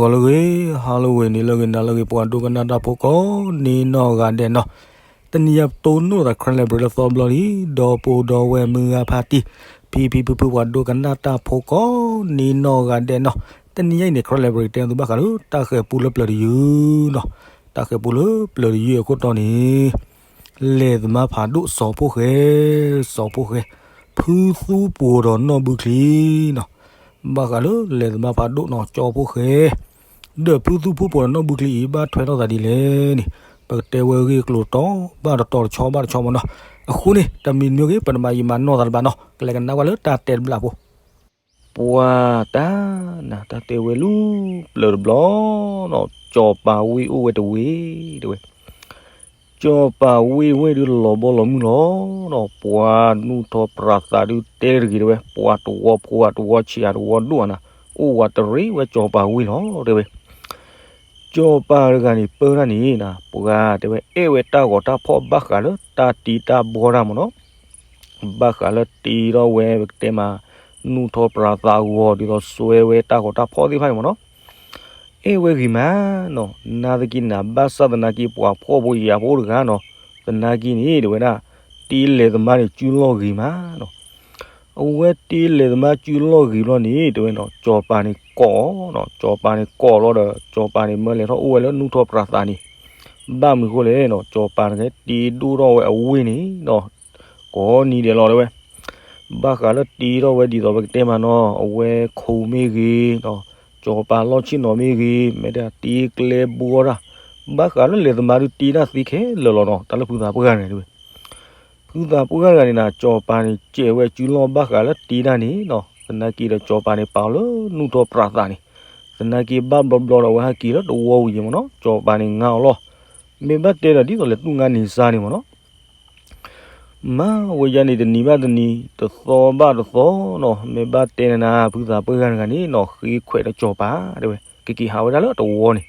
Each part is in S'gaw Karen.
ဂီၤလၢအဂ့ၤ, ဟါလၢအဂ့ၤ, နံၤလၢအဂ့ၤ, နၤလၢအဂ့ၤ, ပှၤဒိကနၣ်တၢ်ဖိကိးနံၤနီၢ်ဂၤဒဲးနီၤ, တနံၤအံၤပတိၢ်နီၣ်သး Karen Library လၢသီဘျီလံ, ဒီပုၢ်ဒီဝဲၢ်မုၢ်ဂၤဖါတံၢ်, ဖံဖံဖုဖု ပှၤဒိကနၣ်တၢ်ဖိကိးနံၤနီၢ်ဂၤဒဲးနီၤ, တနံၤအံၤန့ၣ် Karen Library တဲသုဘၣ်ဃးလၢတၢ်ဃဲၤပူလၢပျၢၤတယုၢ်နီၤ, တၢ်ဃဲၤပူလၢပျၢၤတယုၢ်အခိၣ်တီန့ၣ် လဲၤသမါဖးဒိၣ်စီၤဖိၣ်ဃဲ, စီၤဖိၣ်ဃဲ, ဖုသူပှိၤဒီးနီၢ်ဘုချံနီၤ, ဘၣ်ဃးလၢလဲၤသမါဖးဒိၣ်နီၤ ကၠီဖိၣ်ဃဲ, ဒီးဖုသူဖုပှိၤဒီးနီၢ်ဘုချံအံၤ ဘၣ်ထွဲထီၣ်သးဒ်လဲၣ်န့ၣ်, ပကတဲဝဲအဂ့ၢ်အကျိၤတီဘၣ်တတီၤတဆီဘၣ်တဆီမ့ၢ်နီၤ, အဃိန့ၣ် တမံၤတမံၤဂ့ၤ ပတမၤယံာ်မၤနီၢ်သးတဘၣ်နီၤ, ကလဲၤကနၣ်ဝဲလၢတၢ်တဲတဘျီဖိ ပှၤတၢ်နၤ တၢ်တဲဝဲလၢပျၢၤတဘျီနီၤ, စီၤပၤဝ့ၢ်အိၣ်ဝဲတဝ့ၢ်တဲဝဲ, စီၤပၤဝ့ၢ်ဝဲဒုးလီၤဘီလီၤမုၢ်လီၤနီၤ, ပှၤနူၢ်ထီၣ်ပြးသးဒုးတဲတဂ့ၤတဲဝဲ, ပှၤတဝီဖိဧါ တဝီဆံးဧါ တဝီဒိၣ်ဧါနၤ, အိၣ်ဝဲတရံးဝဲစီၤပၤဝ့ၢ်လီၤတဲဝဲ စီၤပၤတဂၤန့ၣ် ပၢတၢ်န့ၣ်နၤ ပှၤတဲဝဲ အဲၣ်ဝဲတၢ်ဂီၤတၢ်ဖီၣ်ဘၣ်ဃးလၢတၢ်တ့တၢ်ဘှီတၢ်မ့ၢ်နီၤ, ဘၣ်ဃးလၢတ့ထီၣ်ဝဲ ပကတဲမး နူၢ်ထီၣ်ပြးသးအဂီၤ ဒ်သိးစွဲဝဲတၢ်ဂီၤတၢ်ဖီၣ်သ့ၣ်တဖၣ်န့ၣ်မ့ၢ်နီၤ, အဲၣ်ဝဲဂ့ၤမးနီၤ, နာ်သက့နၤ ဘၣ်ဆၣ်သနာ်က့ ပှၤဖှီၣ်ဖိယာ်ဖိတဂၤနီၤ, သနာ်က့န့ၣ် တဲဝဲဒၣ် တ့လဲၤသမါန့ၣ် စုလီၢ်ဂ့ၤမးနီၤ အဝဲတ့လဲၤသမါစုလီၢ်ဂ့ၤဘျီန့ၣ် တဲဝဲနီၤ, စီၤပၤန့ၣ်ကိးနီၤ, စီၤပၤန့ၣ်ကိးလီၤဒီး စီၤပၤန့ၣ် မၢလဲၤထီၣ်အိၣ်ဝဲလၢနူၢ်ထီၣ်ပြးသးန့ၣ်, ဘၣ်မနုၤဃိလဲၣ်နီၤ, စီၤပၤန့ၣ်က့ တ့ဒိၣ်ထီၣ်ဝဲအဝ့ၢ်န့ၣ်နီၤ, ကိးနံၤဒဲးလီၤတဲဝဲ, ဘၣ်ဃးလၢတ့ထီၣ်ဝဲဒ်သိးပကတဲမးနီၤ, အဝဲခိၣ်မ့ၢ်ဂ့ၤ, စီၤပၤလီၢ်ဆ့ၣ်နီၤမ့ၢ်ဂ့ၤ, မ့ၢ်တၢ်တ့ကျဲဘှီတၢ်, ဘၣ်ဃးလၢလဲၤသမါဒုးတ့တၢ်သ့ခဲလၢာ်လီၤနီၤ, တၢ်လၢဖုသးပှၢ်တဂၤန့ၣ်တဲဝဲ ဖုသးပှၢ်တဂၤန့ၣ်နၤ စီၤပၤန့ၣ် စဲးဝဲစုလီၢ်ဘၣ်ဃးလၢတ့တၢ်န့ၣ်နီၤ, သနာ်က့ဒီးစီၤပၤန့ၣ် ပာ်အီၤလၢနူၢ်ထီၣ်ပြးသးန့ၣ်, သနာ်က့ဘၣ်ဘျီဘျီဒီး အဝဲဟဲက့ၤလၢတဝီဝံၤယံၤမ့ၢ်နီၤ, စီၤပၤန့ၣ်ငါအီၤလီၤ, မ့ၢ်ဘၣ်တဲဒီးဒ်သိးလဲၤသူၣ်ငါနံၤစါန့ၣ်မ့ၢ်နီၤ, မၤဝဲယါန့ၣ် တနံၤဘၣ်တနံၤ တသီဘၣ်တသီနီၤ, မ့ၢ်ဘၣ်တဲနၤ ဖုသးပှၢ်တဂၤန့ၣ်နီၤ ဃ့ခွဲးဒီးစီၤပၤတဲဝဲ ကက့ၤဟးဝဲဒၣ်လၢတဝီန့ၣ်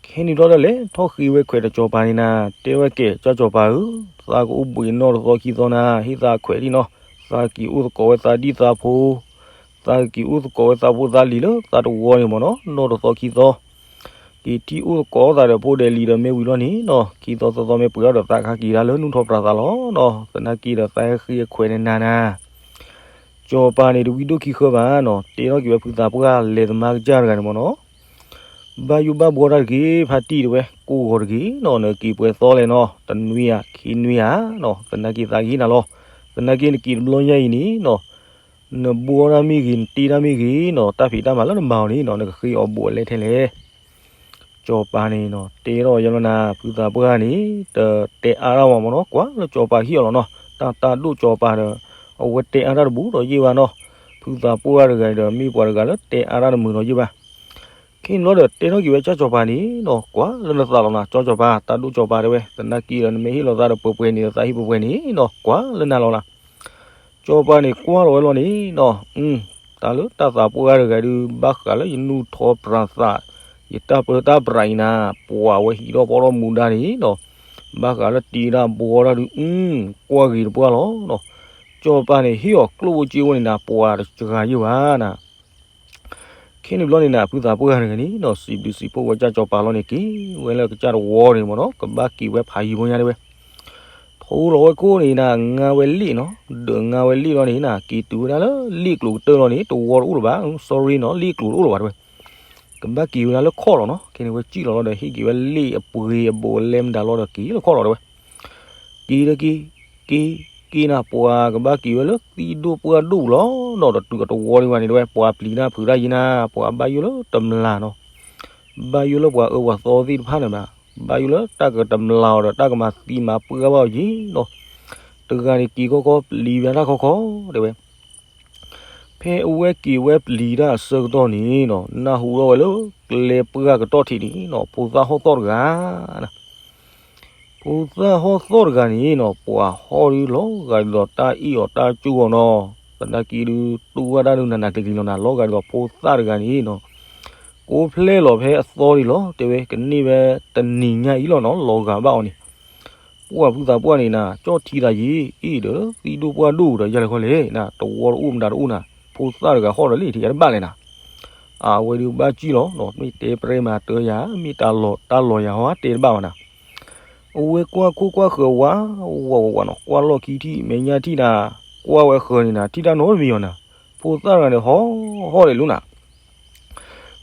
ခဲန့ၣ်ဘျီဒီးလဲၤထီၣ်ဃ့ဝဲခွဲးဒီးစီၤပၤန့ၣ်နၤ, တဲဝဲကဲ ကၢ်စီၤပၤဧၢ, သးကအိၣ်ဘှံးနီၢ်တသီခံသီနၤ, ဟ့ၣ်သးခွဲးဒံးနီၤ, သးက့ၤအိၣ်သကိးဝဲသးဒံၣ်သးဖိ, သးက့ၤအိၣ်သကိးဝဲသးဖိသးလံၤလၢသးတဝီန့ၣ်မ့ၢ်နီၤ, နီၢ်တသီခံသီ, က့ၤထံၣ်အိၣ်သကိးသးဒီးဖိဒဲးလံၤဒီးမ့ၢ်ဝံၤလီၤန့ၣ်နီၤ, ခံသီသီသီမ့ၢ်ပှဲၤအီၤဒီး သးကဟဲက့ၤဒၣ်လၢနူၢ်ထီၣ်ပြးသးလီၤနီၤ, သနာ်က့ဒီးသးဟဲဃ့ခွဲးန့ၣ်နၤနၤ စီၤပၤန့ၣ် တဝံဒိၣ်ခံဃၢဘၣ်နီၤ, တဲထီၣ်က့ၤဝဲဖုသးပှၢ်လဲၤသမါကစၢ်တဂၤန့ၣ်မ့ၢ်နီၤ, ဘၣ်ယိၣ်ဘၣ်ဘှီတၢ်တဂ့ၤ ဖါတံၢ်တဲဝဲ, ကိးဂီၤတဂ့ၤနီၤ, နက့ၤပှဲၤသီလဲၣ်နီၤ, တနွံဧါ ခံနွံဧါနီၤ, သနာ်က့သးကဟ့ၣ်နၤလီၤ, သနာ်က့နက့ၤတဘျီညါအံၤန့ၣ်နီၤ, နဘှီတၢ်မ့ၢ်ဂ့ၤ နတ့တၢ်မ့ၢ်ဂ့ၤနီၤ, တၢ်ဖံးတၢ်မၤလၢနမၤအီၤန့ၣ်နီၤ, နကဃ့အီၤဘူးအလဲထဲလဲၣ် စီၤပၤန့ၣ်နီၤ တဲထီၣ်ယဲလီၤနၤ, ဖုသးပှၢ်န့ၣ် တတဲအါတၢ်ဝဲမ့ၢ်နီၤ, ကွၢ်လၢစီၤပၤဟ့ၣ်အီၤလီၤနီၤ, တၢ်တၢ်ဒိၣ်စီၤပၤဒီး အဝဲတဲအါတၢ်တဘူးဒီးယ့ၢ်ဘၣ်နီၤ, ဖုသးပှၢ်တဂၤဒီး မ့ၢ်ပှၤတဂၤလၢတဲအါတၢ်တမုာ်ဒီးယ့ၢ်ဘၣ်. ခဲန့ၣ်ဘျီဒီး တဲထီၣ်က့ၤဝဲကၢ်စီၤပၤန့ၣ်နီၤ, ကွၢ်လၢနသးလီၤနၤ, ကၢ်စီၤပၤ တၢ်ဒိၣ်စီၤပၤတဲဝဲ, သနာ်က့ဒီး နမ့ၢ်ဟ့ၣ်လီၤသးဒီးပှဲၤပှဲၤန့ၣ်ဒီး သးဟ့ၣ်ပှဲၤပှဲၤန့ၣ်နီၤ, ကွၢ်လၢနၤလီၤနၤ စီၤပၤန့ၣ်ကွၢ်လီၤဝဲလီၤန့ၣ်နီၤ, တၢ်လၢတၢ်သးပှၢ်တဂၤဒုး ဘၣ်ဃးလၢယနူၢ်ထီၣ်ပြးသး, ယတၢ်ပၢတၢ်ပြးအံၤနၤ, ပှၤဝဲဟံးထီၣ်ဖီထီၣ်မူဒါန့ၣ်နီၤ, ဘၣ်ဃးလၢတ့တၢ်ဘှီတၢ်ဒုး ကွၢ်ဂ့ၤတပှၢ်လီၤနီၤ. စီၤပၤန့ၣ် ဟ့ၣ်အီၤကျိၣ်အိၣ်စ့အိၣ်န့ၣ်နၤ, ပှၤတဂၤယုၢ်ဘၣ်နၤ ခဲန့ၣ်ဘျီန့ၣ်နၤ, ဖုသးပှၢ်တဂၤန့ၣ်နီၤ, စံးဘျုးစံးဖှိၣ်ဝဲကၢ်စီၤပၤလီၤန့ၣ်, က့ၤဝဲလၢကစၢ်တဝီန့ၣ်မ့ၢ်နီၤ, ကဘၣ်က့ၤဝဲဖးယံၤဖိညါတဲဝဲ ထိလီၤဝဲခိၣ်န့ၣ်နၤ, ငါဝဲလ့ၣ်နီၤ, ဒီးငါဝဲလ့ၣ်လီၤန့ၣ်နၤ, က့ၤတုၤဝဲဒၣ်လၢလ့ၣ်ကျိၤကတၢၢ်လီၤန့ၣ်, တဝီတအိၣ်လၢၤဘၣ်, sorry နီၤ, လ့ၣ်ကျိၤတအိၣ်လၢၤဘၣ်တဲဝဲ. ကဘၣ်က့ၤဝဲဒၣ်လၢခီၣ်လီၤနီၤ. ခဲန့ၣ်ဝဲစံၣ်လီၤလီၤဒီး ဟ့ၣ်က့ၤဝဲလ့ၣ်အပှ့ၤအဘိးအလဲမတၤလီၤဒီး က့ၤလၢခီၣ်လီၤတဲဝဲ. က့ၤဒီးက့ၤ, က့ၤ, က့ၤနၤ, ပှၤကဘၣ်က့ၤဝဲလၢသံဒိၣ်ပှၢ်ဒိၣ်လီၤနီၤ, ဒီးတုၤအတဝီဒံးဘၣ်န့ၣ်တဲဝဲ, ပှၤပျံၤတၢ်ဖုးတၢ်ယံၤနၤ, ပှၤဘၣ်ယိၣ်လၢတမျၢ်နီၤ. ဘၣ်ယိၣ်လၢပှၤအၢပှၤသီသ့ၣ်တဖၣ်န့ၣ်ဘၣ်, ဘၣ်ယိၣ်လၢတၢ်ကတမျၢ်အီၤဒီးတၢ်ကမၤသံမၤပှၢ်ဘၣ်အီၤယံၤနီၤ. တဂၤန့ၣ်က့ၤခီခီပျံၤဝဲတၢ်ခီခီတဲဝဲ. ဖဲအဝဲက့ၤဝဲပျံၤတၢ်အဆၢကတီၢ်န့ၣ်နီၤ, နၢ်ဟူထီၣ်ဝဲလၢကျဲပှၢ်ကတီၢ်ထံးန့ၣ်နီၤ, ဖိသၣ်ဟီၣ်သီၣ်တဂၤ ဖိသၣ်ဟီၣ်သီၣ်တဂၤန့ၣ်နီၤ, ပှၤဟီၣ်ဒုးလီၤဂာ်ဒ်သိးတၢ်အ့ၣ်အီၤတၢ်ကၠူအီၤနီၤ, သနာ်က့ဒုးတူၢ်ဝဲဒၣ်ဒုးနးနးကျံၤကျံၤလီၤနၤ, လီၤဂာ်ဒ်သိးဖိသၣ်တဂၤန့ၣ်နီၤ, ကိးဖျဲၣ်လီၤဖဲအသီဒံးလီၤ, တဲဝဲကန့ၢ်ဝဲတနံၤညါအံၤလီၤနီၤ, လီၤဂာ်ဘၣ်အီၤန့ၣ်. ပှၢ်ဖုသးပှၢ်န့ၣ်နၤ, ကၠီၣ်ထံသးယံၤ, အ့ၣ်ဒီးသံဒိၣ်ပှၢ်ဒိၣ်ဒီးယၤလဲၤခီလဲၣ်နၤ, တဝီတအိၣ်မတၤတအိၣ်နၤ, ဖိသၣ်တဂၤဟီၣ်ဒီးလ့ၣ်ထံယၤတဘၣ်လဲၣ်နၤ. အဝဲဒုးဘၣ်စံၣ်လီၤဒီး မ့ၢ်တဲပြဲမၤတၢ်ယၤ မ့ၢ်တၢ်လီၤတၢ်လီၤယၤဟီတဲတဘၣ်ဘၣ်နၤ. အဝဲကွၢ်ခိၣ်ကွၢ်ဃၢၤဝး ဝးဝးဝးနီၤ ကွၢ်လီၢ်ခံထံၣ် မဲာ်ညါထံၣ်နၤ ကွၢ်ဝဲဃၢၤန့ၣ်နၤ ထံၣ်တၢ်နီတမံၤအီၤနၤ. ဖိသၣ်တဂၤန့ၣ် ဟီၣ်ဟီၣ်လဲၤလိၤနၤ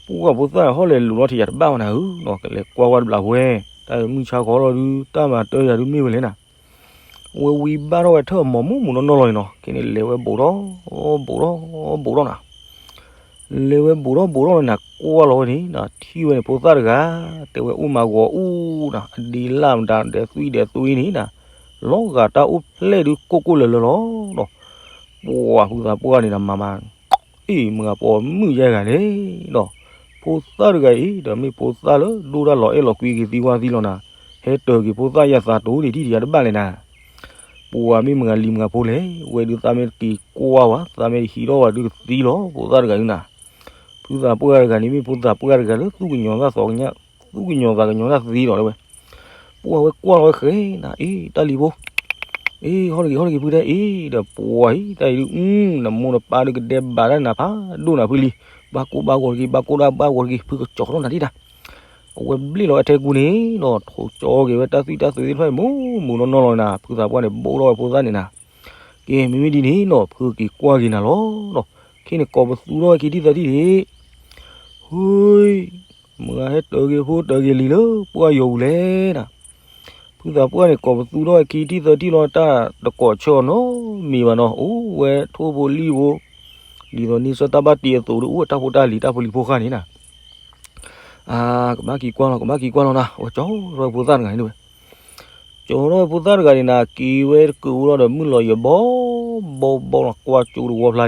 ပှၢ်ဖိသၣ်ဟီၣ်လဲၤလိၤလီၤထံးယၤတဘၣ်ဘၣ်နၤဧၢနီၤ ကလဲၤကွၢ်ဝဲတဘျီဝဲ တၢ်မုၢ်ဆါခီလီၤဒုး တၢ်မၤတၢ်ယၤဒုးမ့ၢ်ဝဲလဲၣ်နၤ. အဝဲဝံဘၣ်ထီၣ်ဝဲထၢၣ်အမီၤမူးမူးနီၢ်နီၢ်လီၤန့ၣ်နီၤ ခဲန့ၣ်လဲၤဝဲဘူးထီၣ် ဘူးထီၣ် ဘူးထီၣ်နၤ လဲၤဝဲဘူးထီၣ်ဘူးထီၣ်လီၤနၤ ကွၢ်လီၤဝဲန့ၣ်နၤ ထံၣ်ဝဲန့ၣ် ဖိသၣ်တဂၤ တဲဝဲအိၣ်မၤဂီၤအူနၤ အဒ့လၢ်မတၤ ဒဲးသွံၣ်ဒဲးသွံၣ်န့ၣ်နၤ လီၤဂာ်တၢ်အိၣ်ဖျဲၣ်ဒုးကိၢ်ကိၢ်လၢၤလၢၤလီၤဒီး ပှၢ်ဖုသးပှၢ်န့ၣ်နၤ မၤမၤ အ့ၣ် မုၢ်ဂၤပှၤမုၣ်ယဲၢ်ဂၤလဲၣ်ဒီး ဖိသၣ်တဂၤအံၤ ဒီးမ့ၢ်ဖိသၣ်လၢဒိၣ်တၢ်လီၤအဲၣ်လီၤကွံက့ၤသံဝါသံလီၤနၤ ဟဲတၢၤက့ၤဖိသၣ်ယဲၢ်သးတိၤန့ၣ် ထံၣ်တယၤတဘၣ်လဲၣ်နၤ. ပှၢ်မ့ၢ်မုၢ်ဂၤလံၤမုၢ်ဂၤဖိလဲၣ် ဝဲဒုးသးမ့ၢ်တက့ၤကွၢ်ဝဲ သးမ့ၢ်တဟံးထီၣ်ဝဲဒုးကသံလီၤ ဖိသၣ်တဂၤအံၤနၤ. ဖုသးပှၢ်တဂၤန့ၣ် မ့ၢ်ဖုသးပှၢ်တဂၤလၢ သူၣ်ကညီၤသးကညီၤ သူၣ်ကညီၤသးကညီၤတၢ်သ့လီၤတဲဝဲ. ပှၢ်ဝဲကွၢ်လီၤဝဲဃဲနၤ အ့ၣ် တၢ်လံၤဖိ အ့ၣ် ဟီၣ်တဂ့ၤ ဟီၣ်တဂ့ၤဖုတဲအ့ၣ်ဒီး ပှၢ်အံၤ တၢ်အံၤဒုး နမိၢ်နပၢ်ဒုးကဒဲးဘးတၢ်နၤဖးဒိၣ်နၤဖုလံ. ဘၣ်ကိၢ်ဘၣ်ဂီၤတက့ၤ ဘၣ်ကိၢ်ဒၣ်ဘၣ်ဂီၤတက့ၤ ဖုကကၠီၤထီၣ်နၤဒံးတၢ်. အဝဲဘျ့ၣ်လီၤဝဲထဲကူန့ၣ်ဒီး ထိးကၠီက့ၤဝဲတၢ်သွံၣ်တၢ်သွဲသ့ၣ်တဖၣ်အံၤ မူးမူးနီၢ်နီၢ်လီၤနၤ. ဖုသးပှၢ်န့ၣ် ဘိၣ်ထီၣ်ဝဲဖိသၣ်န့ၣ်နၤ. ကဲ မ့မ့ၢ်ဒ်န့ၣ်ဒီး ဖုက့ၤကွၢ်က့ၤနၤလီၤဒီး ခဲန့ၣ် ကိးပသူထီၣ်ဝဲခံထံၣ်သၢထံၣ်န့ၣ် ဟူ မုၢ်ဂၤဟဲတၢၤက့ၤဖိတၢၤက့ၤလံၤလၢပှၢ်ယီၤပူၤလဲၣ်နၤ. ဖုသးပှၢ်န့ၣ် ကိးပသူထီၣ်ဝဲခံထံၣ်သၢထံၣ်လီၤ တၢ်တကိးဆၢအီၤနီတမံၤဘၣ်နီၤ အိၣ်ဝဲထိၣ်ဖိလံၣ်ဖိ ဒ်သိးန့ဆၢၣ်တၢ်ဘၣ်တ့အသိးဒီး အိၣ်ဝဲတၢ်ဖိတၢ်လံၤတၢ်ဖိလံၤဖိဃၢ်န့ၣ်နၤ. အါ ကဘၣ်က့ၤကွၢ်လီၤ ကဘၣ်က့ၤကွၢ်လီၤနၤ အဝဲကၠီထီၣ်ဝဲဖိသၣ်တဂၤန့ၣ်ဝဲ ကၠီထီၣ်ဝဲဖိသၣ်တဂၤန့ၣ်နၤ က့ၤဝဲတကုးအိၣ်လီၤဒီး မုၢ်လီၤယဘီဘီဘီလီၤ ကွၢ်ကၠိတဝီဖျါလံ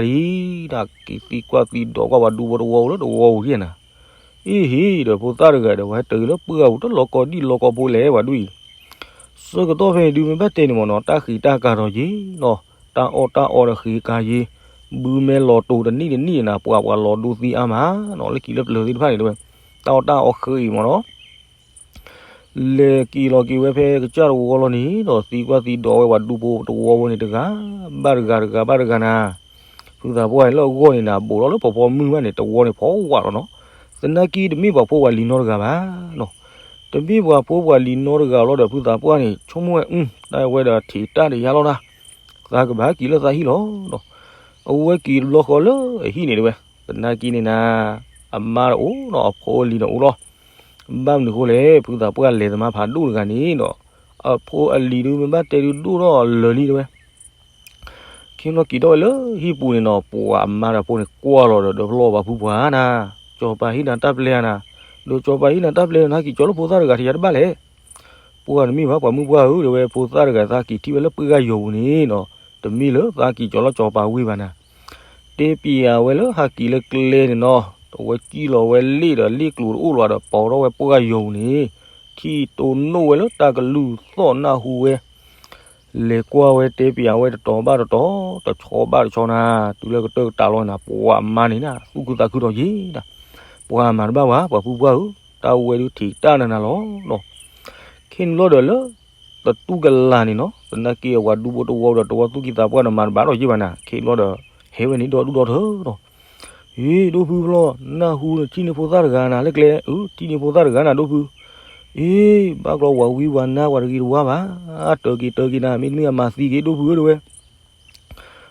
တၢ်က့ၤသံကွၢ်သံဒိးကွၢ်ပှၤဒူဖိတဝီဖိလၢတဝီပူၤဒ်နၤ. အ့ၣ်ဟ့ၣ်ဒီးဖိသၣ်တဂၤဒီး ပှၤဟဲတၢၤက့ၤလၢပှၢ်ပူၤ တလီၤကီဒံၣ်လီၤကီဖိလဲၣ် ပှၤဒူအံၤ ဆၢကတီၢ်ဖဲန့ၣ်ဒုး မ့ၢ်ဘၣ်တဲန့ၣ်မ့ၢ်နီၤ တၢ်ဃံးတၢ်ကၤထီၣ်က့ၤနီၤ တၢ်အီၣ်တၢ်အီဒီးဃံးကၤက့ၤ ဘုမဲလီၤတိၤတနံၣ်တနံၣ်န့ၣ်နၤ ပှၤပှၤလီၤဒိသံအါမးနီၤ လၢကံၤလၢပျၢၤသ့ၣ်တဖၣ်န့ၣ်တဲဝဲ တၢ်အီၣ်တၢ်အီဃံးအံၤမ့ၢ်နီၤ လဲၤက့ၤလီၤက့ၤဝဲဖဲကစၢ်တဝီလီၤန့ၣ်ဒီး သံကွၢ်သံဒိးဝဲပှၤဒူဖိတဝီဖိန့ၣ် တဂၤဘၣ်တဂၤ တဂၤဘၣ်တဂၤနၤ ဖုသးပှၢ်န့ၣ်လၢအဂီၢ်န့ၣ်နၤ ဘူးထီၣ်လၢဖီဖီမုၢ်ဘၣ်န့ၣ် တဝီန့ၣ်ဖီဝးလီၤနီၤ သနာ်က့တမ့ၢ်ပှၤဖိပှၤလံၤနီတဂၤဘၣ်နီၤ တမ့ၢ်ပှၤဖိပှၤလံၤနီတဂၤလီၤဒီး ဖုသးပှၢ်န့ၣ် ဆိကမိၣ်ဝဲ အု တၢ်ဝဲဒီးထံးတၢ်တယါလီၤနၤ သးကဘၣ်က့ၤလၢသးဟံၣ်လီၤဒီး အဝဲက့ၤတဘျီဃီလၢအဟံၣ်န့ၣ်တဲဝဲ သနာ်က့န့ၣ်နၤ အမါတအိၣ်နီၤ အဖိအလံၤန့ၣ်အိၣ်လီၤ ဘၣ်မနုၤအဃိလဲၣ် ဖုသးပှၢ်လဲၤသမါဖးဒိၣ်တဂၤန့ၣ်ဒီး အဖိအလံၤဒုးမ့ၢ်ဘၣ်တဲဒုးဒိၣ်ထီၣ်လၢာ်လံတဲဝဲ ခ့လီၤက့ၤထီၣ်ဝဲလၢဟံၣ်ပူၤန့ၣ်နီၤ ပှၤအမါဒီးဖိန့ၣ်ကွၢ်လီၤဒီး ဒီးဖျီၣ်ဘၣ်ဖုပှၢ်နၤ ကၠီၤပၤဟ့ၣ်နၤတၢ်ပျဲနၤ ဒီးကၠီၤပၤဟ့ၣ်နၤတၢ်ပျဲနၤ က့ၤကၠီၤလၢဖိသၣ်တဂၤထံးယါတဘၣ်လဲၣ် ပှၢ်တမ့ၢ်ဘၣ်ပှၤမုၣ်ပှၢ်ဧၢ တဲဝဲ ဖိသၣ်တဂၤသးက့ၤထံၣ်ဝဲလၢပှၢ်ဂၤယီၤပူၤန့ၣ်နီၤ တမ့ၢ်လၢသးက့ၤကၠီၤလၢကၠီၤပၤဝ့ၢ်ဘၣ်နၤ တဲပျးဝဲလၢဟးက့ၤလၢကျဲန့ၣ်နီၤ အဝဲစံၣ်လီၤဝဲလ့ၣ်ဒီးလ့ၣ်ကျိၤတအိၣ်လီၤဒီး ပိာ်ထီၣ်ဝဲပှၢ်ဂၤယီၤပူၤန့ၣ် ထံၣ်တိၢ်နီၣ်ဝဲလၢတၢ်ကလုၢ်သီၣ်နၢ်ဟူဝဲ လဲၤကွၢ်ဝဲတဲပျးဝဲတတီၤဘၣ်တတီၤ တဆီဘၣ်တဆီနၤ တုၤလၢကတၢၢ်ကတၢၢ်လီၤနၤ ပှၤအမါန့ၣ်နၤ သူၣ်ခုသးခုထီၣ်ယ့ၣ်ဒၣ် ပှၤမၤတဘၣ်ဘၣ် ပှၤဖုပှၢ်ဧၢ တၢ်ဝဲဒုးထံးတၢ်နၤနၤလီၤနီၤ ခ့န့ၣ်ဘျီဒီးလၢ တတူၢ်ကလာ်န့ၣ်နီၤ သနာ်က့အပှၤဒူဖိတဝီဒီး တဝီသူၣ်ကံၢ်သးပှၢ်ဒီးမၤတဘၣ်ထီၣ်ယ့ၣ်ဘၣ်နၤ ခ့န့ၣ်ဘျီဒီး ဟဲဝဲန့ၣ်ဒီဒူၣ်ဒီထၢဒီး အ့ ဒိၣ်ဖုဖျီၣ် နၢ်ဟူထံၣ်န့ၢ်ဖိသၣ်တဂၤနၤလၢကျဲ အု ထံၣ်န့ၢ်ဖိသၣ်တဂၤနၤဒိၣ်ဖု အ့ ဘၣ်ကျီပှၤဝံပှၤနါပှၤတဂ့ၤတဝါဘၣ် တၢၤက့ၤတၢၤက့ၤနၤ မ့တမ့ၢ်အမၤသံက့ၤဒိၣ်ဖုဧၢတဲဝဲ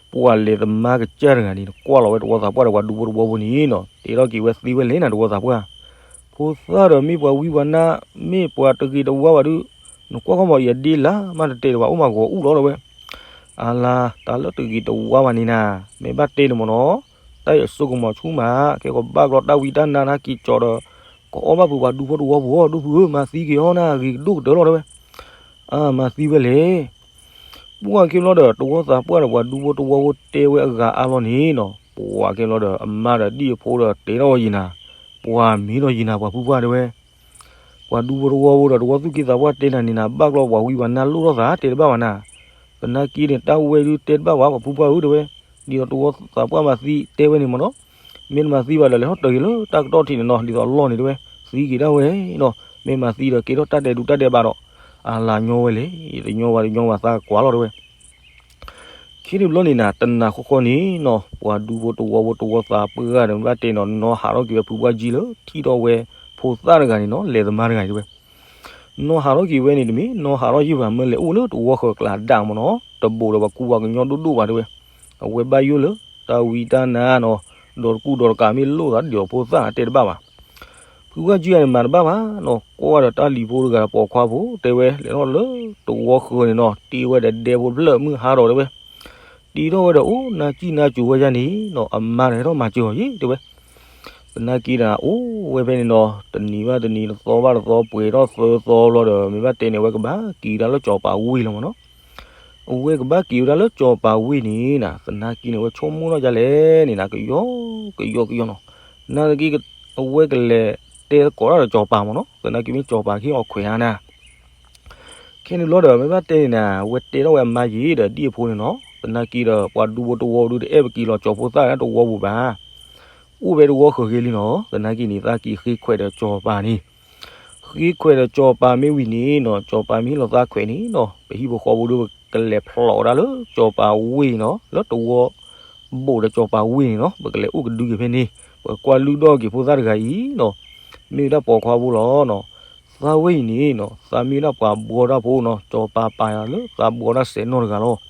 ပှၤလဲၤသမါကစၢ်တဂၤန့ၣ် ကွၢ်လီၤဝဲတဝီသးပှၢ်ဒီးပှၤဒူဖိတဝီဖိန့ၣ်နီၤ တဲထီၣ်က့ၤဝဲသ့ဝဲလဲၣ်နၤတဝီသးပှၢ် ဖိသၣ်ဒီးမ့ၢ်ပှၤဝံပှၤနါ မ့ၢ်ပှၤတဂ့ၤတဝါဘၣ်ဒုး နကွၢ်ခီမီၤအံၤအဒ့လၢ် မ့ၢ်တတဲာ်တဘၣ်အိၣ်မးဂီၤအူၣ်လီၤတဲဝဲ အလါ တၢ်လၢတဂ့ၤတဝါဘၣ်န့ၣ်နၤ မ့ၢ်ဘၣ်တဲန့ၣ်မ့ၢ်နီၤ တၢ်အံၤအစိကမီၤဆူၣ်မး ကဲကဘၣ်ကျီတၢ်ဝံတၢ်နါနၤက့ၤကၠီၤဒီး ကအီၣ်ဘၣ်ဖုးပှၤဒူဖိတဝီဖိ ဒိၣ်ဖုဧၢ မၤသံက့ၤအီၤနၤ ဂ့ၤကဒိၣ်ကတၢၢ်လီၤတဲဝဲ အမၤသံဝဲလဲၣ် ပှၢ်က့ၤဘျီဒီး တဝီသးပှၢ်ဒီးပှၤဒူဖိတဝီဖိတဲဝဲအဂၤအါလီၤန့ၣ်နီၤ ပှၢ်က့ၤဘျီဒီး အမါဒီးဒ်အဖိဒီးတဲထီၣ်ဝဲယံၤနၤ ပှၢ်မ့ၢ်ဒီးယံၤနၤပှၤဖုပှၢ်တဲဝဲ ပှၤဒူဖိတဝီဖိဒီးတဝီသူၣ်ကံၢ်သးပှၢ်တဲနၤန့ၣ်နၤ ဘၣ်ကျီပှၤဝံပှၤနါလိၣ်ထီၣ်သးတဲတဘၣ်ဘၣ်နၤ သနာ်က့န့ၣ် တၢ်ဝဲဒုးတဲတဘၣ်ဘၣ်ပှၤဖုပှၢ်ဧၢတဲဝဲ ဒ်သိးတဝီသးပှၢ်မၤသံတဲဝဲန့ၣ်မ့ၢ်နီၤ မ့ၢ်တမၤသံဘၣ်ဒီး လဲၤထီၣ်တၢၤက့ၤလၢတၢ်ကတီၢ်ထံးန့ၣ်နီၤ ဒ်သိးအလီၢ်န့ၣ်တဲဝဲ သံက့ၤဒၣ်ဝဲနီၤ မ့ၢ်မၤသံဒီးကဲထီၣ်တၢ်ဒဲးဒူတၢ်ဒဲးဘးဒီး အလါညီဝဲလဲၣ် တညီဘၣ်တညီဘၣ်သးကွၢ်လီၤတဲဝဲ ခ ခဲန့ၣ်ဘျီန့ၣ်နၤ တနၤဃီဃီန့ၣ်နီၤ ပှၤဒူဖိတဝီဖိတဝီသးပှၢ်ဂၤဒီး မ့ၢ်ဘၣ်တဲနီၤ နီၢ်ဟးထီၣ်က့ၤဝဲဖုပှၢ်ကၠံလၢ ထံၣ်ထီၣ်ဝဲဖိသၣ်တဂၤန့ၣ်နီၤ လဲၤသမါတဂၤန့ၣ်တဲဝဲ နီၢ်ဟးထီၣ်က့ၤဝဲန့ၣ်တမ့ၢ် နီၢ်ဟးထီၣ်ယံၢ်ဘၣ် မၢလဲၤအိၣ်လၢတဝီဃၢၤကျါဒၣ်မ့ၢ်နီၤ တဘူးဒီးပှၤကူပှၤကညီဒိၣ်ဒိၣ်ဘၣ်တဲဝဲ အဝဲဘၣ်ယိၣ်လၢ တၢ်ဝံတၢ်နါနီၤ ဒီးတကူဒီးတကးမ့ၢ်လိၣ်သးဒီးဖိသၣ်တဲတဘၣ်ဘၣ် ဖုပှၢ်ကၠံဂၤန့ၣ်မၤတဘၣ်ဘၣ်နီၤ ကွၢ်ဒီးတၢ်လံၤဖိတဂၤဒီးပိာ်ခွါဖိ တဲဝဲ လဲၤထီၣ်လၢတဝီဃၢၤန့ၣ်နီၤ တ့ဝဲဒီးဒဲဖိတဖျၢၣ်မုၢ်ဟါဒီးတဲဝဲ တ့ထီၣ်ဝဲဒီးအိၣ်နါစံၣ်နါစိၤဝဲယါန့ၣ်နီၤ အမါဒီးဟဲထီၣ်မၤစၢၤအီၤယ့ၣ်တဲဝဲ သနာ်က့ဒီးအိၣ်ဝဲဖဲန့ၣ်နီၤ တနံၤဘၣ်တနံၤ တသီဘၣ်တသီ ပှဲၤထီၣ်သၢသီဘျီဒီး မ့ၢ်ဘၣ်တဲန့ၣ် အဝဲကဘၣ်က့ၤဝဲဒၣ်လၢစီၤပၤဝ့ၢ်လီၤမ့ၢ်နီၤ အဝဲကဘၣ်က့ၤဝဲဒၣ်လၢစီၤပၤဝ့ၢ်န့ၣ်နၤ သနာ်က့န့ၣ် အဝဲဆိကမိၣ်ထီၣ်ဒ်လဲၣ်န့ၣ်နၤ ကယီကယီကယီနီၤ နာ်သက့ အဝဲကလဲၤတဲသကိးတၢ်ဒီးစီၤပၤမ့ၢ်နီၤ သနာ်က့မ့ၢ်စီၤပၤကဟ့ၣ်အီၤခွဲးဧါနၤ ခဲန့ၣ်ဘျီဒီး မ့ၢ်ဘၣ်တဲန့ၣ်နၤ အဝဲတဲထီၣ်ဝဲအမါယံာ်ဒီးဒ်အဖိန့ၣ်နီၤ သနာ်က့ဒီး ပှၤဒူဖိတဝီဒုတအဲၣ်ပက့ၤလီၤကၠီၤဖိသၣ်တဝီပူၤဘၣ် အိၣ်ဖဲတဝီဃၢၤဃ့လံနီၤ သနာ်က့န့ၣ် သးက့ၤဃ့ခွဲးဒီးကၠီၤပၤန့ၣ် ဃ့ခွဲးဒီးကၠီၤပၤမ့ၢ်ဝံၤန့ၣ်နီၤ ကၠီၤပၤမ့ၢ်ဟ့ၣ်လီၤသးခွဲးန့ၣ်နီၤ ပဟံၣ်ဖိဃီဖိဒု ပကလဲၤဖျိးဝဲဒၣ်လၢကၠီၤပၤဝ့ၢ်နီၤ လၢတဝီ ဘူးဒီးကၠီၤပၤဝ့ၢ်န့ၣ်နီၤ ပကလဲၤအိၣ်ကဒုက့ၤဖဲန့ၣ် ပကကွၢ်လုၢ်ဒီၣ်က့ၤဖိသၣ်တဂၤအံၤနီၤ မ့ၢ်ဝဲဒၣ်ပိာ်ခွါဖိလီၤနီၤ သးဝဲအံၤန့ၣ်နီၤ သးမ့ၢ်ဝဲဒၣ်ပှၤဘှီတၢ်ဖိနီၤ ကၠီၤပၤပာ်ယၤလၢသးဘှီတၢ်စဲးနီၢ်တဂၤလီၤ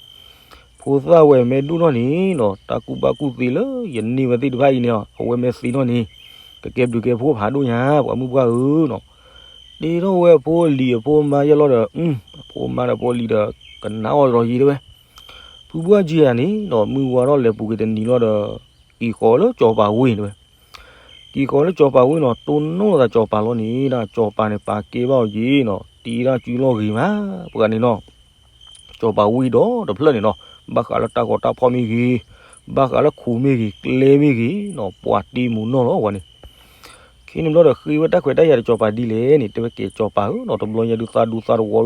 ဖိသၣ်ဝဲမ့ၢ်ဒိၣ်ထီၣ်န့ၣ်နီၤ တၢ်ကူၣ်ဘၣ်ကူၣ်သ့လၢယန့ၢ်ဝဲသ့ၣ်တဖၣ်အံၤန့ၣ် အဝဲမ့ၢ်သ့ထီၣ်န့ၣ် ကကဲဘျုးကဲဖှိၣ်ဖးဒိၣ်ညါ ပှၤမုၣ်ပှၢ်ဧၢနီၤ တ့ထီၣ်ဝဲအဖိအလံၤအဖိအမါယဲၢ်လီၤဒီး အဖိအမါဒီးဖိအလံၤဒီး ကနၣ်အီၤဒီးယံၤတဲဝဲ ဖုပှၢ်ကၠံဂၤန့ၣ်နီၤ မုၢ်ဝါထီၣ်လဲၤပူၤက့ၤတနံၤလီၤဒီး က့ၤဃီၤလၢကၠီၤပၤဝ့ၢ်တဲဝဲ က့ၤဃီၤလၢကၠီၤပၤဝ့ၢ်နီၤ တိၢ်နီၣ်သးကၠီၤပၤလီၤန့ၣ် ဒၣ်ကၠီၤပၤန့ၣ် ပာ်ကဲဘၣ်အီၤယံၤနီၤ တ့ဒၣ်စုလီၢ်ဂ့ၤမး ပှၤန့ၣ်နီၤ ကၠီၤပၤဝ့ၢ်ဒီတဖျၢၣ်န့ၣ်နီၤ ဘၣ်ဃးလၢတၢ်ဂီၤတၢ်ဖီၣ်မ့ၢ်ဂ့ၤ, ဘၣ်ဃးလၢခိၣ်မ့ၢ်ဂ့ၤ, ကျဲမ့ၢ်ဂ့ၤနီၤ ပှၤတ့မူးနီၢ်လီၤဝဲန့ၣ်. ခဲန့ၣ်ဘျီဒီးဃ့ဝဲတၢ်ခွဲးတၢ်ယာ်ဒီးကၠီၤပၤဒ်လဲၣ်န့ၣ် တဲဝဲကဲကၠီၤပၤဧၢနီၤ တဘျီညါဒုးသးဒူသးတဝီ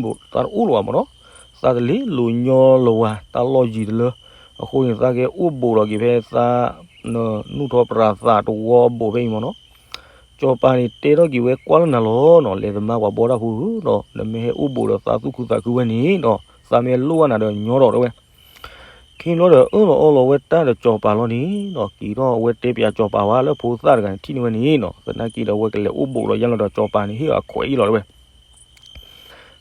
ဒုးသးတအိၣ်လၢၤဘၣ်မ့ၢ်နီၤ သးတလ့လိာ်ညီလၢၤဝဲ တၢ်လီၢ်ယံၤတလၢ အဃိန့ၣ် သးကဲအိၣ်ဘူးဒီးက့ၤဖဲသး နူၢ်ထီၣ်ပြးသးတဝီဘူးဖဲအံၤမ့ၢ်နီၤ. ကၠီၤပၤန့ၣ်တဲထီၣ်က့ၤဝဲကွၢ်လၢနၤလီၤနီၤ လဲၤသမါပှၤဘှီတၢ်ဖိဧၢနီၤ နမ့ၢ်ဟဲအိၣ်ဘူးဒီးသးသူၣ်ခုသးခုဝဲန့ၣ်နီၤ သးမ့ၢ်လိၣ်ဘၣ်နၤဒီးညီထီၣ်တဲဝဲ. ခဲန့ၣ်ဘျီဒီးအၢၣ်လီၤအီလီၤဝဲတၢ်ဒီးကၠီၤပၤလီၤန့ၣ်နီၤ က့ၤထီၣ်အဝဲတဲပၠးကၠီၤပၤဝဲလၢဖိသၣ်တဂၤန့ၣ် ထံၣ်န့ၢ်ဝဲန့ၣ်နီၤ သနာ်က့ဒီးအဝဲကလဲၤအိၣ်ဘူးလီၤယါလီၤဒီးကၠီၤပၤန့ၣ် ဟ့ၣ်အခွဲးအံၤလီၤတဲဝဲ.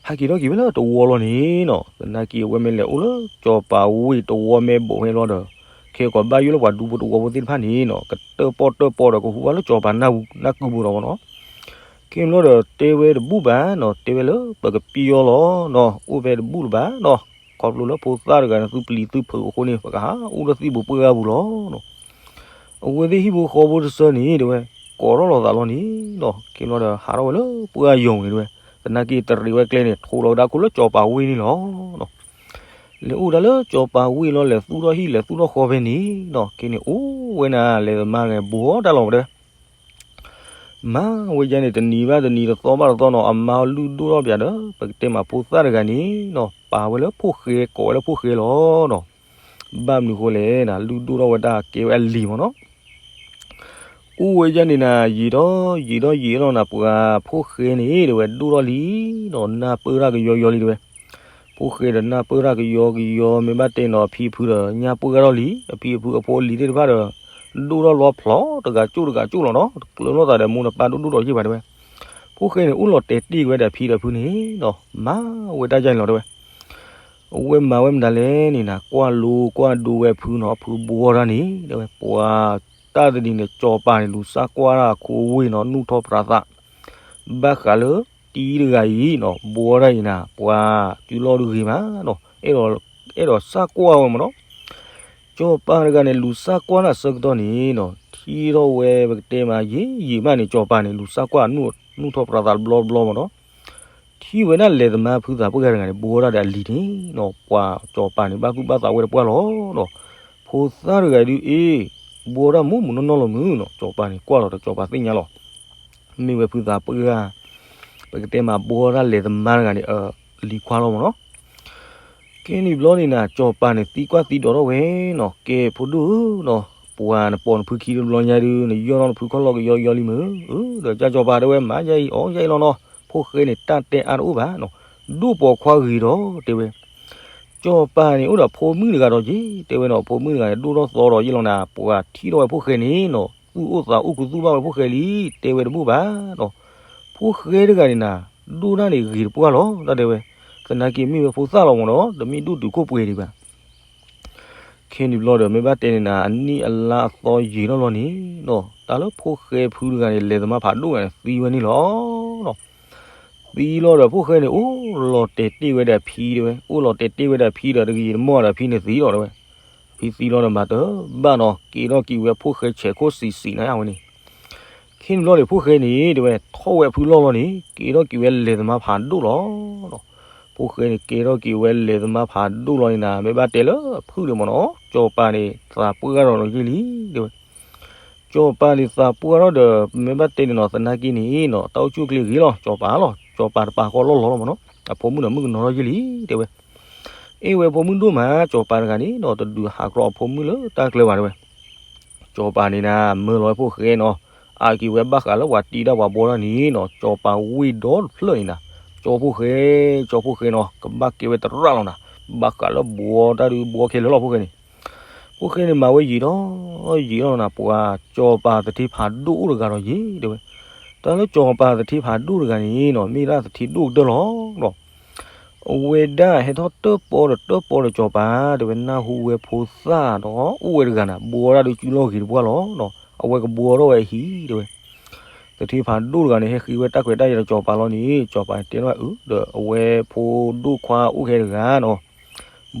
ဟဲက့ၤထီၣ်က့ၤဝဲလၢတဝီလီၤန့ၣ်နီၤ သနာ်က့အဝဲမ့ၢ်လဲၤအိၣ်လၢကၠီၤပၤဝ့ၢ်တဝီမ့ၢ်ဘူးဖဲလီၤဒီး ခဲကိးဘၣ်ယိၣ်လၢပှၤဒူဖိတဝီဖိသ့ၣ်တဖၣ်န့ၣ်နီၤ ကတၢၣ်ပီၣ်တၢၣ်ပီၣ်ဒီးကဟူဘၣ်လၢကၠီၤပၤနၢ်ပူၤနၢ်ကုပူၤဒီးမ့ၢ်နီၤ. ခဲန့ၣ်ဘျီဒီးတဲဝဲတဘူၣ်ဘၣ်နီၤ တဲဝဲလၢပကပံၢ်အီၤလီၤနီၤ အိၣ်ဖဲတဘူၣ်လၢၤဘၣ်နီၤ ခီဖျိလၢဖိသၣ်တဂၤန့ၣ် သုပျံၤသုဖုးအဃိန့ၣ် ပကဟးအိၣ်လၢသံၣ်ပူၤပှၢ်ပူၤလီၤနီၤ. အဝဲသ့ၣ်ဟံၣ်ဖိဃီဖိတဆၢန့ၣ်တဲဝဲ ကိးထီၣ်လီၤသးလီၤန့ၣ်နီၤ ခဲန့ၣ်ဘျီဒီးဟးထီၣ်ဝဲလၢပှၢ်ယိာ်န့ၣ်တဲဝဲ သနာ်က့တရံးဝဲကျဲန့ၣ် ထိးလီၤဝဲဒၣ်ခိၣ်လၢကၠီၤပၤဝ့ၢ်န့ၣ်လီၤနီၤ. လဲၤအိၣ်ဒၣ်လၢကၠီၤပၤဝ့ၢ်လီၤ လဲၤသူၣ်ထီၣ်ဟံၣ်လဲၤသူၣ်ထီၣ်ဃီဖဲန့ၣ်နီၤ ခဲန့ၣ်အိၣ်ဝဲနၤ လဲၤသမါတဂၤန့ၣ် ဘူးအီၣ်တၢ်လီၤဝဲတဲဝဲ မၤဝဲယါန့ၣ် တနံၤဘၣ်တနံၤ တသီဘၣ်တသီနီၤ အမါလုၢ်ဒိၣ်ထီၣ်ပၠးဒီး ပကတဲမးဖိသၣ်တဂၤန့ၣ်နီၤ ပာ်ဝဲလၢဖိၣ်ဃဲ ကိးဝဲလၢဖိၣ်ဃဲလီၤနီၤ. ဘၣ်မနုၤဃိလဲၣ်နၤ လုၢ်ဒိၣ်ထီၣ်ဝဲတၢ်ကဲဝဲအလံၤမ့ၢ်နီၤ. အိၣ်ဝဲယါန့ၣ်နၤ ယံာ်ထီၣ်ယံာ်ထီၣ်ယံာ်ထီၣ်နၤ ပှၤဖိၣ်ဃဲန့ၣ် တဲဝဲဒိၣ်ထီၣ်လံနီၤ နၢ်ပၢၢ်တၢ်ကယီကယီလံတဲဝဲ ဖိၣ်ဃဲဒီးနၢ်ပၢၢ်တၢ်ကယီကယီ မ့ၢ်ဘၣ်တဲနီၤ အဖံအဖုဒီး ညၣ်ပှၢ်ထီၣ်လံ အဖံအဖုအဖိအလံၤသ့ၣ်တဖၣ်ဒီး ဒိၣ်ထီၣ်လီၤဖျိး တဂၤကၠိၣ်တဂၤကၠိၣ်လီၤနီၤ တကျၢၤနီၢ်သးဒီးမိၢ်ဒီးပၢ်ဒိၣ်ဒိၣ်ဒီးယ့ၢ်ဘၣ်တဲဝဲ. ဖိၣ်ဃဲန့ၣ် အိၣ်လီၤတဲာ်တ့ၢ်က့ၤဝဲဒီးအဖံဒီးအဖုန့ၣ်နီၤ မၤဝဲတၢ်ယါန့ၣ်လီၤတဲဝဲ. အဝဲမၤဝဲမတၤလဲၣ်န့ၣ်နၤ ကွၢ်လိကွၢ်ဒိဝဲအဖုနီၤ အဖုဘှီတၢ်န့ၣ် တဲဝဲ ပှၤတၢ်တနံၤန့ၣ် ကၠီၤပၤန့ၣ် လူၤစၢ်ကွၢ်တၢ်အခိအဝ့ၢ်နီၤ နူၢ်ထီၣ်ပြးသး ဘၣ်ဃးလၢ တံၤတဂၤအံၤနီၤ ဘှီတၢ်အံၤနၤ ပှၤစုလီၢ်တဂ့ၤမးနီၤ အဲၣ်ဒိးစၢ်ကွၢ်ဝဲမ့ၢ်နီၤ. ကၠီၤပၤတဂၤန့ၣ် လူၤစၢ်ကွၢ်တၢ်ဆၢကတီၢ်န့ၣ်နီၤ ထံၣ်ထီၣ်ဝဲပကတဲမး ယံာ်ယံာ်မးန့ၣ် ကၠီၤပၤန့ၣ် လူၤစၢ်ကွၢ် နူၢ်ထီၣ်ပြးသးတဘျီဘျီမ့ၢ်နီၤ ထံၣ်ဝဲဒၣ်လဲၤသမါဖုသးပှၢ်တဂၤန့ၣ် ဘှီတၢ်ဒီးအလံၤန့ၣ်နီၤ ပှၤကၠီၤပၤန့ၣ် ဘၣ်သူၣ်ဘၣ်သးဝဲတပှၢ်လီၤနီၤ. ဖိသၣ်တဂၤဒုးအ့ၣ် ဘှီတၢ်မူးမူးနီၢ်နီၢ်လီၤမုၢ်နီၤ ကၠီၤပၤန့ၣ် ကွၢ်လီၤဒီးကၠီၤပၤသ့ၣ်ညါလီၤ မ့ၢ်ဝဲဖုသးပှၢ် ပကတဲမး ဘှီတၢ်လဲၤသမါတဂၤန့ၣ် အလံၤခွါလီၤမ့ၢ်နီၤ. ခဲန့ၣ်ဘျီန့ၣ်နၤ ကၠီၤပၤန့ၣ် သံကွၢ်သံဒိးထီၣ်ဝဲနီၤ ကဲဖိဒိၣ်ဧၢနီၤ ပှၤနပိာ်နဖုခံတဘျီညါဒုး နယီၢ်ထီၣ်နဖုခီၣ်လီၢ်ကယီကယီလံမုၢ် ဒီးကၠီၤပၤတဲဝဲ မၤယါအံၤ အီၣ်ယါအံၤလီၤနီၤ ဖိၣ်ဃဲန့ၣ် တၢ်တဲအါတအိၣ်ဘၣ်နီၤ ဒိၣ်ပိာ်ခွါဂ့ၤဒီးတဲဝဲ စီၤပၤန့ၣ် အိၣ်ဒီးဖိမုၣ်တဂၤဒီးယ့ၢ် တဲဝဲနီၤ, ဖိမုၣ်တဂၤန့ၣ် ဒိၣ်ထီၣ်သီဒီးယ့ၢ်လီၤနၤ, ပှၤထံၣ်ထီၣ်ဝဲဖိၣ်ဃဲန့ၣ်နီၤ သူၣ်အိၣ်သးအိၣ်ခူသူၣ်ဘၣ်ဝဲဖိၣ်ဃဲလံ, တဲဝဲတဘူၣ်ဘၣ်နီၤ. ဖိၣ်ဃဲတဂၤန့ၣ်နၤ ဒိၣ်တၢ်န့ၣ်ဂ့ၤတပှၢ်လီၤ တၢ်တဲဝဲ, သနာ်က့မ့ၢ်ဝဲဖိသၣ်လီၤမ့ၢ်နီၤ, တမ့ၢ်ဒိၣ်တုာ်ခိၣ်ပှဲၤဒံးဘၣ်. ခဲန့ၣ်ဘျီဒီး မ့ၢ်ဘၣ်တဲန့ၣ်နၤ အနံၣ်အလါအသီယံာ်ထီၣ်လီၤန့ၣ်နီၤ, တၢ်လၢဖိၣ်ဃဲဖုတဂၤန့ၣ် လဲၤသမါဖးဒိၣ်ဂၤန့ၣ် သံဝဲန့ၣ်လီၤ. သံလီၤဒီးဖိၣ်ဃဲန့ၣ် အိၣ်လီၤတဲာ်တ့ၢ်ဝဲဒီးအဖံတဲဝဲ, အိၣ်လီၤတဲာ်တ့ၢ်ဝဲဒီးအဖံဒီး တဂ့ၤတမီၢ်ဒီးအဖံန့ၣ်သံလီၤတဲဝဲ. ဖံသံလီၤဒီးမၤတဘၣ်နီၤ, က့ၤထီၣ်က့ၤဝဲဖိၣ်ဃဲဆဲးခိၣ်စံးစံးန့ၣ်ဝဲန့ၣ်. ခဲန့ၣ်ဘျီန့ၣ် ဖိၣ်ဃဲန့ၣ်တဲဝဲ ထီၣ်ဝဲအဖုလီၢ်လီၤန့ၣ် ကဲထီၣ်က့ၤဝဲလဲၤသမါဖးဒိၣ်လီၤ. ဖိၣ်ဃဲန့ၣ် ကဲထီၣ်က့ၤဝဲလဲၤသမါဖးဒိၣ်လီၤန့ၣ်နၤ မ့ၢ်ဘၣ်တဲလၢဖုၣ်န့ၣ်မ့ၢ်နီၤ, စီၤပၤန့ၣ် သးပှၢ်ထီၣ်ဒီးယ့ၢ်လံ တဲဝဲ. စီၤပၤန့ၣ်သးပှၢ်ထီၣ်ဒီး မ့ၢ်ဘၣ်တဲန့ၣ်နီၤ သနာ်က့န့ၣ်နီၤ တၢ်အိၣ်ဆူၣ်အိၣ်ချ့ဂ့ၤလီၤ စီၤပၤလီၤ, စီၤပၤတပာ်ဃီလီၢ်လီၤလီၤမ့ၢ်နီၤ, အဖိမုၣ်ဒီးမုၣ်ကနီၤထီၣ်ယ့ၢ်လံ တဲဝဲ. အ့ၣ်ဝဲဖိမုၣ်ဒိၣ်မး စီၤပၤတဂၤန့ၣ်နီၤ တဒုးဟးကြီအဖိမုၣ်လၢတၢ်ကျၢၤဘၣ်တဲဝဲ. စီၤပၤန့ၣ်နၤ မၢလီၤဝဲဖိၣ်ဃဲနီၤ, အါက့ၤဝဲဘၣ်ဃးလၢပှၤတံၤတၢ်ပှၤဘှီတၢ်န့ၣ်နီၤ, စီၤပၤဝ့ၢ်ဒီတဖျၢၣ်န့ၣ်နၤ, ကၠီဖိၣ်ဃဲ, ကၠီဖိၣ်ဃဲနီၤ ကဘၣ်ကဲဝဲသရၣ်လီၤနၤ, ဘၣ်ဃးလၢဘှီတၢ်ဒုးဘှီခဲလၢာ်လီၤဖိၣ်ဃဲန့ၣ်. ဖိၣ်ဃဲန့ၣ် မၤဝဲယံာ်ဒီးယံာ်လီၤနၤ, ပှၤစီၤပၤသထ့ဖးဒိၣ်အိၣ်တဂၤဒီးယ့ၢ်တဲဝဲ. တၢ်လၢစီၤပၤသထ့ဖးဒိၣ်တဂၤန့ၣ်နီၤ မ့ၢ်ဒၣ်သထ့ဒိၣ်ကတၢၢ်လီၤ. အဝဲဒၣ်ဟဲထီၣ်တၢၣ်ပီဒီးတၢၣ်ပီဒီးစီၤပၤ တဲဝဲ နၢ်ဟူဝဲဖိသၣ်ဒီး အိၣ်ဝဲတဂၤနၤ ဘှီတၢ်ဒုးစုလီၢ်ဂ့ၤတပှၢ်လီၤ. အဝဲကဘှီထီၣ်ဝဲအဟံၣ်တဲဝဲ. သထ့ဖးဒိၣ်တဂၤန့ၣ် ဟဲဃ့ဝဲတၢ်ခွဲးတၢ်ယာ်ဒီးစီၤပၤလီၤန့ၣ် စီၤပၤတဲထီၣ်အုးဒီး အဝဲဖိဒိၣ်ခွါအိၣ်ခဲတဂၤနီၤ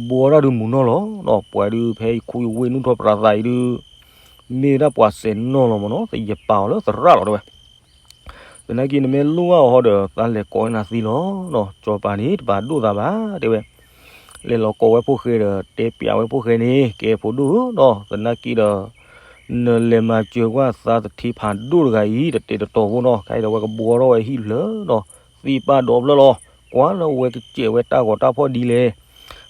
ဘှီတၢ်ဒုးမုာ်နီၢ်လီၤ. ပှၤဒုးဖဲယခူယဝ့ၢ်နူၢ်ထီၣ်ပြးသးအံၤဒုး မ့ၢ်ဝဲဒၣ်ပှၤစဲးနီၢ်လီၤမ့ၢ်နီၤ, ယပာ်အီၤလၢသရၣ်လီၤတဲဝဲ. သနာ်က့နမ့ၢ်လိၣ်ဘၣ်အီၤဒီး သးလဲၤကိးနၤသံလီၤ. စီၤပၤန့ၣ် တပာ်ဒိၣ်သးဘၣ်တဲဝဲ. လဲၤလီၤကိးဝဲဖိၣ်ဃဲဒီး တဲပျးဝဲဖိၣ်ဃဲန့ၣ် ကဲဖိဒိၣ်ဧၢနီၤ, သနာ်က့ဒီး နလဲၤမၤစၢၤကွၢ်သးသထ့ဖးဒိၣ်တဂၤအံၤ တတဲာ်တတီၤဖိနီၤ, ခဲအံၤဒီးအဝဲကဘှီထီၣ်ဝဲဟံၣ်လၢနီၤ, သံပာ်ဒီဖျၢၣ်လီၤ. ကွၢ်လၢအဝဲကစဲးဝဲတၢ်ဂီၤတၢ်ဖီၣ်ဒ်လဲၣ်,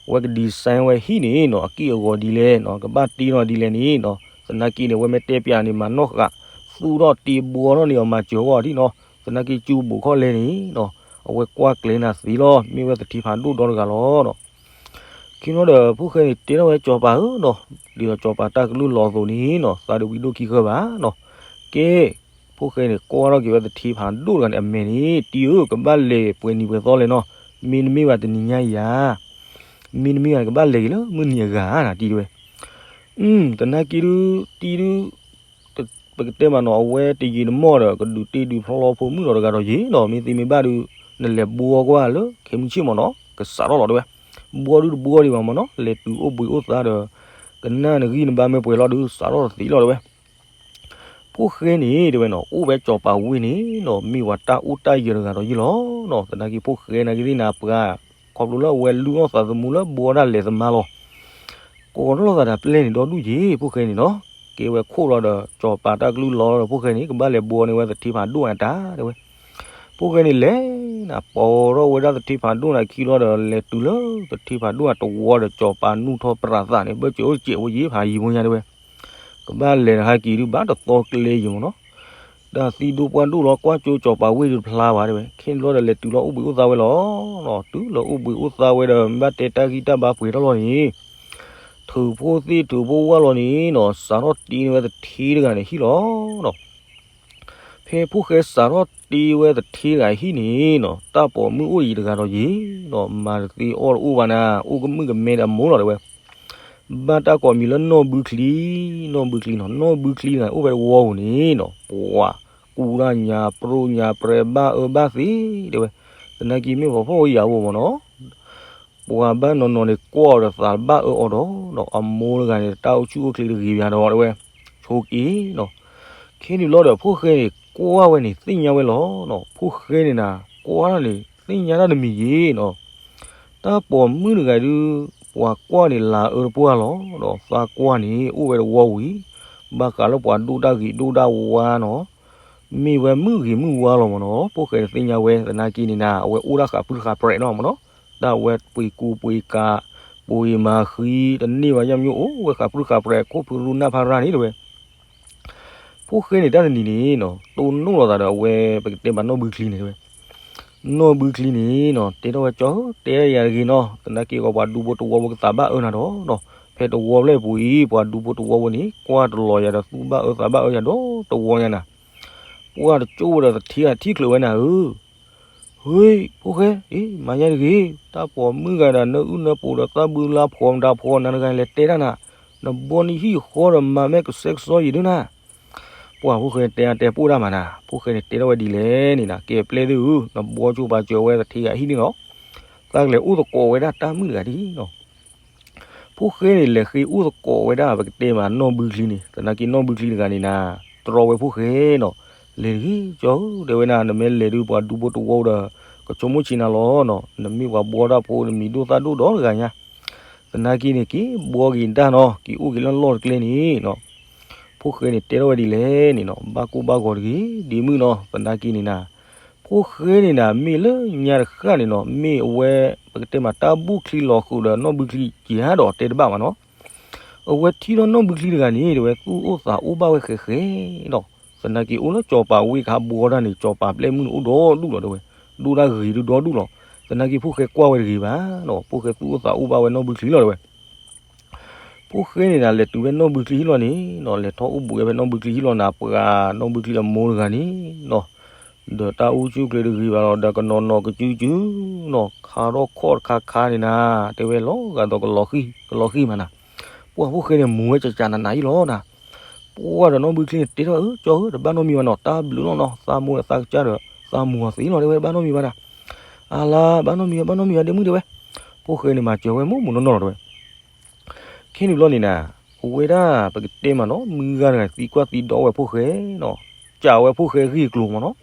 အဝဲက design ဝဲဟံၣ်န့ၣ်နီၤ အက့ၢ်အဂီၤဒ်လဲၣ်နီၤ, ကဘၣ်တ့နီၤဒ်လဲၣ်န့ၣ်နီၤ, သနာ်က့န့ၣ် အဝဲမ့ၢ်တဲပျးန့ၣ် မၤနီၣ်ဃာ် သူၣ်ထီၣ်တ့ဘှီထီၣ်န့ၣ် အမၤစၢၤဂီၢ်ဒ်နီၤ, သနာ်က့ကၠူဘိးခီၣ်လဲၣ်န့ၣ်နီၤ, အဝဲကွၢ်ကျဲၤနၤသ့လီၤ, မ့ၢ်ဝဲသထ့ဖးဒိၣ်ဒီတဂၤလီၤနီၤ. ခံနီၤဒီး ဖိၣ်ဃဲန့ၣ် တဲထီၣ်ဝဲစီၤပၤဧၢနီၤ, ဒ်သိးစီၤပၤတၢ်ကလုၢ်လီၤအသိးန့ၣ်နီၤ သးဒုးဝံၤဒိၣ်ခံဃၢဘၣ်နီၤ. ကဲ ဖိၣ်ဃဲန့ၣ် ကွၢ်ထီၣ်က့ၤဝဲသထ့ဖးဒိၣ်တဂၤန့ၣ် အမဲာ်န့ၣ် တံၤဧၢ ကဘၣ်လဲၤပှဲၤနံၤပှဲၤသီလဲၣ်နီၤ, မ့တမ့ၢ်ဘၣ်တနံၤညါအံၤဧါ, မ့တမ့ၢ်ဘၣ်န့ၣ် ကဘၣ်လဲၤက့ၤလၢမုၢ်နံၤအဂၤဧါနၤ တံၤတဲဝဲ. သနာ်က့ဒုး တံၤဒုး ပကတဲမးနီၤ အဝဲတယံာ်တမီၢ်ဒီး ကဒုးတ့ဒုးဖျီဖိမုၣ်လီၤတဂၤဒီးယ့ၢ်နီၤ, မ့ၢ်သ့မ့ၢ်ဘၣ်ဒုး နလဲၤဘှီကွၢ်လၢခဲမုၢ်ဆ့ၣ်မးနီၤ ကစးထီၣ်လီၤတဲဝဲ. ဘှီဒုးတဘှီဒံးဘၣ်မးနီၤ လဲၤတုၤအိၣ်ဘှံးအိၣ်သါဒီး ကနၣ်နဂံၢ်နဘါမ့ၢ်ပှဲၤလီၤဒုး စးထီၣ်တသ့လီၤတဲဝဲ. ဖိၣ်ဃဲန့ၣ်တဲဝဲနီၤ အိၣ်ဝဲစီၤပၤဝ့ၢ်န့ၣ်နီၤ မ့ၢ်ဝဲတၢ်အိၣ်တၢ်ယၢၤတဂၤဒီးယ့ၢ်လီၤနီၤ, သနာ်က့ဖိၣ်ဃဲနာ်က့သ့ၣ်နၤပှၤ ခီဖျိလၢအဝဲလုၢ်အီၣ်သးသမူလၢဘှီဒၣ်လဲၤသမါလီၤ. ကိးထီၣ်လိာ်သးဒီးပျဲၢ်န့ၣ်ဒီဒူၣ်ယ့ၢ် ဖိၣ်ဃဲန့ၣ်နီၤ, ကဲဝဲခိၣ်လီၤဒီး စီၤပၤတၢ်ကလုၢ်လီၤဒီး ဖိၣ်ဃဲန့ၣ် ကဘၣ်လဲၤဘှီန့ၢ်ဝဲသထ့ဖးဒိၣ်အတၢ်တဲဝဲ. ဖိၣ်ဃဲန့ၣ်လဲၤနၤ ပိာ်ထီၣ်ဝဲဒၣ်သထ့ဖးဒိၣ်နၤခံလီၤဒီး လဲၤတုၤလၢသထ့ဖးဒိၣ်နၤတဝီဒီး စီၤပၤနူၢ်ထီၣ်ပြးသးန့ၣ် ဘၢၣ်စၢၤအိၣ်စဲးဝဲယ့ၢ်ဖးယံာ်ဖိညါတဲဝဲ. ကဘၣ်လဲၤတဟါက့ၤဒုးဘၣ်တသီကျဲယံာ်မးနီၤ တၢ်သံဒိၣ်ပှၢ်ဒိၣ်လီၤ ကွၢ်ကၠိစီၤပၤဝ့ၢ်ဒုးတဖျါဘၣ်တဲဝဲ. ခဲန့ၣ်ဘျီဒီး လဲၤတုၤလီၤအိၣ်ဘှံးအိၣ်သါဝဲလီၤ. တုၤလီၤအိၣ်ဘှံးအိၣ်သါဝဲဒီး မ့ၢ်ဘၣ်တဲတၢ်ဂံၢ်တၢ်ဘါပှဲၤထီၣ်လီၤန့ၣ် ထုးဖိသ့ၣ်ထုးဖိဝၣ်လီၤန့ၣ်နီၤ စးထီၣ်တ့န့ၢ်ဝဲသထ့တဂၤန့ၣ်ဟံၣ်လီၤနီၤ. ဖဲဖိၣ်ဃဲစးထီၣ်တ့ဝဲသထ့တဂၤဟံၣ်န့ၣ်နီၤ တၢ်ပိာ်မုၣ်အိၣ်အံၤတဂၤဒီးယ့ၢ်နီၤ မၤတသ့အီၣ်တအိၣ်ဘၣ်နၤ အိၣ်ကမုၣ်ကမဲဒီးအမိၢ်လီၤတဲဝဲ. ဘၣ်တၢ်ကိးမံၤလၢနီၢ်ဘုချံ, နီၢ်ဘုချံနီၤ, နီၢ်ဘုချံတဂၤန့ၣ် အိၣ်ဖဲတဝီပူၤန့ၣ်နီၤ ပှၤကူတၢ်ညါပြိၣ်ညါပြဲ ဘၣ်အၢဘၣ်သီတဲဝဲ. သနာ်က့မ့ၢ်ပှၤဖှီၣ်ဖိယာ်ဖိမးနီၤ ပှၤဘၣ်နီၢ်နီၢ်န့ၣ် ကွၢ်အီၤဒီးသးဘၣ်အၢအီၤဒီး အမိၢ်တဂၤန့ၣ် တၢ်အိၣ်ဆူၣ်အိၣ်ချ့တဂ့ၤဘၣ်ဒီးတဲဝဲ ဆိက့ၤနီၤ. ခဲန့ၣ်ဘျီဒီး ဖိၣ်ဃဲန့ၣ် ကွၢ်ဝဲန့ၣ် သ့ၣ်ညါဝဲလီၤနီၤ. ဖိၣ်ဃဲန့ၣ်နၤ ကွၢ်န့ၣ် သ့ၣ်ညါတၢ်တမံၤယ့ၢ်နီၤ. တၢ်ပိာ်မုၣ်တဂၤဒုး ပှၤကွၢ်န့ၣ် လၤအၢတပှၢ်လီၤဒီး သးကွၢ်န့ၣ် အိၣ်ဝဲတဝီဝံၤ ဘၣ်ဃးလၢပှၤဒိၣ်တၢ်ဂ့ၤဒိၣ်တၢ်ဝါနီၤ မ့ၢ်ဝဲမုၣ်ဂ့ၤမုၣ်ဝါလီၤမးနီၤ. ဖိၣ်ဃဲန့ၣ်သ့ၣ်ညါဝဲ သနာ်က့န့ၣ်နၤ အဝဲအိၣ်ဒၣ်ဃးပြံဃးပြဲးနီၤမးနီၤ. တၢ်ဝဲပှ့ၤကူပှ့ၤကၤ ပှ့ၤမၤဃံ တန့ၢ်ဘၣ်ယၢ်မညိၣ် အိၣ်ဝဲဃးပြံဃးပြဲး ခိၣ်ဖုရူနၢ်ဖးရၣ်န့ၣ်တဲဝဲ. ဖိၣ်ဃဲန့ၣ်တၢ်တနံၤန့ၣ်နီၤ တိၢ်နီၣ်လိာ်သးဒီးအဝဲ ပကတဲဘၣ်နီၢ်ဘုချံန့ၣ်တဲဝဲ. နီၢ်ဘုချံန့ၣ်နီၤ တဲထီၣ်ဝဲ ကၠီဧၢ တဲယၤတဂ့ၤနီၤ, သနာ်က့ဂီၤ ပှၤဒူဖိတဝီဖိကသးဘၣ်အၢနၤဒီးနီၤ, ဖဲတဝီဖျၢၣ်ပူၤအံၤ ပှၤဒူဖိတဝီဖိန့ၣ် ကွၢ်တလီၤယၤဒီးသူၣ်ဘၣ်အၢသးဘၣ်အၢယၤဒီးတဝီညါနၤ, ပှၢ်တကၠိၣ်ဝဲဒီးသထ့ဂၤထံၣ်ချုးဝဲနၤဧၢ ဟ့ ဖိၣ်ဃဲ, အ့ မၤယါတဂ့ၤ, တၢ်ပိာ်မုၣ်ဂၤဒီးနအုၣ်နဖိဒီးသးဘုလါဖှီၣ်မတၤဖှီၣ်နၤတဂၤလဲၤတဲတၢ်နၤ, နဘီနဟံၣ်ဃီဒီးမၤမဲာ်ကဆှဲကဆှီယံၤဒုနၤ. ပှၢ်ဖိၣ်ဃဲတဲအါတဲပိၢ်တၢ်မးနၤ, ဖိၣ်ဃဲန့ၣ်တဲထီၣ်ဝဲဒ်လဲၣ်န့ၣ်နၤ, ကဲပျဲၢ်သ့ၣ်ဧၢ, နဘီကၠိၣ်ပာ်စၢၤဝဲသထ့ဂၤဟံၣ်န့ၣ်လီၤ. သးကလဲၤအိၣ်သကိးဝဲဒၣ်တၢ်မုၣ်တဂၤဒ်နီၤ ဖိၣ်ဃဲန့ၣ် လဲၤဃ့အိၣ်သကိးဝဲဒၣ် ပကတဲမးနီၢ်ဘုချံန့ၣ်, သနာ်က့နီၢ်ဘုချံတဂၤန့ၣ်နၤ, တြီဝဲဖိၣ်ဃဲနီၤ, လဲၤတဂ့ၤကၠီဧၢ, တဲဝဲနၤ, နမ့ၢ်လဲၤဒုးပှၤဒူဖိတဝီဒီး ကဆိကမိၣ်ဆံးနၤလီၤနီၤ, နမ့ၢ်ပှၤဘှီတၢ်ဖိ နမံၤဒိၣ်သၣ်ဒိၣ်ဒီတဂၤညါ, သနာ်က့န့ၣ် က့ၤဘှီက့ၤတၢ်နီၤ, က့ၤအိၣ်က့ၤလၢလီၢ်တကျဲန့ၣ်နီၤ. ဖိၣ်ဃဲန့ၣ်တဲထီၣ်ဝဲဒ်လဲၣ်န့ၣ်နီၤ, ဘၣ်ကိၢ်ဘၣ်ဂီၤတဂ့ၤ ဒ်မုၣ်နီၤ, သနာ်က့န့ၣ်နၤ ဖိၣ်ဃဲန့ၣ်နၤ မ့ၢ်လၢညါတဃၣ်န့ၣ်နီၤ, မ့ၢ်အဝဲ ပကတဲမးတၢ်ဘူၣ်ချံလီၤဃုာ်ဒီးနီၢ်ဘုချံက့ၤဟါဒီးတဲတဘၣ်ဘၣ်နီၤ, အဝဲထံၣ်ထီၣ်နီၢ်ဘုချံတဂၤန့ၣ် တဲဝဲ သူၣ်အိၣ်သးအိၣ်ဘၣ်ဝဲဃဲးဃဲးဒီး, သနာ်က့အိၣ်လၢစီၤပၤဝ့ၢ်ခါဘှီတၢ်န့ၣ် စီၤပၤပျဲၢ်မုၣ်န့ၣ်အိၣ်ဒီဒူၣ်လီၤတဲဝဲ, ဒိၣ်တၢ်ဂ့ၤဒုဒီဒူၣ်လီၤ, သနာ်က့ဖိၣ်ဃဲကွၢ်ဝဲတဂ့ၤဘၣ်နီၤ, ဖိၣ်ဃဲသူၣ်အိၣ်သးအိၣ်ဘၣ်ဝဲနီၢ်ဘုချံလီၤတဲဝဲ ဖိၣ်ဃဲန့ၣ်နၤ လဲၤတုၤဖဲနီၢ်ဘုချံဟံၣ်လီၤန့ၣ်နီၤ, လဲၤထီၣ်အိၣ်ဘူးဝဲဖဲနီၢ်ဘုချံဟံၣ်လီၤနၤ, ပှၤနီၢ်ဘုချံအမိၢ်တဂၤန့ၣ်နီၤ, ဒီးတၢ်အူကၠူကျဲတဂ့ၤဘၣ်လီၤ, ဒီးကနီၤနီၤကစုကစုနီၤ, ခါထီၣ်ခီၣ်တခါခါန့ၣ်နၤ, တဲဝဲလီၤဂာ်ဒီးကလီၤဃံၢ်မးနၤ, ပှၢ်ဖိၣ်ဃဲန့ၣ် မူၤဝဲကကနးနးအံၤလီၤနၤ, ပှၢ်ဒီးနီၢ်ဘုချံန့ၣ် တဲထီၣ်အၢ ကၠီဧၢ တဘၣ်နီတမံၤဘၣ်နီၤ, တၢ်ဘျုးလီၤနီၤ, သးမိၢ်ဒီးသးကစၢ်ဒီး သးမူၤအီၤသ့လီၤတဲဝဲ, တဘၣ်နီတမံၤဘၣ်နၤ, အလါ ဘၣ်နီတမံၤဘၣ် ဘၣ်နီတမံၤဘၣ် ဒ့မုၣ်တဲဝဲ, ဖိၣ်ဃဲန့ၣ် မၤစၢၤဝဲမိၢ်မိၢ်နီၢ်နီၢ်လီၤတဲဝဲ ခဲန့ၣ်ဘျီန့ၣ်နၤ, အဝဲဒၣ်ပကတဲမးနီၤ, မုၢ်ဂၤတဂၤသံကွၢ်သံဒိးဝဲဖိၣ်ဃဲနီၤ, ကးဝဲဖိၣ်ဃဲဂ့ၢ်ကျိၤမးနီၤ,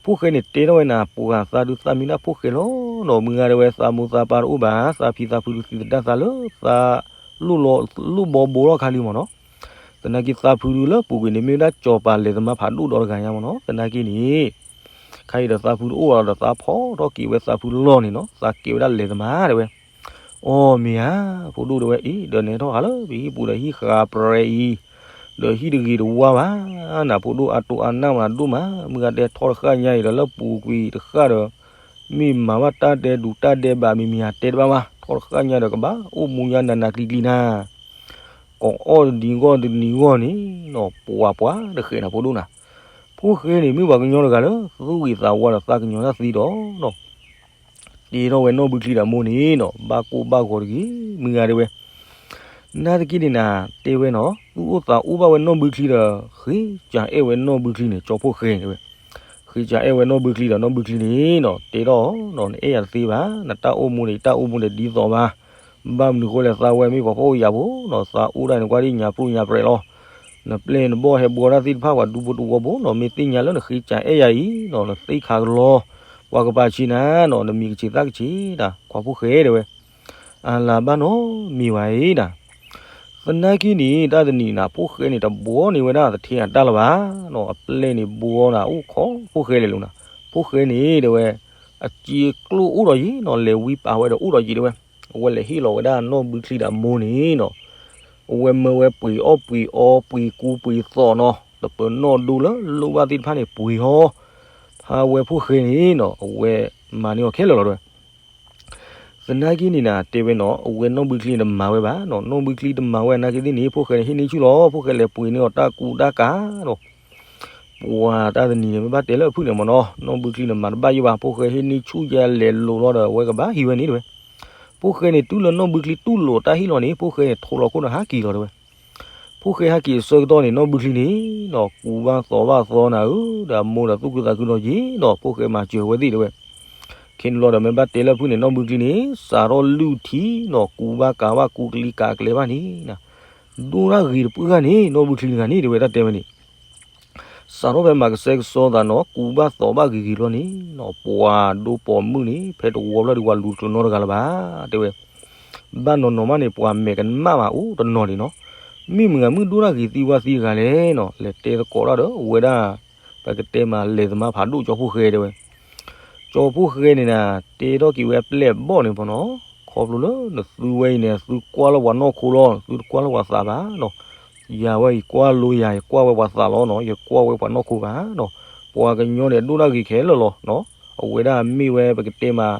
ဖိၣ်ဃဲန့ၣ်တဲထီၣ်ဝဲနၤ, ပှၤသးဒုးသးမံဒၣ်ဖိၣ်ဃဲလီၤနီၤ, မုၢ်ဂၤတဲဝဲ သးမိၢ်သးပၢ်တအိၣ်ဘၣ်, သးဖံသးဖုဒုးသံသဒၣ်သးလၢသး လိၣ်ဘီဘိထီၣ်ခါလံမးနီၤ, သနာ်က့သးဖုဒုးလၢပူၤကွံာ်န့ၣ် မ့ၢ်ဝဲဒၣ်စီၤပၤလဲၤသမါဖးဒိၣ်ဒီတဂၤညါမးနီၤ, သနာ်က့န့ၣ် ခါအံၤဒီးသးဖုတအိၣ်ဘၣ်လီၤဒီး သးဖီၣ်ထီၣ်က့ၤဝဲသးဖုလီၢ်န့ၣ်နီၤ, သးကဲဝဲဒၣ်လဲၤသမါတဲဝဲ အီၣ်မ့ၢ်ဧါ, ဖိဒိၣ်တဲဝဲအံၤ ဒီးနဲထီၣ်ဟးလၢပဟံၣ်ပူၤဒီးဟံၣ်ဃးပြဲအံၤ, ဒီးဟံၣ်တဂ့ၤတဝါဘၣ်, နဖိဒိၣ်အတိၢ်အနၢ်မးဒိၣ်မး, မုၢ်ဂၤတဲထီတဃၣ်ညါအံၤဒီးလၢပူၤကွံာ်တဃၣ်ဒီး, မ့ၢ်မၤဘၣ်တၢ်ဒဲးဒူးတၢ်ဒဲးဘးမံၤမံၤဧါတဲတဘၣ်ဘၣ်, ထီတဃၣ်ညါဒီးကဘၣ်အိၣ်မူညါနးနးကျံၤကျံၤနၤ ကိးအီၣ်တနံၤဂီၢ်တနံၤဂီၢ်န့ၣ်နီၤ, ပှၤပှၤတဃဲးနၤဖိဒိၣ်နၤ, ဖိၣ်ဃဲန့ၣ် မ့ၢ်ပှၤကညီတဂၤလၢ သူၣ်ဂ့ၤသးဝါဒီးသးကညီၤတၢ်သံဒီးနီၤ, တဲထီၣ်ဝဲနီၢ်ဘုချံဒီးမိၢ်န့ၣ်နီၤ, ဘၣ်ကိၢ်ဘၣ်ဂီၤတဂ့ၤ, မုၢ်ဂၤတဲဝဲ နာ်သက့န့ၣ်နၤ, တဲဝဲနီၤ, သူၣ်အိၣ်သးအိၣ်ဘၣ်ဝဲနီၢ်ဘုချံဒီး ဃ့ကအဲၣ်ဝဲနီၢ်ဘုချံန့ၣ် ကၠီဖိၣ်ဃဲတဲဝဲ, ဃ့ကအဲၣ်ဝဲနီၢ်ဘုချံဒီး နီၢ်ဘုချံန့ၣ်နီၤ, တဲထီၣ်နီၤ, နအဲၣ်ယၤတသ့ဘၣ်, နတၢ်အိၣ်မူန့ၣ် ယတၢ်အိၣ်မူန့ၣ်ဒ်သိးဘၣ်, ဘၣ်မနုၤဃိလဲၣ် သးဝဲမ့ၢ်ပှၤဖှီၣ်ယာ်ဖိနီၤ, သးအိၣ်ဒၣ်န့ၣ် ကွၢ်ဒ်ညါပြူၢ်ညါပြဲးလီၤ, နပျဲၢ်နဘီၣ်ဟဲဘှီတၢ်သ့ၣ်တဖၣ် ပှၤဒူဖိတဝီဖိနီၤ, မ့ၢ်သ့ၣ်ညါလၢနဃ့ကအဲၣ်ယၤအံၤနီၤ, နသ့ၣ်ခးကလီ, ပှၤကပာ်ဆံးနၤနီၤ, နမံၤကဆံးသၣ်ကဆံးတၢ်, ခွါဖိၣ်ဃဲတဲဝဲ အလၤဘၣ်နီတမံၤဘၣ်အံၤနၤ, သနာ်က့န့ၣ် တၢ်တနံၤနၤ ဖိၣ်ဃဲန့ၣ် တဘှီန့ၢ်ဝဲဒၣ်သထ့အတၢ်လၢၤဘၣ်နီၤ, အပျဲၢ်န့ၣ်ဘှီနၤ အိၣ်ခိးဖိၣ်ဃဲလဲၤလိာ်နၤ, ဖိၣ်ဃဲန့ၣ်တဲဝဲ အစ့ကျိၣ်အိၣ်ဒီးယံၤနီၤ, လဲၤဝံပာ်ဝဲဒီးအိၣ်ဒီးယံၤတဲဝဲ, အဝဲလဲၤဟ့ၣ်လီၤဝဲဒၣ်နီၢ်ဘုချံဒီးအမိၢ်န့ၣ်နီၤ, အဝဲမၢဝဲပှ့ၤအီၣ်ပှ့ၤအီပှ့ၤကူပှ့ၤသိးနီၤ, တပၢၤနီၣ်ဒိလၢလိၣ်ဘၣ်သ့ၣ်တဖၣ်န့ၣ် ပှ့ၤဟီ, ဖးဝဲဖိၣ်ဃဲန့ၣ်နီၤ, အဝဲမၤန့ၢ်အီၤခဲလၢာ်လီၤတဲဝဲ သနာ်က့န့ၣ်နၤ တဲဝဲနီၤ, အဝဲနီၢ်ဘုချံန့ၣ်တမၤဝဲဘၣ်နီၤ, နီၢ်ဘုချံတမၤဝဲနာ်က့သ့ၣ်န့ၣ် ဖိၣ်ဃဲန့ၣ်ဟ့ၣ်န့ၢ်ဆူၣ်လီၤ, ဖိၣ်ဃဲလဲၤပှ့ၤန့ၢ်အီၤတၢ်ကူတၢ်ကၤနီၤ, ပှၤတၢ်တနံၤန့ၣ် မ့ၢ်ဘၣ်တဲလၢအဖုၣ်န့ၣ်မ့ၢ်နီၤ, နီၢ်ဘုချံန့ၣ်မၤတဘၣ်ယိၣ်ဘၣ်, ဖိၣ်ဃဲဟ့ၣ်န့ၢ်ဆူၣ်ယဲလဲၤလိာ်လီၤဒီး အဝဲကဘၣ်ဟံးဝဲန့ၣ်တဲဝဲ, ဖိၣ်ဃဲန့ၣ် တုၤလၢနီၢ်ဘုချံတူၢ်လိာ်တၢ်ဟ့ၣ်လီၤန့ၣ် ဖိၣ်ဃဲန့ၣ် ထိးလီၤခိၣ်ဒီးဟးက့ၤလီၤတဲဝဲ ဖိၣ်ဃဲဟဲက့ၤအဆၢကတီၢ်န့ၣ် နီၢ်ဘုချံန့ၣ်နီၤ ကူဘၣ်သိးဘၣ်သီနၤဧၢ, ဒီးအမိၢ်ဒီးသူၣ်ခုသးခုဒီးယ့ၣ်နီၤ, ဖိၣ်ဃဲမၤစၢၤဝဲသ့ၣ်တဲဝဲ. ခဲန့ၣ်လီၤဒီး မ့ၢ်ဘၣ်တဲလၢဖုၣ်န့ၣ် နီၢ်ဘုချံန့ၣ် စးထီၣ်လုၢ်ထံနီၤ ကူဘၣ်ကၤဘၣ်ကူကလံၤကၤကျဲဘၣ်န့ၣ်, ဒိၣ်တၢ်ဂ့ၤတပှၢ်ဂၤန့ၣ် နီၢ်ဘုချံတဂၤန့ၣ် တဲဝဲတၢ်တဲဝဲန့ၣ် စးထီၣ်ဖဲမၤကဆှဲကဆှီသးနီၤ ကူဘၣ်သိးဘၣ်ဂ့ၤဂ့ၤဘျီန့ၣ်နီၤ ပှၤဒိပိာ်မုၣ်န့ၣ် ဖဲတဝီဖျၢၣ်ဒီးပှၤလူၤတနီၤတဂၤလၢၤဘၣ် တဲဝဲ. ဘၣ်နီၢ်နီၢ်မးန့ၣ် ပှၤမဲာ်ကမၣ်ဘၣ်အိၣ်တနီၤန့ၣ်နီၤ. မ့ၢ်မုၢ်ဂၤမုၢ်ဒိၣ်တၢ်ဂ့ၤသံဝါသံတဂၤလဲၣ်နီၤ လဲၤတဲသကိးတၢ်ဒီးအဝဲဒၣ် ပကတဲမးလဲၤသမါဖးဒိၣ်ကၠီဖိၣ်ဃဲတဲဝဲ. ကၠီဖိၣ်ဃဲန့ၣ်နၤ တဲထီၣ်က့ၤဝဲအပျဲၢ်အဘီၣ်န့ၣ်ဖီနီၤ ခီဖျိလၢနသုဝဲအံၤန့ၣ် သုကွၢ်လၢပှၤနီၢ်ခိလီၤ သုတကွၢ်လၢပှၤသးဘၣ်နီၤ. ယၤဝဲအံၤကွၢ်လိယၤ ယကွၢ်ဝဲပှၤသးလီၤနီၤ ယကွၢ်ဝဲပှၤနီၢ်ခိဘၣ်နီၤ. ပှၤကညီန့ၣ် အဒိၣ်တၢ်ဂ့ၤခဲလၢာ်လီၤနီၤ. အဝဲဒၣ်မ့ၢ်ဝဲပကတဲမး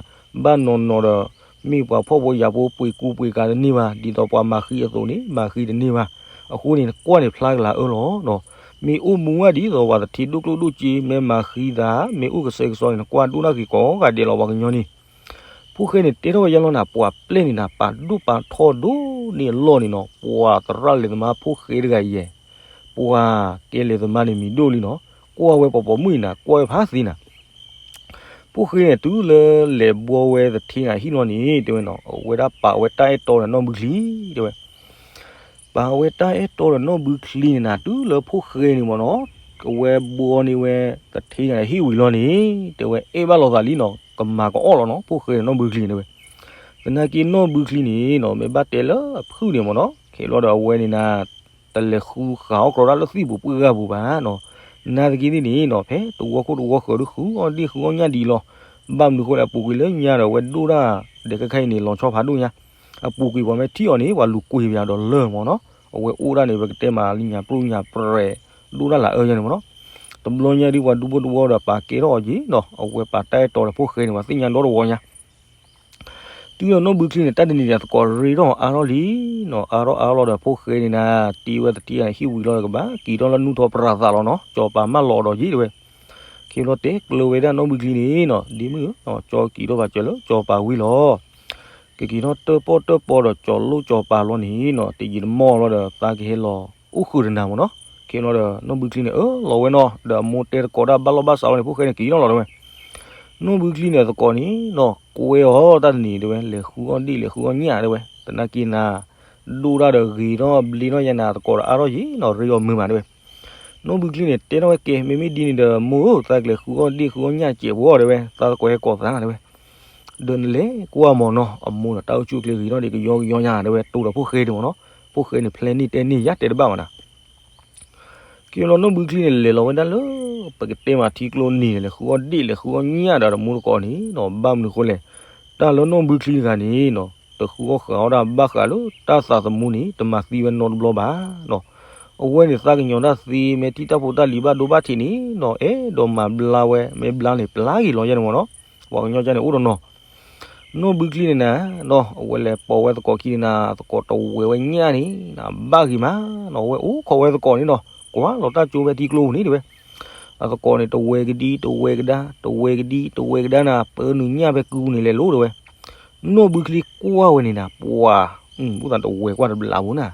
ဘၣ်နီၢ်နီၢ်ဒီး မ့ၢ်ပှၤဖှီၣ်ဖိယာ်ဖိပှ့ၤကူပှ့ၤကၤတန့ၢ်ဘၣ်, ဒ်သိးပှၤမၤဃံအသိးန့ၣ် မၤဃံတန့ၢ်ဘၣ်. အဃိန့ၣ် နကွၢ်န့ၣ်ဖျါကလာ်အၢလီၤနီၤ. မ့ၢ်အိၣ်မူဝဲဒ်သိးပှၤသထ့ဒိၣ်ကျိၣ်ဒိၣ်စ့ မ့ၢ်မၤဃံသး မ့ၢ်အိၣ်ကစဲးကစီန့ၣ် နကွၢ်ဒိၣ်ဒၣ်ဂ့ၤကိးဂၤဒဲးလီၤ ပှၤကညီန့ၣ်. ဖိၣ်ဃဲန့ၣ်တဲထီၣ်ဝဲယဲလီၤနၤ ပှၤပျဲၢ်န့ၣ်နၤ ပာ်ဒိၣ်ပာ်ထီၣ်ဒိၣ်န့ၢ်အလီၢ်န့ၣ်နီၤ ပှၤသရၣ်လဲၤသမါဖိၣ်ဃဲတဂၤယဲၢ် ပှၤကဲလဲၤသမါန့ၣ်မံၤဒိၣ်လံနီၤ. ကွၢ်ဝဲပှၤပိာ်မုၣ်အံၤနၤ ကွၢ်ဝဲဖးသ့နၤ ဖိၣ်ဃဲန့ၣ် တုၤလၢလဲၤဘှီဝဲသထ့နၤဟံၣ်လီၤန့ၣ် တဲဝဲနီၤ အဝဲဒၣ်ပာ်ဝဲတၢ်အဲၣ်တီဒီးနီၢ်ဘုချံ တဲဝဲ ပာ်ဝဲတၢ်အဲၣ်တီဒီးနီၢ်ဘုချံန့ၣ်နၤ တုၤလၢဖိၣ်ဃဲန့ၣ်မ့ၢ်နီၤ အဝဲဘှီန့ၢ်ဝဲသထ့နၤဟံၣ်ဝံၤလီၤန့ၣ် တဲဝဲအဲၣ်ဘၣ်လိာ်သးလံနီၤ ကမၤကအီၣ်လီၤနီၤ ဖိၣ်ဃဲန့ၣ်နီၢ်ဘုချံန့ၣ်တဲဝဲ. သနာ်က့နီၢ်ဘုချံန့ၣ်နီၤ မ့ၢ်ဘၣ်တဲလၢအဖုၣ်န့ၣ်မ့ၢ်နီၤ ခဲလီၤဒီးအဝဲန့ၣ်နၤ တလဲၤဃုဃာ်အီၣ်ကြီတၢ်လၢသံၣ်ပူၤပှၢ်ဂၤပူၤဘၣ်နီၤ. နာ်သက့သ့ၣ်န့ၣ်နီၤ ဖဲတဝီခိၣ်တဝီဃၢၤဒုး ဃုအီၣ်ဒ့ၣ်ဃုအီၣ်ညၣ်ဒံးလီၤ. ဘၣ်မနုၤဃိလဲၣ် အပူၤကွံာ်လၢညါဒီး အဝဲဒိၣ်ဒၣ် ဒီးခဲခါအံၤန့ၣ် လီၤဆီဖးဒိၣ်ညါ အပူၤကွံာ်ပှၤမ့ၢ်ထံၣ်အီၤန့ၣ် ပှၤလူၤကွံာ်ပယၤဒီးလၢၢ်မ့ၢ်နီၤ. အဝဲအိၣ်ဒၣ်န့ၣ် ပကတဲမးလၢညၣ်ပြိၣ်ညၣ်ပြဲၤ ဒိၣ်ဒၣ်လၢအအၢယါန့ၣ်မ့ၢ်နီၤ. တဘျီညါဒုး ပှၤဒူဖိတဝီဒီးပာ်ကဲထီၣ်အီၤက့ၤနီၤ အဝဲပာ်တၢ်အဲၣ်တီဒီးဖိၣ်ဃဲန့ၣ် ပှၤသ့ၣ်ညါဒီတဝီညါ တုၤဒီးနီၢ်ဘုချံန့ၣ် တၢ်တနံၤန့ၣ်အသကိးရ့ထီၣ်အါထီၣ်လံနီၤ အါထီၣ်အါထီၣ်ဒီးဖိၣ်ဃဲန့ၣ်နၤ တ့ဝဲသထ့ဟံၣ်ဝံၤလီၤဒီးကဘၣ် က့ၤထီၣ်လၢနူၢ်ထီၣ်ပြးသးလီၤနီၤ ကၠီၤပၤမၢလီၤဒီးယ့ၣ်တဲဝဲ. ခဲလီၤတဲကျၢၤဝဲဒၣ်နီၢ်ဘုချံန့ၣ်နီၤ ဒ့မုၣ်ဧၢ ကၠီက့ၤထီၣ်ဘၣ်စၢၤလၢကၠီၤပၤဝံၤလီၤ. ကက့ၤထီၣ်တၢၣ်ပီၣ်တၢၣ်ပီဒီးကၠီၤလိၣ်ကၠီၤပၤလီၤန့ၣ်နီၤ တယံာ်တမီၢ်လီၤဒီး သးကဟဲလီၤအိၣ်ဃုာ်တနၤမ့ၢ်နီၤ. ခဲလီၤဒီးနီၢ်ဘုချံန့ၣ် အၢၣ်လီၤဝဲနီၤ ဒီးအမိၢ်တဲသကိးတၢ်ဘၣ်လီၢ်ဘၣ်စးလီၤန့ၣ် ဖိၣ်ဃဲန့ၣ်က့ၤနီၤလီၤတဲဝဲ. နီၢ်ဘုချံန့ၣ်အသကိးန့ၣ်နီၤ ကွဲအီၤတၢ်တနံၤတဲဝဲ လဲၤဃုအီၣ်ဒ့ၣ် လဲၤဃုအီၣ်ညၣ်တဲဝဲ သနာ်က့နၤ ဒိၣ်ဒၣ်ဒီးဂ့ၤထီၣ်ဘျ့ထီၣ်ယါနၤ သကိးဒီးအါထီၣ်ယံၤနီၤ ရ့အီၤမုာ်မးတဲဝဲ. နီၢ်ဘုချံန့ၣ် တဲထီၣ်ဝဲကဲ မ့မ့ၢ်ဒ်န့ၣ်ဒီး မိၢ်ဧၢ သးကလဲၤဃုအီၣ်ဒ့ၣ်ဃုအီၣ်ညၣ်စဲးဖိအီၤတဲဝဲ သးသကိးဟဲကိးသးတဲဝဲ. ဒီးနလဲၤကွၢ်မ့ၢ်နီၤ အမိၢ်ဒီးတၢ်အိၣ်ဆူၣ်အိၣ်ချ့ဂ့ၤထီၣ်ဒံးကယီကယီညါတဲဝဲ တိၢ်ဒီးဖိၣ်ဃဲဒံးမ့ၢ်နီၤ. ဖိၣ်ဃဲန့ၣ် ဖျဲးန့ၢ်တဲန့ၢ်ယါတဲတဘၣ်ဘၣ်နၤ က့ၤလီၤနီၢ်ဘုချံန့ၣ် လဲၤလီၤဝဲဒၣ်လၢ ပကတဲမးထံကျိနံၤန့ၣ် လဲၤဃုအီၣ်ဒ့ၣ် လဲၤဃုအီၣ်ညၣ်ဒီးတမူတကိးန့ၣ်နီၤ ဘၣ်မနုၤဃိလဲၣ်. တၢ်လၢနီၢ်ဘုချံတဂၤန့ၣ်နီၤ တဃုအီၣ်ဃာ်အီၣ်တၢ်ဘၣ်ဃးလၢတၢ်သးသမူန့ၣ် တမၤသံဝဲနီတဘျီဘၣ်နီၤ. အဝဲန့ၣ်သးကညီၤတၢ်သ့ မ့ၢ်ထံၣ်တၢ်ဖိတၢ်လံၤဘၣ်ဒိဘၣ်ထံးန့ၣ်နီၤ အဲၣ်ဒိးမၤဘျါဝဲ မ့ၢ်ဘျါန့ၣ် ပျါဂ့ၤလီၤယဲန့ၣ်မ့ၢ်နီၤ. ပှၤကညီကၢ်န့ၣ်အိၣ်တနီၤ နီၢ်ဘုချံန့ၣ်နၤနီၤ အဝဲလဲၤပိာ်ဝဲသကိးခံန့ၣ်နၤ သကိးတဝဲၤဝဲညၣ်န့ၣ်နၤ ဘၣ်ဂ့ၤမးနီၤ အဝဲအိၣ်ခိးဝဲသကိးန့ၣ်နီၤ ကွၢ်လီၤတၢ်ကၠိဖဲထံကျိပူၤန့ၣ်တဲဝဲ. အသကိးန့ၣ် တဝဲၤကဒံ တဝဲၤကဒါ တဝဲၤကဒံ တဝဲၤကဒါနၤ ပၢနုာ်ညၣ်ဖဲကုပူၤန့ၣ် လဲၤလိၤတဲဝဲ. နီၢ်ဘုချံကွၢ်ဝဲန့ၣ်နၤ ပှၤ အိၣ်သးတဝဲၤကွၢ်တဘျးဘိနၤ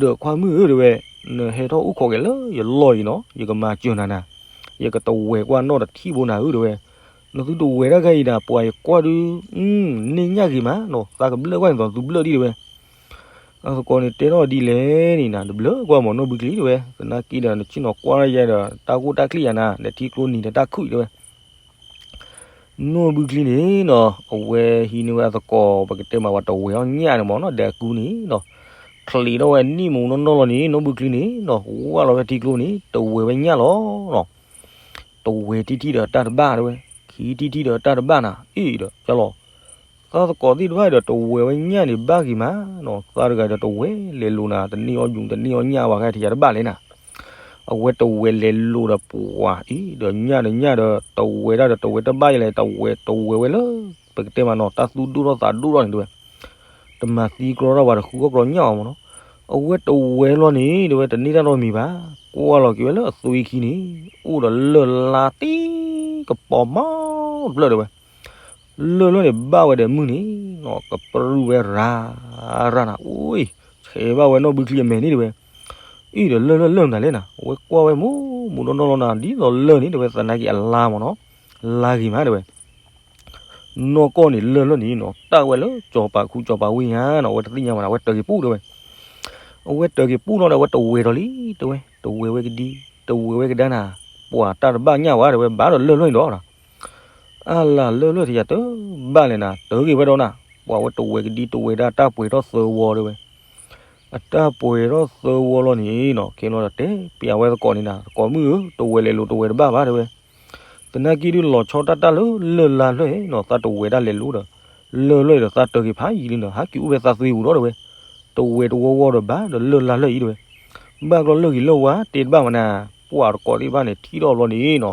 ဒီးခွါမုၣ်ဧၢတဲဝဲ, နဟဲထီၣ်အိၣ်ခိးက့ၤလၢယလီၢ်အံၤနီၤ ယကမၤစၢၤနၤနၤ, ယကတဝဲၤကွၢ်နီၢ်တထံၣ်ဘိနၤဧၢတဲဝဲ. နသုတဝဲၤတၢ်ခါအံၤနၤ ပှၤယကွၢ်ဒုး န့ၢ်ညၣ်ဂ့ၤမးနီၤ သးကဘျၢၣ်ကွၢ်န့ၣ်သိးသုဘျၢၣ်ဒံးတဲဝဲ. အသကိးန့ၣ်တဲထီၣ်ဒ်လဲၣ်န့ၣ်နၤ တဘျၢၣ်ကွၢ်မ့ၢ်နီၢ်ဘုချံတဲဝဲ, သနာ်က့ဒီး နဆ့ၣ်နီၤကွၢ်ယဲဒီး တၢ်ဂိၢ်တၢ်ကျ့ၣ်ယၤနၤ ဒီးထံကျိနံၤဒီးတၢ်ခုၣ်တဲဝဲ. နီၢ်ဘုချံန့ၣ်နီၤ အဝဲဟံးန့ၢ်ဝဲအသကိး ပကတဲမးပှၤတဝဲၤအီၣ်ညၣ်န့ၣ်မ့ၢ်နီၤ ဒီးအကုန့ၣ်နီၤ, ချံးထီၣ်ဝဲနံၣ်မူနီၢ်နီၢ်လီၤန့ၣ် နီၢ်ဘုချံန့ၣ်နီၤ ဝၢ်လီၤဝဲထံကျိန့ၣ် တဝဲၤဝဲညၣ်လီၤနီၤ. တဝဲၤထံၣ်ထံၣ်ဒီးတၢ်တဘၣ်တဲဝဲ, ခံထံၣ်ထံၣ်ဒီးတၢ်တဘၣ်နၤ အ့ၣ်ဒီးကလီၤ သးသကိးသ့ၣ်တဖၣ်ဒီးတဝဲၤဝဲညၣ်န့ၣ်ဘၣ်ဂ့ၤမးနီၤ, သးတဂၤဒီးတဝဲၤလဲၤလိၤနၤ တန့ၢ်အီၣ်ယူၤ တန့ၢ်အီၣ်ညၣ်ဝဲခဲထံယၤတဘၣ်လဲၣ်နၤ. အဝဲတဝဲၤလဲၤလိၤဒီးပှၤအံၤ ဒီးညၣ်ဒီးညၣ်ဒီး တဝဲၤဒၣ်ဒီးတဝဲၤတဘၣ်ယလဲၣ် တဝဲၤတဝဲၤဝဲလၢ ပကတဲမးနီၤ တၢ်သူၣ်ဒိၣ်ထီၣ်သးဒိၣ်ထီၣ်န့ၣ်တဲဝဲ. တမၤသံကြီတၢ်ဘၣ် တဃုအီၣ်ကြီညၣ်အီၤမ့ၢ်နီၤ. အဝဲတဝဲၤလီၤန့ၣ် တဲဝဲတန့ၢ်တၢ်နီတမံၤဘၣ်, ကွၢ်လီၤက့ၤဝဲလၢအသွံၣ်ခံန့ၣ် အိၣ်ဒီးလၢၢ်လါတံၢ်ကပီၤမးတဖျၢၣ်တဲဝဲ. လၢၢ်လၢၢ်န့ၣ်ဘၣ်ဝဲဒီးမုၢ်န့ၣ်နီၤ ကပြုၢ်ဝဲရၤရၤနၤ အိၣ် ဆဲးဘၣ်ဝဲနီၢ်ဘုချံအမဲာ်န့ၣ်တဲဝဲ. အံၤဒီးလၢၢ်လၢၢ်လၢၢ်မနုၤလဲၣ်နၤ အဝဲကွၢ်ဝဲမူမူနီၢ်နီၢ်လီၤနၤ ဒ်သိးလၢၢ်န့ၣ်တဲဝဲ သနာ်က့အလါမ့ၢ်နီၤ လါဂ့ၤမးတဲဝဲ. နီၢ်ကီၢ်န့ၣ်လၢၢ်လၢၢ်န့ၣ်နီၤ တၢ်ဝဲလၢကၠီၤပၤခူကၠီၤပၤဝ့ၢ်ညါနီၤ အဝဲတသ့ၣ်ညါဘၣ်နၤ အဝဲတၢၤက့ၤပူၣ်တဲဝဲ. အဝဲတၢၤက့ၤပူၣ်လီၤဒီး အဝဲတဝဲၤဒီးလံတဲဝဲ တဝဲၤဝဲကဒံ တဝဲၤဝဲကဒါနၤ ပှၤတၢ်တဘၣ်ညၣ်ဝဲတဲဝဲ ဘၣ်ဒီးလၢၢ်လၢၢ်န့ၣ်ဒီး အါလၢ်လၢၢ်လၢၢ်တယၤတဘၣ်လဲၣ်နၤ တၢၤက့ၤဝဲဒီးနၤ ပှၤဝဲတဝဲၤကဒံတဝဲၤဒါတၢ်ပှဲၤထီၣ်သၢဝီတဲဝဲ. အတၢ်ပှဲၤထီၣ်သၢဝီလီၤန့ၣ်နီၤ ခဲလီၤဒီးတဲပျးဝဲသကိးန့ၣ်နၤ သကိးမုၣ်ဧၢ တဝဲၤလဲၤလိၤတဝဲၤတဘၣ်ဘၣ်တဲဝဲ. သနာ်က့ဒုးလီၤဆီတၢ်တၢ်လၢလၢၢ်လါလၢၢ်နီၤ သးတဝဲၤဒၣ်လဲၤလိၤဒီး လၢၢ်လၢၢ်ဒီးသးတၢၤက့ၤဖးယံာ်လံနီၤ ဟးက့ၤအိၣ်ဖဲသးသွံၣ်ပူၤဒီးတဲဝဲ. တဝဲၤတဝီဝီဒီးဘၣ်ဒီးလၢၢ်လါလၢၢ်အံၤတဲဝဲ. ဘၣ်ကျီလၢၢ်ဂ့ၤလၢၢ်ဝါတဲတဘၣ်မနၤ ပှၤသကိးသ့ၣ်တဖၣ်န့ၣ် ထံၣ်ထီၣ်ဘျီန့ၣ်နီၤ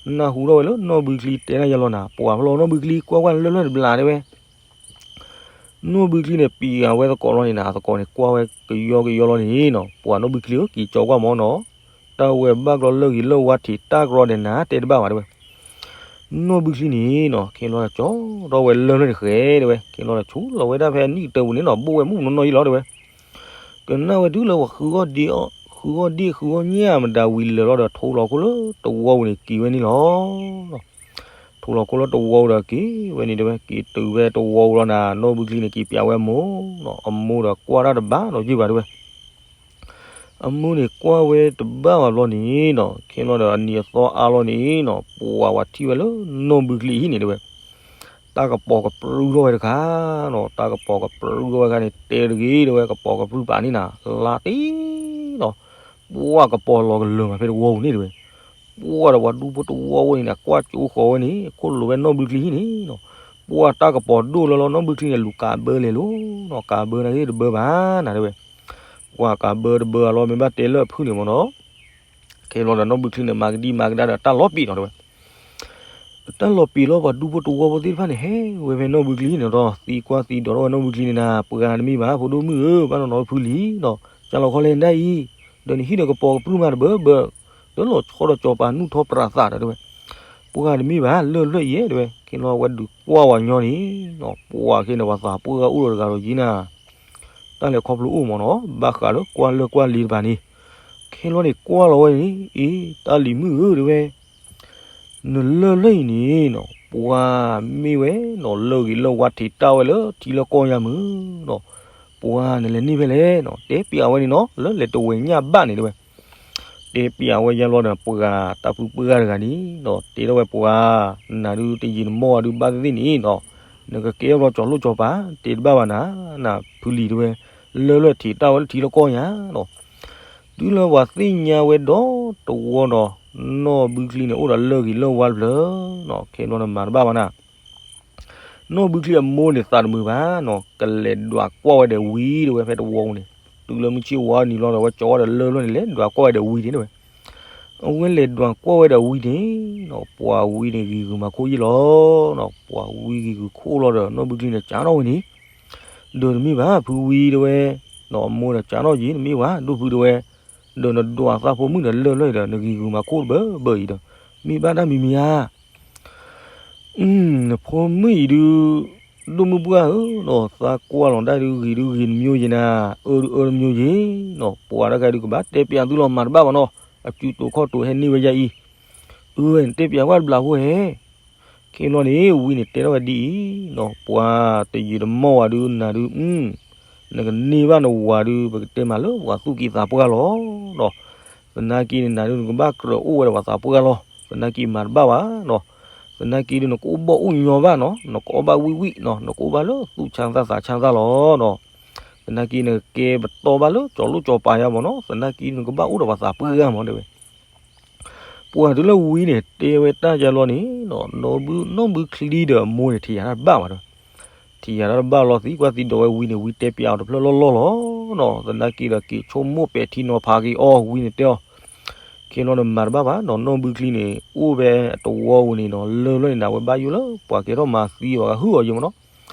နၢ်ဟူထီၣ်ဝဲလၢနီၢ်ဘုချံတဲဒၣ်ယဲလီၤနၤ, ပှၤဖျီနီၢ်ဘုချံကွၢ်ကွၢ်လၢလၢၢ်တဘျီတဲဝဲ နီၢ်ဘုချံန့ၣ် ပံာ်ဃာ်ဝဲသကိးလီၤန့ၣ်နၤ, အသကိးန့ၣ်ကွၢ်ဝဲကယီကယီလီၤန့ၣ်နီၤ, ပှၤနီၢ်ဘုချံဧၢ က့ၤကၠီကွၢ်မၢ်နီၤ, တၢ်ဝဲဘၣ်ကျီလၢၢ်ဂ့ၤလၢၢ်ဝါထံးတၢ်ကရီဒီးနၤ တဲတဘၣ်ဘၣ်တဲဝဲ. နီၢ်ဘုချံန့ၣ်နီၤ ခ့လီၤဒီးကၠီထီၣ်ဝဲလၢၢ်လၢၢ်တဃဲတဲဝဲ, ခ့လီၤဒီးဆူလီၤဝဲဒၣ်ဖဲနံၣ်ကတၢၢ်ပူၤန့ၣ်နီၤ, ဘိၣ်ဝဲမုၣ်မနီၢ်နီၢ်ယံလီၤတဲဝဲ. ကနၣ်ဝဲတုၤလၢပှၤဃုဂီၢ်ဒ့အီၣ် ဃုဂီၢ်ဒ့ဃုဂီၢ်ညၣ်မတၤဝံၤလၢာ်လီၤဒီး ထိလီၤခိၣ်လၢတဝီပူၤန့ၣ် က့ၤဝဲန့ၣ်လီၤ. ထိလီၤခိၣ်လၢတဝီပူၤဒီးက့ၤဝဲန့ၣ်တဲဝဲ, က့ၤတုၤဖဲတဝီပူၤလီၤနၤ, နီၢ်ဘုချံန့ၣ်က့ၤပျးဝဲအမိၢ်နီၤ, အမိၢ်ဒီးကွၢ်တၢ်တဘၣ်နီၤယုၢ်ဘၣ်တဲဝဲ. အမိၢ်န့ၣ်ကွၢ်ဝဲတဘၣ်ဘၣ်ဘျီန့ၣ်နီၤ, ခ့လီၤဒီးအနံၤအသီအါလီၤန့ၣ်နီၤ, ပှၤဝဲထံၣ်ဝဲလၢနီၢ်ဘုချံအဟံၣ်န့ၣ်တဲဝဲ တၢ်ကပီၤကပြုထီၣ်ဝဲတခါနီၤ, တၢ်ကပီၤကပြုထီၣ်ဝဲတခါန့ၣ် တဲတဂ့ၤတဲဝဲ, ကပီၤကပြုပာ်န့ၢ်နၤ လါတ့နီၤ, ပှၤကပီၤလီၤကလၢာ်မးဖဲတဝီပူၤန့ၣ်တဲဝဲ. ပှၤဒီးပှၤဒူဖိတဝီဖိန့ၣ် ကွၢ်ကၠိဃီၤဝဲန့ၣ် ခိၣ်လိၤဝဲနီၢ်ဘုချံဟံၣ်န့ၣ်နီၤ, ပှၤတၢ်ကပီၤဒိၣ်လၢလီၤ နီၢ်ဘုချံန့ၣ် လူၤကးဘၢလဲၤလိၤနီၤ, ကးဘၢနၤဂ့ၤတဘၢဘၣ်နၤတဲဝဲ. ပှၤကးဘၢတဘၢအလီၢ် မ့ၢ်ဘၣ်တဲလၢအဖုၣ်န့ၣ်မၢ်နီၤ, ခ့လီၤဒီးနီၢ်ဘုချံန့ၣ် မၤကဒံမၤကဒါဒီးတၢ်လီၤပံာ်နီၤတဲဝဲ. တၢ်လီၤပံာ်လီၤ ပှၤဒူဖိတဝီဖိသ့ၣ်တဖၣ်န့ၣ် ဟဲဝဲဖဲနီၢ်ဘုချံန့ၣ်ဒီး သံကွၢ်သံဒိးထီၣ်ဝဲနီၢ်ဘုချံန့ၣ်နၤ, ပှၤတမ့ၢ်ဘၣ် ဖိဒိၣ်မုၣ်ဧၢ, ဘၣ်နီၢ်နီၢ်ဖုလံၤနီၤ, ကၢ်လီၤခီလဲၣ်ဒၣ်အံၤ, ဒီးနဟံၣ်ဒီးကပီၤကပြုမးတဘၢဘၢ, ဒီးလီၤဆီဒီးကၠီၤပၤနုၢ်ထီၣ်ပြးသးဒီးတဲဝဲ. ပှၤတမ့ၢ်ဘၣ် လၢၢ်လၢၢ်အံၤတဲဝဲ, ခ့လီၤဝဲဒုးကွၢ်ဝဲညီန့ၣ်နီၤ, ပှၤခ့န့ၣ် ပှၤသးပှၢ်ဂၤအိၣ်ဒီးတဂၤဒီးယံၤနၤ တၢ်လဲၤခီဖျိအိၣ်မၢ်နီၤ, ဘၣ်ဃးလၢကွၢ်လၢကွၢ်လံၤတဖၣ်န့ၣ်, ခ့လီၤန့ၣ်ကွၢ်လီၤဝဲန့ၣ်, အ့ တၢ်လံၤမုၣ်ဧၢတဲဝဲ, နလၢၢ်လၢၢ်အံၤန့ၣ်နီၤ ပှၤမ့ၢ်ဝဲနီၤ လၢၢ်ဂ့ၤလၢၢ်ဝါထံးတၢ်ဝဲလၢထံလၢကီၢ်ညါမုၢ်နီၤ, ပှၤနလဲၤန့ၢ်ဖဲလဲၣ်နီၤ, တဲပျးဝဲန့ၣ်နီၤ လၢလဲၤတဝဲညၣ်ဘၣ်န့ၣ်တဲဝဲ. တဲပျးဝဲယဲလီၤဒီးပှၤတၢ်ဖုပှၢ်ဂၤတဂၤန့ၣ်နီၤ, တဲထီၣ်ဝဲပှၤ, နၤဒုးတယံာ်တမီၢ်ဝဲဒုးဘၣ်သ့ၣ်သ့ၣ်န့ၣ်နီၤ, နကကဲထီၣ်ဘျီကၠီၤလိၣ်ကၠီၤပၤ တဲတဘၣ်ဘၣ်နၤ, နဖုလံၤတဲဝဲ, လၢၢ်လၢၢ်ထံးတၢ်ဝဲလၢထံလၢကီၢ်ညါနီၤ. တုၤလၢပှၤသ့ၣ်ညါဝဲဒီးတဝီဒီး နီၢ်ဘုချံန့ၣ် အိၣ်ဒီးလၢၢ်ဂ့ၤလၢၢ်ဝါတဖျၢၣ်နီၤ, ခ့လီၤန့ၣ်မၤတဘၣ်ဘၣ်နၤ နီၢ်ဘုချံအမိၢ်န့ၣ်သးတမုာ်ဘၣ်နီၤ, ကလဲၤဒွးကွၢ်ဝဲဒီးဝံၤတဲဝဲဖဲတဝီပူၤန့ၣ်, တုၤလၢမုၢ်ဆ့ၣ်ဝါနံၤလီၤဒီး အဝဲကၠီဝဲဒီးလၢၢ်လၢၢ်န့ၣ် လဲၤဒွးကွၢ်ဝဲဒီးဝံၤန့ၣ်တဲဝဲ. အဝဲလဲၤဒွးကွၢ်ဝဲဒီးဝံၤန့ၣ်နီၤ, ပှၤဝံၤန့ၣ်ဂံၤဂုာ်မၤခိၣ်ယံာ်လီၤနီၤ, ပှၤဝံၤဂံၤဂုာ်ခိၣ်လီၤဒီး နီၢ်ဘုချံန့ၣ်ကးထီၣ်ဝဲန့ၣ်, ဒီးတမ့ၢ်ဘၣ် ဖုဝံၤတဲဝဲ, ဒီးအမိၢ်ဒီးကးထီၣ်ယံၤ တမ့ၢ်ဘၣ် ဒိၣ်ဖုတဲဝဲ, ဒီးနဒွးသးဖိမုၣ်ဒီးလၢၢ်လၢၢ်အံၤဒီး နဂံၤဂုာ်မၤခိၣ်တဘၢဘၢအံၤဒီး မ့ၢ်ဘၣ်တၢ်မံၤမံၤဧါ နဖိမုၣ်အံၤဒုး ဒိၣ်မုၢ်ပှၢ်ဧၢနီၤ, သးကွၢ်လီၤဒၣ်ဒုးဂ့ၤဒုးဂ့ၤတမံၤယံၤနၤ, အၢဒုးအၢတမံၤယံၤနီၤ, ပှၤတၢ်ခါဒုးကဘၣ်တဲပျးသုလီၤမၤတဘၣ်ဘၣ်နီၤ, အစုတိာ်ခီၣ်တိာ်ဟဲန့ၢ်ဝဲယၤအံၤ, အၢဝဲန့ၣ်တဲပျးကွၢ်တဘျီဖိဟဲ ခ့လီၤန့ၣ် ဝံၤန့ၣ်တဲထီၣ်ဝဲဒ်အံၤနီၤ, ပှၤတယံာ်တမီၢ်ဝဲဒုးနၤဒုး, နကန့ၢ်ဘၣ်နဝၤဒုး ပကတဲမးလၢပှၤသူၣ်က့သးပှၢ်လီၤနီၤ, သနာ်က့န့ၣ်နၤဒုး နကဘၣ်ကြၢးအိၣ်ဝဲဒီးပှၤသးပှၢ်လီၤ, သနာ်က့မၤတဘၣ်ဘၣ်နီၤ, သနာ်က့ဒုး နကအိၣ်ဘီၣ်အိၣ်ညီဘၣ်နီၤ, နကအီၣ်ဘၣ်ဝံၣ်ဝံၣ်နီၤ, နကအိၣ်ဘၣ်လၢသူၣ်ဆါသးသးဆါသးလီၤနီၤ, သနာ်က့နကကဲပတီၢ်ဘၣ်လၢကၠီၤလိၣ်ကၠီၤပၤယါမၢ်နီၤ, သနာ်က့ဒုး နကဘၣ်အိၣ်ဒီးပှၤသးပှၢ်ဂၤမၢ်တဲဝဲ ပှၤတုၤလၢဝံၤန့ၣ် တဲဝဲတၢ်ယါလီၤန့ၣ်, နီၢ်ဘုချံဒီးအမိၢ်န့ၣ် ထံၣ်ယၤတၢ်တဘၣ်ဘၣ်ဒီး, ထံၣ်ယၤတၢ်တဘၣ်လီၤ သံကွၢ်သံဒိးဝဲဝံၤန့ၣ် ဝံၤတဲပျးအီၤတဖျၢၣ်လီၢ်လီၢ်လီၤနီၤ, သနာ်က့ဒီးက့ၤဆိကမိၣ်ပဲာ်ထံနီၤဖးက့ၤအီၤဝံၤန့ၣ်တဲအီၤ, ခ့လီၤန့ၣ်မၤတဘၣ်ဘၣ်နီၤ, နီၢ်ဘုချံန့ၣ် အိၣ်ဝဲအတဝီပူၤန့ၣ်နီၤ, လၢၢ်လၢၢ်န့ၣ် အဝဲဘၣ်ယိၣ်လၢပှၤကဲထီၣ်မၤသံအီၤဂၤဟုၣ်အီၤယံၤမၢ်နီၤ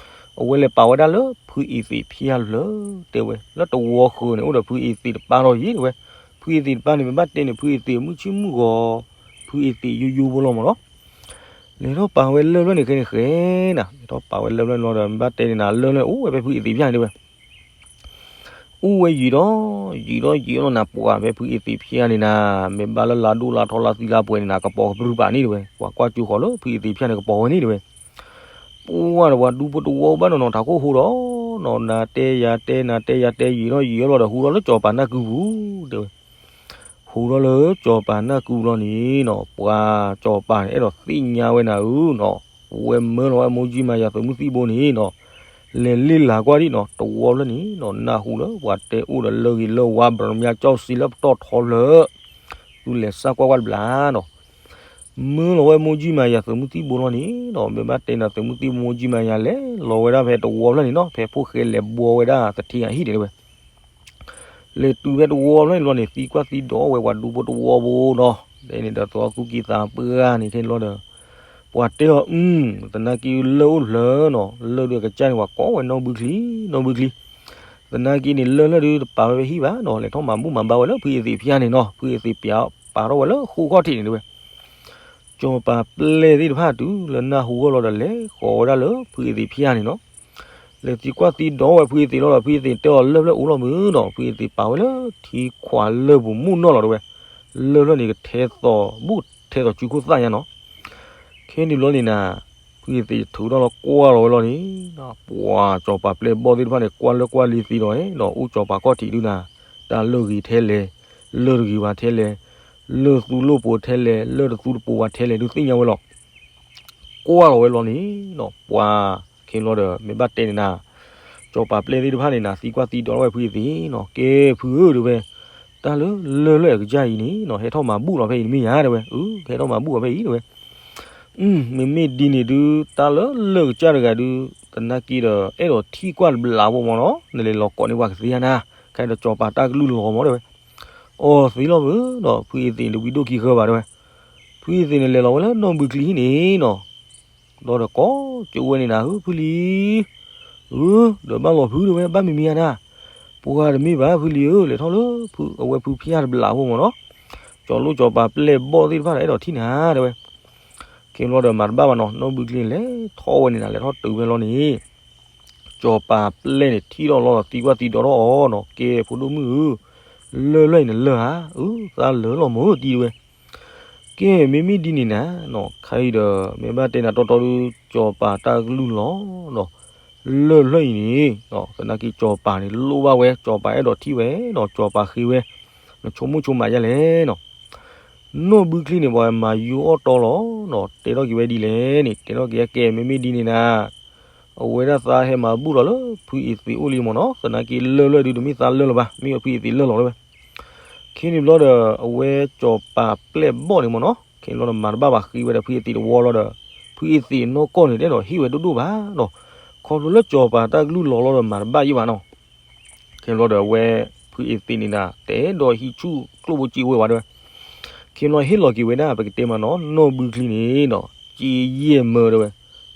အဝဲလဲၤပာ်ဝဲဒၣ်လၢဖုအ့သ့းဖၠါတဖျၢၣ်, တဲဝဲ လၢတဝီဃၢၤန့ၣ် အိၣ်ဒီးဖုအ့သ့းတပၢ်လီၤယံၤတဲဝဲ, ဖုအ့သ့းတပၢ်န့ၣ် ပဘၣ်တဲန့ၣ် ဖုအ့သ့းမုၢ်ဆ့ၣ်မုၢ်ဂီၤ, ဖုအ့သ့းယိယိဖိလီၤမၢ်နီၤ, လဲၤထီၣ်ပာ်ဝဲလၢၢ်ဖျၢၣ်န့ၣ် ခဲန့ၣ်ဃဲနၤ, လဲၤထီၣ်ပာ်ဝဲလၢၢ်ဖျၢၣ်န့ၣ်လီၤဒီး ပဘၣ်တဲန့ၣ်နၤ လၢၢ်ဖျၢၣ်န့ၣ် အိၣ်ဝဲဖဲဖုအ့သ့းဖၠါန့ၣ်တဲဝဲ အိၣ်ဝဲယံာ်ဒီး ယံာ်ဒီးယံာ်လီၤနၤ, ပှၤဖဲဖုအ့သ့းဖၠါန့ၣ်နၤ, မ့ၢ်ဘၣ်လၢလါဒိၣ်လါထီလါသံလါပှဲၤန့ၣ်နၤ ကပီၤကပြုၢ်ပာ်န့ၣ်တဲဝဲ, ပှၤကွၢ်ကၠိဃီၤလၢဖုအ့သ့းဖၠါန့ၣ် ကပီၤဝဲန့ၣ်တဲဝဲ, ပှၤဒီးပှၤဒူဖိတဝီဘၣ်နီၤနီၤ ထးခိၣ်ဟိဒီးနီၤ, နၤတဲယၤတဲ နၤတဲယၤတဲ ယံာ်ဒီးယံာ်လီၤဒီး ဟူးထီၣ်လၢစီၤပၤနၢ်ကုပူၤတဲဝဲ ဟူးထီၣ်လၢစီၤပၤနၢ်ကုပူၤလီၤန့ၣ်နီၤ, ပှၤစီၤပၤန့ၣ် အဲၣ်ဒိးသ့ၣ်ညါဝဲနၤဧၢနီၤ, ဝဲမၢလီၤဝဲမိၢ်ကၠံမၤယၤသုးမုၢ်သံၣ်ဘိန့ၣ်နီၤ, လဲၤလ့ၢ်လၤကွၢ်ဒံးနီၤ, တဝီဖျၢၣ်န့ၣ်နီၤ နၢ်ဟူလၢပှၤတဲအိၣ်ဒီးလၢၢ်ဂ့ၤလၢၢ်ဝါ ဘြၤမၠါကၠီၣ်စံလၢပတီၢ်ထီဖျၢၣ်, သုလဲၤစၢ်ကွၢ်ကွၢ်တဘျီနီၤ မၢလီၤဝဲမိၢ်ကၠံမၤယၤသုးမုၢ်သံၣ်ဘိလီၤန့ၣ်နီၤ, မ့ၢ်ဘၣ်တဲနၤသုးမုၢ်သံၣ်ဘိမိၢ်ကၠံမၤယၤ လဲၤလီၤဝဲဒၣ်ဖဲတဝီဖျၢၣ်န့ၣ်နီၤ, ဖဲဖိၣ်ဃဲလဲၤဘှီဝဲဒၣ်သထ့အဟံၣ်န့ၣ်တဲဝဲ, လဲၤတုၤဖဲတဝီဖျၢၣ်န့ၣ်လီၤန့ၣ် သံကွၢ်သံဒိးဝဲပှၤဒူဖိတဝီဖိနီၤ, တဲန့ၣ်ဒီးသဝီသူၣ်ကံၢ်သးပှၢ်န့ၣ် ခဲန့ၣ်ဘျီဒီး ပှၤတဲအီၤ အု သနာ်က့လၢၢ်အိၣ်လၢနီၤ, လၢၢ်ဒုးအကစၢ်န့ၣ် ပှၤကိးဝဲနီၢ်ဘုချံ, နီၢ်ဘုချံ, သနာ်က့န့ၣ် လၢၢ်လွဲၢ်ဒုးတပာ်ဝဲဖဲဟံၣ်ဘၣ်နီၤ, လဲၤထီၣ်မၤဘူၣ်မၤဘါဝဲလၢဖုအ့သ့းဖၠါန့ၣ်နီၤ, ဖုအ့သ့းပာ်ထီၣ်ဝဲလၢဃိခီၣ်ထံးန့ၣ်တဲဝဲ. စီၤပၤပျဲၢ်သ့ၣ်တဖၣ်တုၤလၢနၢ်ဟူဂီၢ်လီၤဒီး လဲၤဃီၤဝဲဒၣ်လၢဖုအ့သ့းဖၠါန့ၣ်နီၤ. လဲၤသံကွၢ်သံဒိးဝဲဖုအ့သ့းလီၤဒီး ဖုအ့သ့းတဲအီၤ လၢၢ်လွဲၢ်အိၣ်လီၤမုၢ်နီၤ, ဖုအ့သ့းပာ်ဝဲလၢထံခွးလၢၢ်ပူၤမုၢ်နီၢ်လီၤတဲဝဲ. လၢၢ်လွဲၢ်န့ၣ် ကထဲသိးဘူၣ်ထဲသိးစုခိၣ်သၣ်ညါနီၤ. ခဲန့ၣ်ဘျီန့ၣ်နၤ, ဖုအ့သ့းထုးထီၣ်လီၤကွၢ်လီၤဝဲလီၤန့ၣ်, ပှၤစီၤပၤပျဲၢ်ဘီၣ်သ့ၣ်တဖၣ်န့ၣ် ကွၢ်လၢကွၢ်လံသ့ဒီးနီၤ, အိၣ်စီၤပၤခီၣ်ထံးဒုနၤ, တၢ်လၢၢ်ဂ့ၤထဲလဲၣ်, လၢၢ်တဂ့ၤဘၣ်ထဲလဲၣ်, လၢၢ်သူလိၣ်ပိၤထဲလဲၣ်, လၢၢ်တသူတပိၤဘၣ်ထဲလဲၣ်ဒုးသ့ၣ်ညါဝဲလီၤ. ကွၢ်လီၤဝဲလီၤန့ၣ်နီၤ, ပှၤခဲလီၤဒီး မ့ၢ်ဘၣ်တဲန့ၣ်နၤ, စီၤပၤပျဲၢ်သ့ၣ်တဖၣ်န့ၣ်နၤ သံကွၢ်သံဒိးထီၣ်ဝဲဖုအ့သ့းနီၤ, ကဲဖုဧၢတဲဝဲ, တၢ်လၢလၢၢ်လွဲၢ်အကစၢ်အံၤန့ၣ်နီၤ ဟဲထီၣ်မၤဘူၣ်လီၤဖဲအံၤတမ့ၢ်ဧါတဲဝဲ, အု ဟဲထီၣ်မၤဘူၣ်လီၤဖဲအံၤတဲဝဲ. အု မ့မ့ၢ်ဒ်န့ၣ်ဒုး တၢ်လၢလၢၢ်ကစၢ်တဂၤဒုး သနာ်က့ဒီး အဲၣ်ဒိးထံၣ်ကွၢ်တဘျီဖိမ့ၢ်နီၤ, နလဲၤလီၤကိးန့ၢ်ပှၤကသ့ဧါနၤ, ခဲအံၤဒီးစီၤပၤတၢ်ကလုၢ်လီၤမ့ၢ်တဲဝဲ. အီၤသ့လီၤမုၢ်ဒီး ဖုအ့သ့းန့ၣ် တဝံဒိၣ်ခံဃၢဘၣ်တဲဝဲ. ဖုအ့သ့းန့ၣ် လဲၤလီၤဝဲလၢနီၢ်ဘုချံဟံၣ်န့ၣ်နီၤ, ဒီးဒီးကိးကၠိဝဲန့ၣ်နၤ, ဟု ဖုလံၤ, အု ဒီးဘၣ်လီၤဖုတဲဝဲ, ဘၣ်မံၤမံၤဧါနၤ, ပှၤတမ့ၢ်ဘၣ်ဖုလံၤဧၢ, လဲၤထီၣ်လၢအဝဲဖုဖၠါတဘျီဖိမ့ၢ်နီၤ, စီၤလိၣ်စီၤပၤပျဲၢ်ဘီၣ်သ့ၣ်တဖၣ်ဒီး အဲၣ်ဒိးထံၣ်နၤတဲဝဲ. ခဲလီၤဒီးမၤတဘၣ်ဘၣ်နီၤ, နီၢ်ဘုချံန့ၣ် လဲၤထီၣ်ဝဲန့ၣ်နၤ, လဲၤထီၣ်တုၤဖဲလီၤန့ၣ် စီၤပၤပျဲၢ်န့ၣ် ထံၣ်ထီၣ်လီၤဒီး သံကွၢ်သံဒိးထီၣ်အီၤနီၤ, ကဲဖိဒိၣ်မုၣ်ဧၢ, လၢၢ်လွဲၢ်အံၤန့ၣ်လၢၢ်ဧါ, အု သးလၢာ်လီၤမ့ၢ်ဧၢတံၤတဲဝဲ. ကဲ မ့မ့ၢ်ဒ်န့ၣ်နၤနီၤ, ခဲအံၤဒီး မ့ၢ်ဘၣ်တဲနၤတီတီဒုး စီၤပၤတၢ်ကလုၢ်လီၤနီၤ, လၢၢ်လွဲၢ်အံၤန့ၣ် သနာ်က့စီၤပၤန့ၣ်လိၣ်ဘၣ်ဝဲ, စီၤပၤအဲၣ်ဒိးထံၣ်ဝဲနီၤ, စီၤပၤဃ့ဝဲ, နဆိကမိၣ်ဆိကမးယါလဲၣ်နီၤ. နီၢ်ဘုချံန့ၣ် ပှၤမၤယူၤအီၣ်တီလီၤနီၤ, တဲထီၣ်က့ၤဝဲဒ်လဲၣ်န့ၣ်, တဲထီၣ်က့ၤ ကဲ မ့မ့ၢ်ဒ်န့ၣ်နၤ အဝဲဒၣ်သးဟဲမၤဘူၣ်လီၤလၢဖုအ့သ့းအိၣ်လံမ့ၢ်နီၤ, သနာ်က့လၢၢ်လွဲၢ်ဒုး တမ့ၢ်သးလၢာ်လၢၤဘၣ်, မ့ၢ်ဝဲဖုအ့သ့းလၢာ်လီၤတဲဝဲ. ခဲန့ၣ်ဘျီဒီး အဝဲစီၤပၤပျဲၢ်ဘီၣ်န့ၣ်မ့ၢ်နီၤ, ခဲန့ၣ်ဘျီဒီးမၤတဘၣ်ဘၣ်, ဃ့ဝဲဒီးဖုအ့သ့းတဝီလီၤဒီး ဖုအ့သ့းနီၢ်ကီၢ်န့ၣ် တအဲၣ်ဒိးဟ့ၣ်ဝဲဒိၣ်ဒိၣ်ဘၣ်နီၤ, ခီဖျိလၢစီၤပၤတၢ်ကလုၢ်လီၤလီၤဒီးမၤတဘၣ်ယံၣ်ဘၣ်နီၤ. ခဲန့ၣ်ဘျီဒီးအဝဲ ဖုအ့သ့းန့ၣ်နၤ တအဲၣ်ဒိးဟံးဆူၣ်ကျိၣ်ဖိစ့ဖိဝဲဘၣ်တဲဝဲ. ခဲန့ၣ်ဘျီဟ့ၣ်လီၤက့ၤဝဲဒၣ် ပကတဲမးနီၤ, နီၢ်ဘုချံန့ၣ်နီၤ စ့ယဲၢ်မၢတဲဝဲ,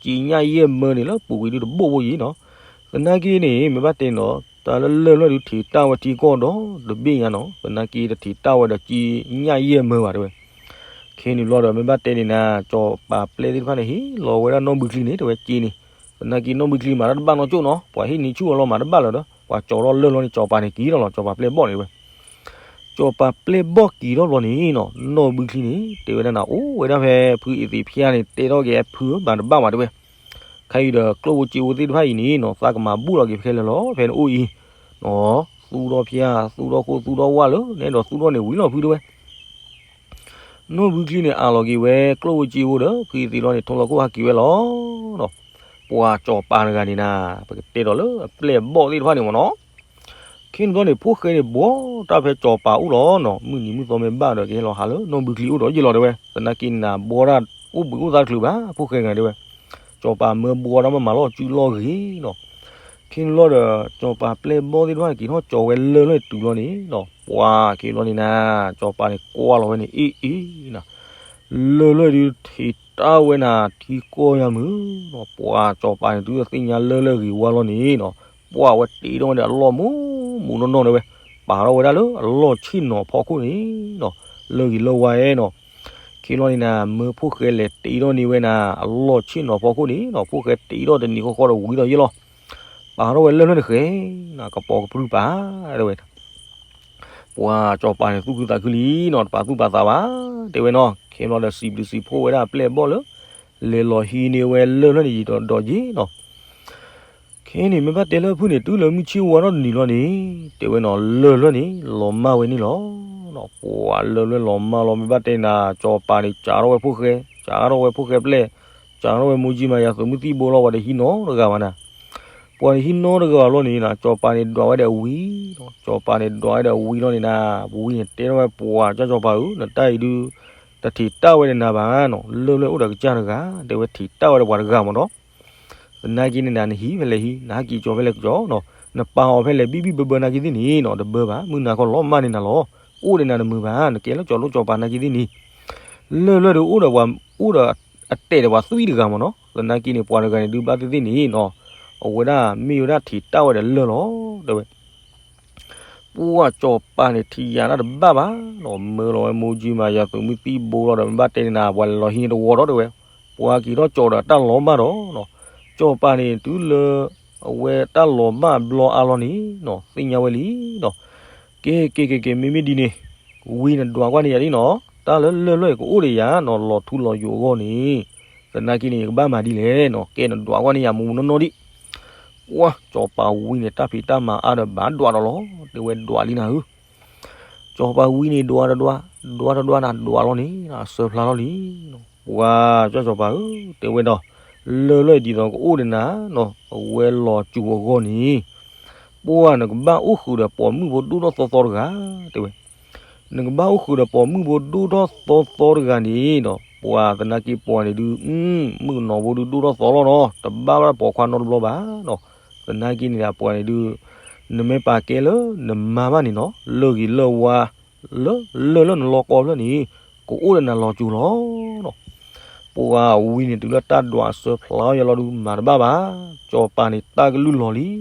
စ့ညၣ်ယဲၢ်မၢန့ၣ် လၢပူၤကွံာ်ဒုးတဘိၣ်ဘိၣ်ယံၤနီၤ. သနာ်က့န့ၣ် မ့ၢ်ဘၣ်တဲနီၤ တၢ်လၢလၢၢ်လွဲၢ်ဒုး ထံးတၢ်ဝဲထံကီၢ်ဒီးတဘ့ၣ်ညါနီၤ, သနာ်က့တထံးတၢ်ဝဲဒီးစ့ညၣ်ယဲၢ်မၢဘၣ်တဲဝဲ. ခဲန့ၣ်ဘျီဒီး မ့ၢ်ဘၣ်တဲန့ၣ်နၤ စီၤပၤပျဲၢ်သ့ၣ်တဖၣ်န့ၣ် ဟ့ၣ်လီၤဝဲဒၣ်နီၢ်ဘုချံန့ၣ် တဲဝဲစ့န့ၣ်, သနာ်က့နီၢ်ဘုချံမၤတၢ်တဘၣ်နီတကၠိၢ်နီၤ, ပှၤဟ့ၣ်န့ၢ်ဆူၣ်အီၤလီၤမၤတဘၣ်လၢၤဒီး ပှၤကၠီၤထီၣ်လၢၢ်လီၤန့ၣ် စီၤပၤန့ၣ်က့ၤထီၣ်လီၤ, စီၤပၤပျဲၢ်ဘီၣ်န့ၣ်တဲဝဲ. စီၤပၤပျဲၢ်ဘီၣ်က့ၤထီၣ်ဘျီန့ၣ်နီၤ နီၢ်ဘုချံန့ၣ် တဲဝဲဒၣ်နၤ အိၣ်ဝဲဒၣ်ဖဲဖုအ့သ့းဖၠါန့ၣ် တဲထီၣ်က့ၤဖုမၤတဘၣ်ဘၣ်တဲဝဲ. ခဲအံၤဒီးကျိၣ်ဖိစ့ဖိသ့ၣ်တဖၣ်အံၤန့ၣ်နီၤ သးကမၤဘူၣ်လီၤက့ၤဖဲလဲၣ်လီၤ ဖဲနအိၣ်အံၤ, သူၣ်ထီၣ်ဖၠါ သူၣ်ထီၣ်ခိၣ် သူၣ်ထီၣ်ဝၣ်လၢနအဲၣ်ဒိးသူၣ်ထီၣ်န့ၣ်ဝံၤလီၤဖုတဲဝဲ. နီၢ်ဘုချံန့ၣ် အးလီၤက့ၤဝဲကျိၣ်ဖိစ့ဖိဒီး ဖုအ့သ့းလီၤန့ၣ် ထိလီၤခိၣ်ဟးက့ၤဝဲလီၤနီၤ. ပှၤစီၤပၤတဂၤန့ၣ်နၤ ပကတဲဒီးလၢအပျဲၢ်အဘီၣ်သ့ၣ်တဖၣ်န့ၣ်မ့ၢ်နီၤ. ခဲန့ၣ်ဘျီန့ၣ် ဖိၣ်ဃဲန့ၣ် ဘှီတၢ်ဖဲစီၤပၤအိၣ်လီၤနီၤ. မုၢ်နံၤမုၢ်သီမ့ၢ်ဘၣ်ဒီး ကဟဲလီၤဟးလၢနီၢ်ဘုချံအိၣ်ဒီးယ့ၢ်လီၤတဲဝဲ. သနာ်က့န့ၣ်နၤ ဘှီတၢ်အိၣ်ဘှံးအိၣ်သါတချုးဘၣ် ဖိၣ်ဃဲတဂၤတဲဝဲ. စီၤပၤမၢဘှီတၢ်မ့ၢ်မၤလီၤစုလီၢ်ဂ့ၤနီၤ. ခဲန့ၣ်ဘျီဒီး စီၤပၤပျဲၢ်ဘီၣ်သ့ၣ်တဖၣ်န့ၣ် က့ၤထီၣ်ကၠီၤဝဲလၢၢ်လွဲၢ်တုၤလီၤန့ၣ်နီၤ. ပှၤခဲန့ၣ်ဘျီန့ၣ်နၤ စီၤပၤန့ၣ်ကွၢ်လီၤဝဲန့ၣ် အ့ၣ်အ့ၣ်နၤ လၢၢ်လွဲၢ်ဒုးထံးတၢ်ဝဲနၤ ထံကီၢ်ယါမုၢ်နီၤ. ပှၤစီၤပၤန့ၣ် တုၤသ့ၣ်ညါလၢၢ်လွဲၢ်ဂ့ၤဝါလီၤန့ၣ်နီၤ ပှၤဝဲတ့ထီၣ်ဝဲဒီးအလီၢ်မူးမူးနီၢ်နီၢ်တဲဝဲ. ပာ်ထီၣ်ဝဲဒၣ်လၢအလီၢ်ဆ့ၣ်နီၤဖီခိၣ်န့ၣ်နီၤ လၢၢ်ဂ့ၤလၢၢ်ဝါဧါနီၤ. ခဲန့ၣ်ဘျီန့ၣ်နၤ မၢဖိၣ်ဃဲလဲၤတ့ထီၣ်န့ၢ်ဝဲနၤ အလီၢ်ဆ့ၣ်နီၤဖီခိၣ်န့ၣ်နီၤ ဖိၣ်ဃဲတ့ထီၣ်တနံၤဃီဃီဒီးဝံၤဒီးယ့ၢ်လီၤ. ပာ်ထီၣ်ဝဲလၢၢ်လွဲၢ်န့ၣ်ဃဲ နၤကပီၤကပြုၢ်ပာ်တဲဝဲ. ပှၤစီၤပၤန့ၣ် သူၣ်ခုသးခုလံနီၤ တပာ်သူၣ်ပာ်သးဘၣ် တဲဝဲနီၤ. ခဲန့ၣ်ဘျီဒီး စံးဘျုးစံးဖှိၣ်ဝဲဒၣ်အပျဲၢ်အဘီၣ်လၢ လဲၤလီၤဟံးန့ၢ်ဝဲလၢၢ်လွဲၢ်န့ၣ်ယံာ်ဒီးဒီးယ့ၢ်နီၤ. ခဲန့ၣ် မ့ၢ်ဘၣ်တဲလၢဖုန့ၣ် တုၤလၢမုၢ်ဆ့ၣ်ဝါထီၣ်တနံၤလီၤန့ၣ် တဲဝဲနီၤ လၢၢ်လွဲၢ်န့ၣ် လီၤမၢ်ဝဲန့ၣ်လီၤ. ပှၤလၢၢ်လွဲၢ်လီၤမၢ်လီၤ မ့ၢ်ဘၣ်တဲနၤ စီၤပၤန့ၣ် စးထီၣ်ဝဲဖိၣ်ဃဲ စးထီၣ်ဝဲဖိၣ်ဃဲပျဲၢ် စးထီၣ်ဝဲမိၢ်ကၠံမၤယၤသုးမုၢ်သံၣ်ဘိလီၤ ပှၤတဟံးနီတဂၤဘၣ်နၤ. ပှၤတဟံးနီတဂၤဘၣ်လီၤန့ၣ်နၤ စီၤပၤန့ၣ်ဒွးဝဲဒီးဝံၤနီၤ စီၤပၤန့ၣ်ဒွးဝဲဒီးဝံၤလီၤန့ၣ်နၤ ဝံၤန့ၣ်တဲထီၣ်ဝဲပှၤကၢ်စီၤပၤဧၢ နတၢ်အံၤဒုး တထံးတၢ်ဝဲဒီးနၤဘၣ်နီၤ လၢၢ်လွဲၢ်အိၣ်ဒီးကစၢ်တဂၤ တဲဝဲထံးတၢ်ဝဲဒီးပှၤတဂၤမ့ၢ်နီၤ. သနာ်က့န့ၣ်နၤ နဟံးဖဲလဲၣ်ဟံး နဟးက့ၤကၠီၤဖဲလဲၣ်ကၠီၤနီၤ နပာ်အီၤဖဲလဲၣ်ဘံၣ်ဘံၣ်ဘၢဘၢနာ်က့သ့ၣ်န့ၣ်နီၤ တဘၢဘၣ် မုၢ်နၤခီလီၤမၢ်န့ၢ်နၤလီၤ အိၣ်ဒီးနၤတမုာ်ဘၣ် နကဲလၢကၠီၤလိၣ်ကၠီၤပၤနာ်က့သ့ၣ်န့ၣ် လၢၢ်လွဲၢ်ဒုးအိၣ်ဒီးပှၤ အိၣ်ဒီးအတဲာ်ဒီးပှၤသွံၣ်တဂၤမ့ၢ်နီၤ. သနာ်က့န့ၣ် ပှၤတဂၤန့ၣ်ဒုး ဘၣ်သ့ၣ်သ့ၣ်န့ၣ်နီၤ, အဝဲဒၣ်မ့ၢ်ဝဲဒၣ်ထံးတၢ်ဝဲဒီးလၢၢ်လီၤ တဲဝဲ. ပှၢ်စီၤပၤန့ၣ်ထံၣ်ယၤတၢ်တဘၣ်ဘၣ်နီၤ, မၢလီၤဝဲမိၢ်ကၠံမၤယၤသုးမုၢ်သံၣ်ဘိလီၤဒီး မ့ၢ်ဘၣ်တဲန့ၣ်နၤ ပှၤလဲၤလီၤဟံးန့ၢ်တဝီဒီး တဲဝဲ, ပှၤက့ၤထီၣ်ကၠီၤဒီးတၢ်လီၤဘၣ်ဒီးနီၤ, စီၤပၤန့ၣ်တုၤလၢ အဝဲတၢ်လီၤဘၣ်ဘျီအါလီၤန့ၣ်နီၤ သ့ၣ်ညါဝဲလံနီၤ. က့ၤက့ၤက့ၤက့ၤ မ့မ့ၢ်ဒ်န့ၣ် ဝံန့ၣ်ဒွးကွၢ်န့ၢ်ယၤလံနီၤ, တၢ်လၢလၢၢ်လွဲၢ်ကအိၣ်ဒီးယၤနီၤ လီၤထူလီၤယိာ်အဂီၢ်န့ၣ်, သနာ်က့န့ၣ် ယကဘၣ်မၤဒ်လဲၣ်နီၤ, ကဲနဒွးကွၢ်န့ၢ်ယၤမူမူနီၢ်နီၢ်ဒံး. ပှၢ်စီၤပၤဝံန့ၣ် တၢ်ဖံးတၢ်မၤအါဒီးဘၣ်ဒွးဒီးလီၤ, တဲဝဲဒွးလံနၤဧၢ. စီၤပၤဝံန့ၣ်ဒွးတဒွး, ဒွးတဒွးနၤဒွးလီၤန့ၣ် အစၢဖျါလီၤလံ. ပှၢ်ကၢ်စီၤပၤဧၢ, တဲဝဲဒီး လၢၢ်လွဲၢ်ဒ်သိးကအိၣ်ဒီးနၤနီၤ အဝဲလီၤစူၤအဂီၢ်န့ၣ်, ပှၢ်နကဘၣ်အိၣ်ဃုာ်ဒီးပိာ်မုၣ်ဖိဒိၣ်ထီၣ်သီသီတဂၤ, တဲဝဲ နကဘၣ်အိၣ်ဃုာ်ဒီးပိာ်မုၣ်ဖိဒိၣ်ထီၣ်သီသီတဂၤန့ၣ်ဒီး ပှၢ်သနာ်က့ပှၤန့ၣ်ဒုး မုၣ်ကနီၤဖိဒုးဒိၣ်ထီၣ်သီလီၤနီၤ, တဘၣ်ဘၣ်ပိာ်ခွါနီတဘျီဘၣ်နီၤ. သနာ်က့န့ၣ်ဒီးပှၤန့ၣ်ဒုး နမ့ၢ်ပာ်ကဲလၢနမါဘၣ်န့ၣ်နီၤ လၢဂ့ၤလၢဝါ လၢလၢလၢနလီၢ်ကီၢ်ဖျၢၣ်န့ၣ် ကအိၣ်ဒီးနၤလီၤစူၤလီၤနီၤ. ပှၢ်ဝံန့ၣ်တုၤလၢတၢ်ဒွးအစၢဖျါအီၤယလီၤဒုး မၤတဘၣ်ဘၣ်, စီၤပၤန့ၣ်တၢ်ကလုၢ်လီၤလံ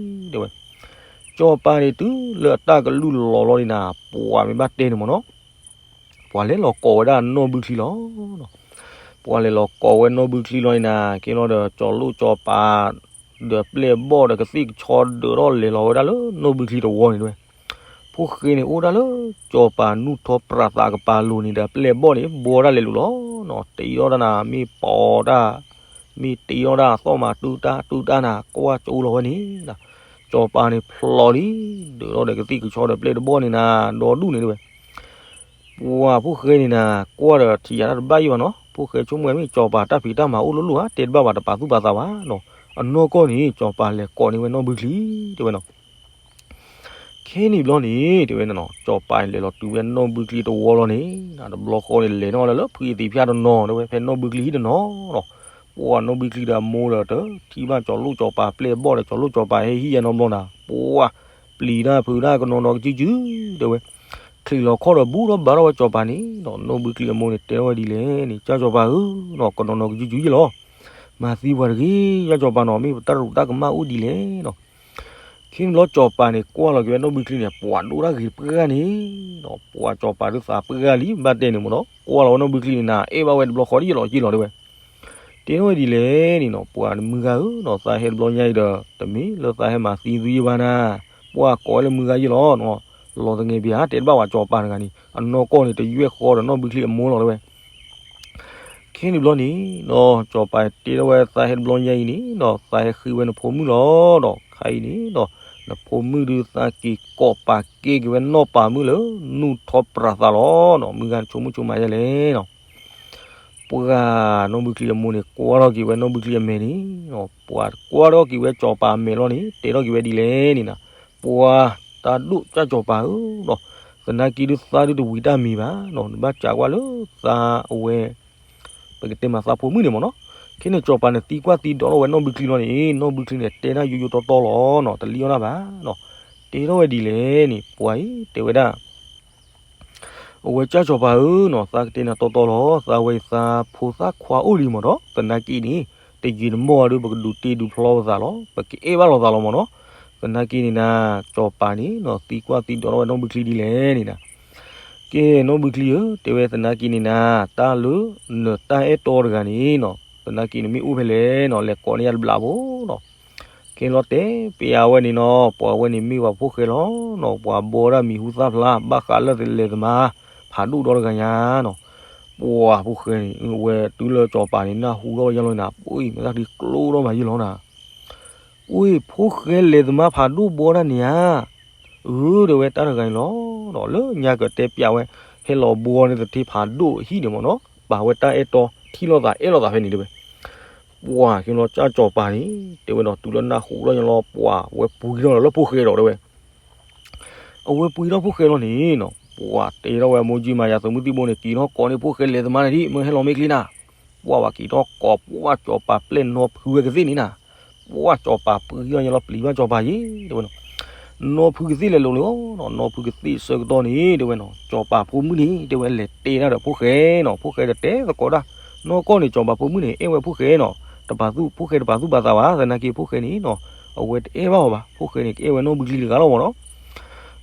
တဲဝဲ. စီၤပၤန့ၣ်တုၤလၢအတၢ်ကလုၢ်လီၤလီၤန့ၣ်နၤ ပှၢ်မ့ၢ်ဘၣ်တဲန့ၣ်မ့ၢ်နီၤ ပှၤလဲၤလီၤကိးဝဲဒၣ်နီၢ်ဘုချံလီၤ. ပှၤလဲၤလီၤကိးဝဲနီၢ်ဘုချံလီၤန့ၣ်နၤ ကဲလီၤဒီးကၠီၤလိၣ်ကၠီၤပၤ ဒီးပျဲၢ်ဘီၣ်ဒီးကသံၣ်ကဆီဒၢးထီၣ်လဲၤလီၤဝဲဒၣ်လၢနီၢ်ဘုချံတဝီန့ၣ်တဲဝဲ. ဖိၣ်ဃဲန့ၣ်အိၣ်ဒၣ်လၢ စီၤပၤနူၢ်ထီပြးသးကပၤလိၤန့ၣ်ဒီး ပျဲၢ်ဘီၣ်န့ၣ် ဘှီဒၣ်လဲၤလိၤလီၤနီၤ, တ့ထီၣ်တၢ်နၤ မ့ၢ်ပိာ်တၢ် မ့ၢ်တ့ထီၣ်တၢ်အသီၣ်မၤတုၤတၢ်တုၤတၢ်နၤ ကွၢ်ကၠိလီၤဝဲန့ၣ်နၤ, စီၤပၤန့ၣ်ဖျိးလံ ဒၢးထီၣ်ဒီးကသံၣ်ကဆီဒီးပျဲၢ်တဘီၣ်န့ၣ်နၤ ဒီဒူၣ်န့ၣ်တဲဝဲ. ပှၢ်ဖိၣ်ဃဲန့ၣ်နၤ ကွၢ်ဒီးထံၣ်ယၤတၢ်တဘၣ်ယံၤဘၣ်နီၤ, ဖိၣ်ဃဲဆိကမိၣ်ဝဲမ့ၢ်စီၤပၤတၢ်ဖံးတၢ်မၤအိၣ်လိၣ်လိၣ်ဧါ တဲတဘၣ်ဘၣ် တပာ်သူၣ်ပာ်သးဘၣ်နီၤ. အနီၢ်ကီၢ်န့ၣ် စီၤပၤလဲၤကိးန့ၢ်ဝဲနီၢ်ဘုချံ တဲဝဲနီၤ. ခဲန့ၣ်ဘျီန့ၣ် တဲဝဲနီၤ စီၤပၤလဲၤလီၤတုၤဝဲနီၢ်ဘုချံတဝီလီၤန့ၣ် တဘျီဃီန့ၣ် လဲၤနီၣ်လၢလၢဖှံအသံးဖၠါတနီၤ တဲဝဲ ဖဲနီၢ်ဘုချံဟံၣ်တနီၤနီၤ. ပှၢ်နီၢ်ဘုချံဒီးအမိၢ်ဒီး တထံၣ်ဘၣ်ကၠီၤလိၣ်ကၠီၤပၤပျဲၢ်ဘီၣ်ဒီး ကၠီၤလိၣ်ကၠီၤပၤဟဲဟံၣ်ယဲနီတဘျီနၤ ပှၢ်ပျံၤတၢ်ဖုးတၢ်ကနီၤနီၤကစုၤစုၤ တဲဝဲ. ချံးလီၤခီၣ်ဒီးဘူးထီၣ်ဘါထီၣ်ဝဲစီၤပၤန့ၣ်ဒီး နီၢ်ဘုချံအမိၢ်န့ၣ်တဲထီၣ်ဝဲဒ်လဲၣ်န့ၣ် ကၠၢ်စီၤပၤဧၢနီၤ ကနီၤနီၤကစုၤစုၤယဲလီၤ. မၤသံပှၤတဂ့ၤ ကၠၢ်စီၤပၤနီၤ မ့ၢ်ပတၢ်ရူးတၢ်ကမၣ်အိၣ်ဒ်လဲၣ်နီၤ. ခဲန့ၣ်ဘျီစီၤပၤန့ၣ် ကွၢ်လီၤက့ၤဝဲနီၢ်ဘုချံန့ၣ် ပှၤဒိၣ်တၢ်ဂ့ၤပှၢ်န့ၣ်ဒီး ပှၢ်စီၤပၤဒုးသးပှၢ်လံ ဘၣ်တဲန့ၣ်မ့ၢ်နီၤ ကွၢ်လီၤဝဲနီၢ်ဘုချံန့ၣ်နၤ အဲၣ်ဘၣ်ဝဲတဘျီဃီဒ်ယဲလီၤက့လီၤတဲဝဲ. တဲထီၣ်ဝဲဒ်လဲၣ်န့ၣ်နီၤ ပှၤမုၢ်ဂၤဧၢနီၤ သးဟဲတဘျီညါအံၤဒီး တမ့ၢ်လၢသးဟဲမၤသံသုယဲဘၣ်နၤ ပှၢ်ကိးဝဲလၢမုၢ်ဂၤယဲလီၤနီၤ. လီၤသငဲးဘၣ်ဧါ တဲတဘၣ်ဝဲစီၤပၤတဂၤန့ၣ် အနီၢ်ကီၢ်န့ၣ် တယွဲၢ်ဃီဒီးနီၢ်ဘုချံအမိၢ်လီၤတဲဝဲ. ခဲန့ၣ်ဘျီန့ၣ်ဒီး စီၤပၤတဲထီၣ်ဝဲသးဟဲတဘျီညါအံၤန့ၣ်ဒီး သးဟဲဃ့ဝဲနဖိမုၣ်လီၤဒီး ခါအံၤန့ၣ်ဒီး နဖိမုၣ်ဒုးသးက့ၤကိးပာ်ကဲက့ၤဝဲနီၢ်ပၤမုၣ်လၢ နူၢ်ထီပြးသးလီၤနီၤ မုၢ်ဂၤဆိကမိၣ်ဆိကမးယဲလဲၣ်နီၤ. ပှၢ်နီၢ်ဘုချံအမိၢ်န့ၣ် ကွၢ်ထီၣ်က့ၤဝဲနီၢ်ဘုချံအမဲာ်န့ၣ် ပှၢ်ကွၢ်ထီၣ်က့ၤဝဲစီၤပၤအမဲာ်လီၤန့ၣ် တဲထီၣ်က့ၤဝဲဒ်လဲၣ်န့ၣ်နၤ ပှၢ်တၢ်ဒိၣ်ကၢ်စီၤပၤဧၢနီၤ သနာ်က့ဒုးသးဒုးတဝံၤတၢ်မံၤဘၣ်နီၤ နဘၣ်စံးကွၢ်လၢသးအဝဲ ပကတဲမးသးဖိမုၣ်န့ၣ်မ့ၢ်နီၤ. ခဲန့ၣ်စီၤပၤန့ၣ်သံကွၢ်သံဒိးထီၣ်ဝဲနီၢ်ဘုချံလီၤန့ၣ် နီၢ်ဘုချံန့ၣ် တဲတၢ်ယိယိတီတီလီၤနီၤ တလံၣ်အီၣ်တၢ်ဘၣ်နီၤ. တဲထီၣ်ဝဲဒ်လဲၣ်န့ၣ် ပှၢ်အံၤတဲဝဲဒၣ် အဝဲကၢ်စီၤပၤဧၢနီၤ သးကတဲနၤတီတီလီၤ သးဝဲအံၤသးဖိသၣ်ခွါအိၣ်လံမ့ၢ်ဒီး သနာ်က့န့ၣ် တယံာ်တမီၢ်အံၤဒုး ပကဒုးတ့ဒုးဖျီပသးလီၤ ပကအဲၣ်ဘၣ်လိာ်သးလီၤမ့ၢ်နီၤ. သနာ်က့န့ၣ်နၤ စီၤပၤန့ၣ်နီၤ သံကွၢ်သံဒိးထီၣ်ဝဲနီၢ်ဘုချံဒ်လဲၣ်န့ၣ်နၤ ကဲနီၢ်ဘုချံဧၢ တဲဝဲသနာ်က့န့ၣ်နၤ တၢ်လၢနတၢ်အဲၣ်တီတဂၤန့ၣ်နီၤ သနာ်က့န့ၣ်မ့ၢ်အိၣ်ဖဲလဲၣ်နီၤ လဲၤကိးန့ၢ်ယၤတဘျီဖိနီၤ. ကဲလီၤတဲာ်ပယၤဝဲန့ၣ်နီၤ ပှၤဝဲန့ၣ်မ့ၢ်ပှၤဖိၣ်ဃဲလီၤနီၤ ပှၤဘီဒၣ်မံၤဟူသၣ်ဖျါ ဘၣ်ဃးလၢလဲၤသမါ ဖးဒိၣ်ဒီတဂၤညါနီၤ. ပှၤဖိၣ်ဃဲန့ၣ် ဝဲတုၤလၢစီၤပၤန့ၣ် နၢ်ဟူထီၣ်ဝဲယဲလီၤနၤ ပှၤမ့ၢ်သးဒုးကျိထီၣ်မးယဲလီၤနၤ အိၣ်ဖိၣ်ဃဲလဲၤသမါဖးဒိၣ်ဘီဒၣ်န့ၣ်ဧါ. အၢ တဲဝဲတၢ်တဂၤန့ၣ်လီၤ. လၢညါကတဲပျးဝဲ ဟဲလီၤဘီန့ၣ်သထ့ဖးဒိၣ်အဟံၣ်န့ၣ်မ့ၢ်နီၤ ပာ်ဝဲတၢ်အဲၣ်တီ ထံၣ်လိာ်သးအဲၣ်လိာ်သးဖဲန့ၣ်တဲဝဲ. ပှၤက့ၤလီၤကၢ်စီၤပၤန့ၣ် တဲဝဲဒီးတုၤလၢနၢ်ဟူထီၣ်ညါလီၤ ပှၤဝဲပှ့ၤထီၣ်လၢဖိၣ်ဃဲဒီးတဲဝဲ အဝဲပှ့ၤထီၣ်ဖိၣ်ဃဲလီၤန့ၣ်နီၤ ပှၤတဲထီၣ်ဝဲမိၢ်ကၠံမၤယၤသုးမုၢ်သံၣ်ဘိန့ၣ် က့ၤထီၣ်ကိးန့ၢ်ဖိၣ်ဃဲလဲၤသမါန့ၣ်ဒံး မ့ၢ်ဟဲလီၤမ့ၢ်ချ့နၤ. ပှၤဘၣ်က့ၤထီၣ်ကိးပှၢ်စီၤပၤပျဲၢ်နီဖုဝဲကသ့ၣ်န့ၣ်နၤ ပှၢ်စီၤပၤပှ့ၤထီၣ်ညါလီၤပျံၤဘၣ်စီၤပၤယဲ တဲဝဲနီၤ. နီၢ်ဖုကသ့ၣ်လဲၤလိၤလံနီၤ, နီၢ်ဖုကသ့ၣ်ဆၢကတီၢ်န့ၣ် တဲဝဲနီၤ, စီၤပၤဖိမုၣ်န့ၣ် တဲဝဲလဲၤတဲဒၣ်ဒီးဖိၣ်ဃဲနီၤ, ဖိၣ်ဃဲဒီးတဲသကိးတၢ်, နီၢ်ကီၢ်န့ၣ် စီၤပၤဖိမုၣ်န့ၣ် အဲၣ်ဝဲဖိၣ်ဃဲနီၤ, တပာ်သူၣ်ဖိၣ်ဃဲတပာ်သူၣ်ပာ်သးဘၣ်, သနာ်က့ဖိၣ်ဃဲန့ၣ်နီၤ, အဝဲတအဲၣ်ဘၣ်အီၤဘၣ်, ဖိၣ်ဃဲန့ၣ် ကအဲၣ်ဝဲနီၢ်ဘုချံတဂၤလီၤမ့ၢ်နီၤ.